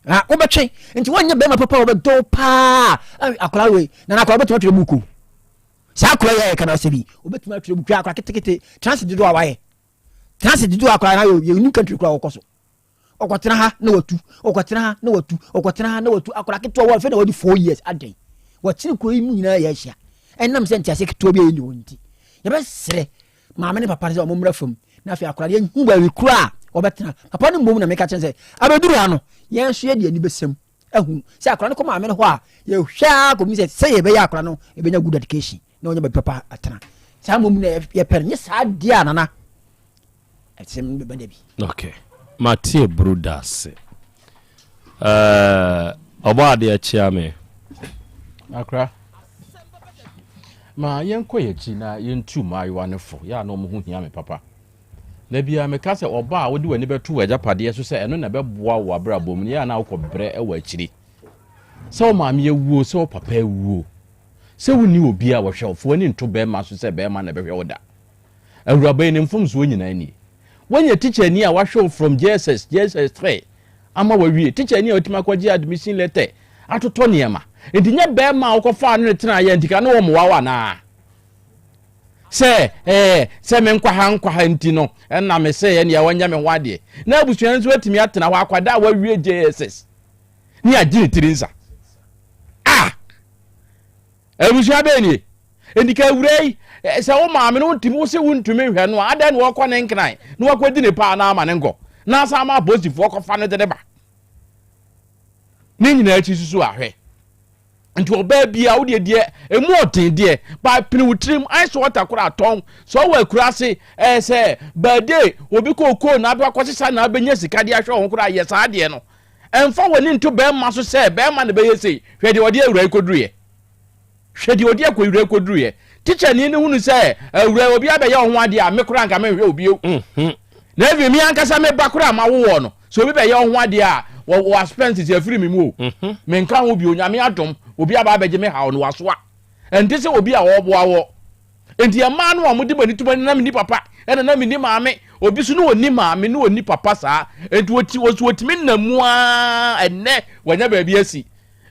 Ah, wobɛtwe. Nti woanyɛ bɛrima papa a wɔbɛdɔ wo paa. Akwadaa wei, na akwadaa wobɛtumi atwerɛ buku. Saa akwadaa yi a yɛka no asɛm yi, wobɛtumi atwerɛ buku akwadaa ketekete, transit dodoɔ a wayɛ. Transit dodoɔ akwadaa no ayɛ, yɛnim country koraa wɔkɔ so. Ɔkɔtena ha na watu, ɔkɔtena ha na watu, ɔkɔtena ha na watu. Akwadaa ketewa wɔ afei na wadi 4 years adɛn. Wɔkyere kuro yi mu nyinaa yɛ ahyia. Ɛnam sɛ nteaseɛ ketewa bi a yɛnni hɔ nti. Yɛbɛsrɛ maame ne papa no sɛ wɔn mmra fam na afei akwadaa no yɛnhu baabi koro a wɔbɛtena. Papa no mmom na meka kyerɛ sɛ abɛduru ha no yɛn nso yɛde ani bɛsɛm ahu sɛ akwadaa no kɔ maame no hɔ a yɛhwɛ ara kɔmi sɛ sɛ yɛbɛyɛ akwadaa no ɛbɛnya good education na ɔnya baabi papa atena. Saa mmom na yɛpɛ no nyɛ saa deɛ a nana ɛsɛm no bɛba da bi. Okay. Mate aburu da ase. Ɔbɔ adeɛ kyea me. Akra. Ma yɛnkɔ yɛn akyi na yɛntu mmaayewa no fo. Yɛ a na wɔn ho hia me papa. Da biara meka sɛ ɔbaa a wode w'ani bɛto w'agyapadeɛ so sɛ ɛno na ɛbɛboa wo abrabɔ mu no, yɛ a na wokɔ brɛ wɔ akyiri. Sɛ wo maame awuo, sɛ wo papa awuo, sɛ wonni obi a wɔhwɛ wo, fa w'ani nto bɛrima so sɛ bɛrima na ɛbɛhwɛ wo da. Awuraba yi ne mfomsoɔ nyinaa nie. Woanya tikyani a wahwɛ wo from JSS, JSS 3 ama wawie. Tikyani a watumi akɔgye admission letter, atotɔ nneɛma. Nti nyɛ bɛrima a wokɔfaa no ne tenaeɛ nti ka ne wɔmmoa wo anaa? Sɛ ɛɛ sɛ me nkwaha nkwaha nti no ɛna me sɛ ɛnea wɔnyɛ me ho adeɛ. Na abusua no nso atumi atena hɔ akwadaa a wawie JSS ne agye ne tiri nsa. Ah! Abusua bɛn nie? Enti ka awura yi, sɛ wo maame no wontumi wo se wontumi nhwɛ no a, adɛn na wɔkɔ ne nkran na wakɔdi ne paa na ama ne nkɔ na asan ama apolisifoɔ kɔfa no de ne ba? Ne nyinaa akyi susu ahwɛ. Nti ɔbaa bia wo deɛ deɛ emu ɔden deɛ ba pene wo tirim ice water koraa tɔn sɛ ɔwɔ akura ase ɛɛ sɛ bɛɛde obi kookoo na abɛ akɔsesa na abɛnya sika de ahwɛ wɔn koraa yɛ saa deɛ no ɛmfa w'ani nto bɛrima so sɛ bɛrima na bɛyɛ sei hwɛ deɛ ɔde awura yi kɔduruiɛ Hwɛ deɛ ɔde akɔwura kɔduruiɛ. Tikyani no hunu sɛ awura obi abɛyɛ wo ho adeɛ a, me koraa nka menhwɛ wo bio. Na even me ankasa me ba koraa a mawo wɔ no, sɛ obi bɛyɛ wo ho adeɛ a, wɔ wɔ aspenses afiri me mu o. Menka ho bio, Nyame adom, obi aba abɛgye me haw no, wasoa. Ɛnte sɛ obi a ɔreboa wɔ. Enti mmaa no a wɔde wɔn ani to na menni papa, ɛna na menni maame. Obi so na ɔnni maame na ɔnni papa saa. Enti wɔti wɔsi wɔtumi nam mu ara ɛnnɛ wɔanya baabi asi.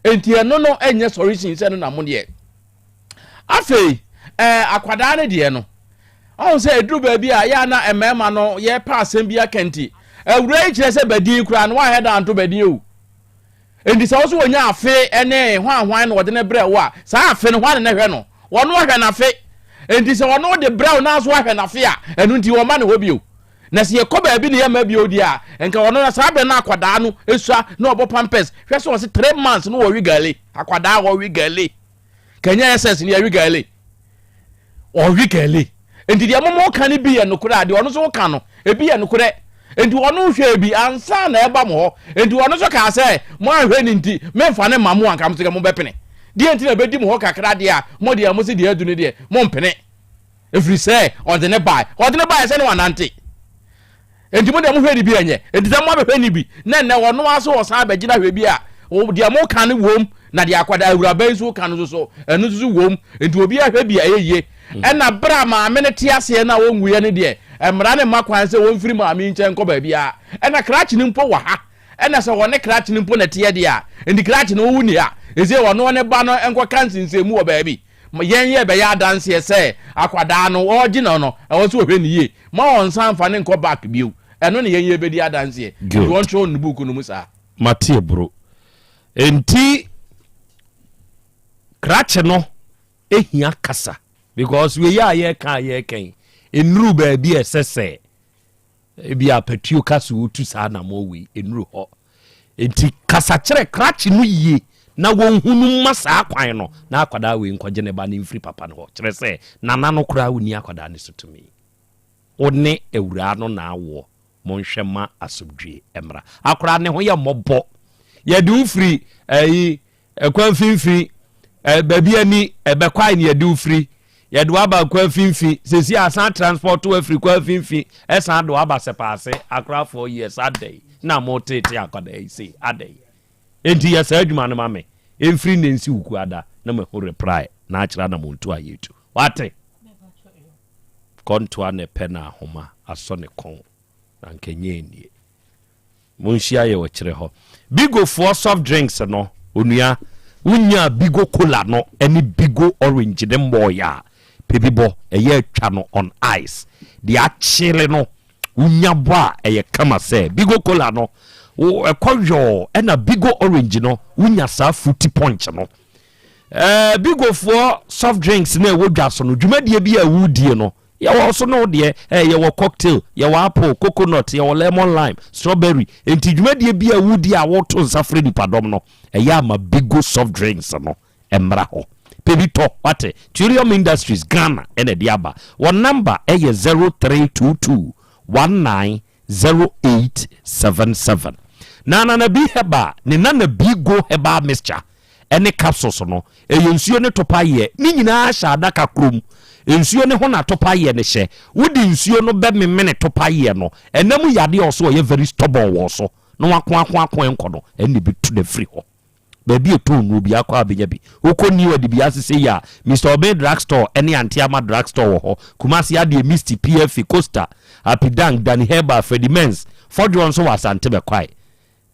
Enti ɛno no ɛnyɛ sɔre sin sɛ no na mo deɛ. Afei ɛɛ akwadaa no deɛ no, ɔho sɛ ɛduru baabi a yɛ a na mmarima no yɛpɛ asɛm bi aka nti, awura yi kyerɛ sɛ badin koraa no wanhɛ da anto badin o. Enti sɛ wo so wɔnya afe ne hwanhwan na wɔde no brɛ wo a, saa afe no hwan na ɛhwɛ no? Wɔno ahwɛ no afe. Enti sɛ wɔno de brɛ wo na so ahwɛ no afe a, ɛno nti wɔma ne hɔ bio. Na sɛ yɛkɔ baabi na yɛmma bio deɛ a, nka ɔno na saa berɛ no akwadaa no sua na ɔbɔ pampers. Hwɛ sɛ ɔse 3 months no wɔwe gale. Akwadaa wɔwe gale. Kanya SS ne yɛwe gale. Ɔwe gale. Nti deɛ momo ka no bi yɛ nokorɛ a, deɛ ɔno nso ka no, ebi yɛ nokorɛ. Nti ɔno hwɛ bi ansa na ɛba mo hɔ. Nti ɔno nso kaa sɛ, mo anhwɛ ne nti, memfa ne ma mo anka mo sɛ mobɛpene. Deɛ nti na ɛbɛdi mo hɔ kakra deɛ a, mo deɛ mo se deɛ adu no deɛ, mompene. Ɛfiri sɛ ɔde ne bae. Ɔde ne bae sɛ ne wanante. Enti mo deɛ mohwɛ ne bi ɛnyɛ. Enti sɛ moabɛhwɛ ne bi na nnɛ ɔno ara so ɔsan abɛgyina hwɛ bi a, deɛ moka no wom na deɛ akwadaa awuraba yi nso ka no nso so ɛno nso so wom. Enti obi ahwɛ bi a ɛyɛ yie. Ɛna berɛ a maame no te aseɛ no a ɔnwuiɛ no deɛ, mmara no mma kwan sɛ wɔmfiri maame yi nkyɛn nkɔ baabiara. Ɛna krakye no mpo wɔ ha. Ɛna sɛ wɔne krakye no mpo na ɛteɛ deɛ a, enti krakye no wowu ni ha. Ɛsei ɔno ne ba no nkɔka nsensɛnmu wɔ baabi. Yɛn yɛ bɛyɛ adanseɛ sɛ akwadaa no ɔregye no no ɛwɔ sɛ ɔhwɛ no yie ma ɔnsan mfa no nkɔ back bio ɛno ne yɛn yɛ bɛdi adanseɛ nti wɔntwerɛ no book no mu saa. Mate aburo. Enti krakye no ehia kasa because wei a yɛka a yɛka yi nnuru baabi a ɛsɛ sɛ Ebia apatuo ka sɛ ɔretu saa anammɔn wei, ɛnnuru hɔ. Enti kasa kyerɛ krakye no yie na wɔnhunu mma saa kwan no na akwadaa wei nkɔgye ne ba no mfiri papa no hɔ. Kyerɛ sɛ, nana no koraa wonni akwadaa no so tumi. Wo ne awuraa no na awoɔ, monhwɛ ma asomdwie mmra. Akwadaa ne ho yɛ mmɔbɔ. Yɛde wo firi ɛyi Ɛkwan mfimfini, ɛ, baabi ani, ɛbɛkwae ne yɛde wo firi. Yɛde wo aba kwan mfimfini. Sɛsi asan transport wo afiri kwan mfimfini, ɛsan de wo aba Sɛpaase, Accra 4 years, adɛn na mo tete akwadaa yi sei, adɛn? Enti yɛ saa adwuma no ma me, ɛmfiri nnɛ nsi Wukuada na mahu reply na akyerɛ anamontuo a yɛtu. Wate? Kɔntoa na ɛpɛ na ahoma asɔ ne kɔn na anka ɛnyɛ nie. Monhyia yɛ wɔ kyerɛ hɔ. Bigofoɔ soft drinks no, onua, wonyaa Bigo cola no ne Bigo orange ne mmɔɔyɛ a, pɛ bi bɔ, ɛyɛ atwa no on ice. Deɛ akyele no, wonya bɔ a ɛyɛ kama sɛ Bigo cola no, ɛkɔ yɔɔ, ɛna Bigo orange no, wonya saa fruity punch no. Ɛɛ Bigofoɔ soft drinks na ɛwɔ dwa so no, dwumadie bi a wodie no, Yɛwɔ ɔso ne wo deɛ, eh, yɛwɔ cocktail, yɛwɔ apple, coconut, yɛwɔ lemon lime, strawberry. Enti dwumadie bi a wodi a woto nsa frɛ nipadɔm no, ɛyɛ ama Bigo soft drinks no mmra hɔ. Pɛ bi tɔ, wate? Turium Industries Ghana na ɛde aba. Wɔn number yɛ 0322 19 0877. Na Nana B Herbal ne Nana B Go Herbal Mixture ne capsules no, ɛyɛ nsuo ne topaeɛ, ne nyinaa hyɛ adaka korɔ mu. Nsuo no ho na topaeɛ no hyɛ. Wode nsuo no bɛmemene topaeɛ no, ɛna mu yadeɛ a ɔso ɔyɛ very stubborn wɔ so na wakoakoako ɛnkɔ no, ɛnna ɛbɛtu no afiri hɔ. Baabi a ɛtɔn nnuro biara kɔ a wobɛnya bi. Wokɔ New Adibiase sei a, Mister Obey Drug Store ne Auntie Ama Drug Store wɔ hɔ. Kumasi adeɛ, Misty, PFA, Costa, Happy Dank, Danny Herbal, Freddie Menz, Fɔdwoɔ nso wɔ Asante Bɛkwae.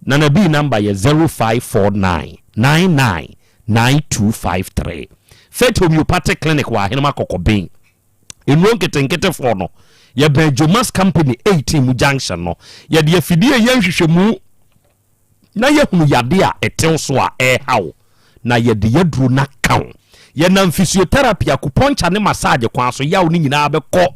Nana Bii number yɛ 0549 99 9253. Faith Homeopathic Clinic wɔ Ahenem Akɔkɔben. Nnuro nketenketefoɔ no, yɛbɛn Jomas Company 18 mu junction no. Yɛde afidie yɛ nhwehwɛmu. na yɛhunu yadeɛ a ɛtew so a ɛreha wo, na yɛde yɛaduro no aka wo. Yɛnam physiotherapy, acupuncture ne massage kwan so, yaw no nyinaa bɛkɔ.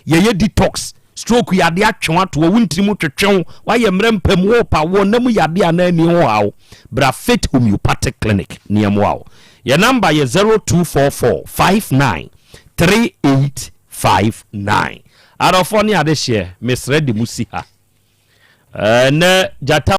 Yɛyɛ detox, stroke yadeɛ atwe wo ato hɔ, wo ntini mu twetwe wo, woayɛ mmerɛ mpam, worepa woɔ, nna mu yadeɛ anaa ani ho haw, bra Faith Homeopathic Clinic na yɛmmoa wo. Yɛn number yɛ 0244 59 3859. Adɔfoɔ ne adehyeɛ, mesrɛ de mo si ha. Ɛnnɛ gyata.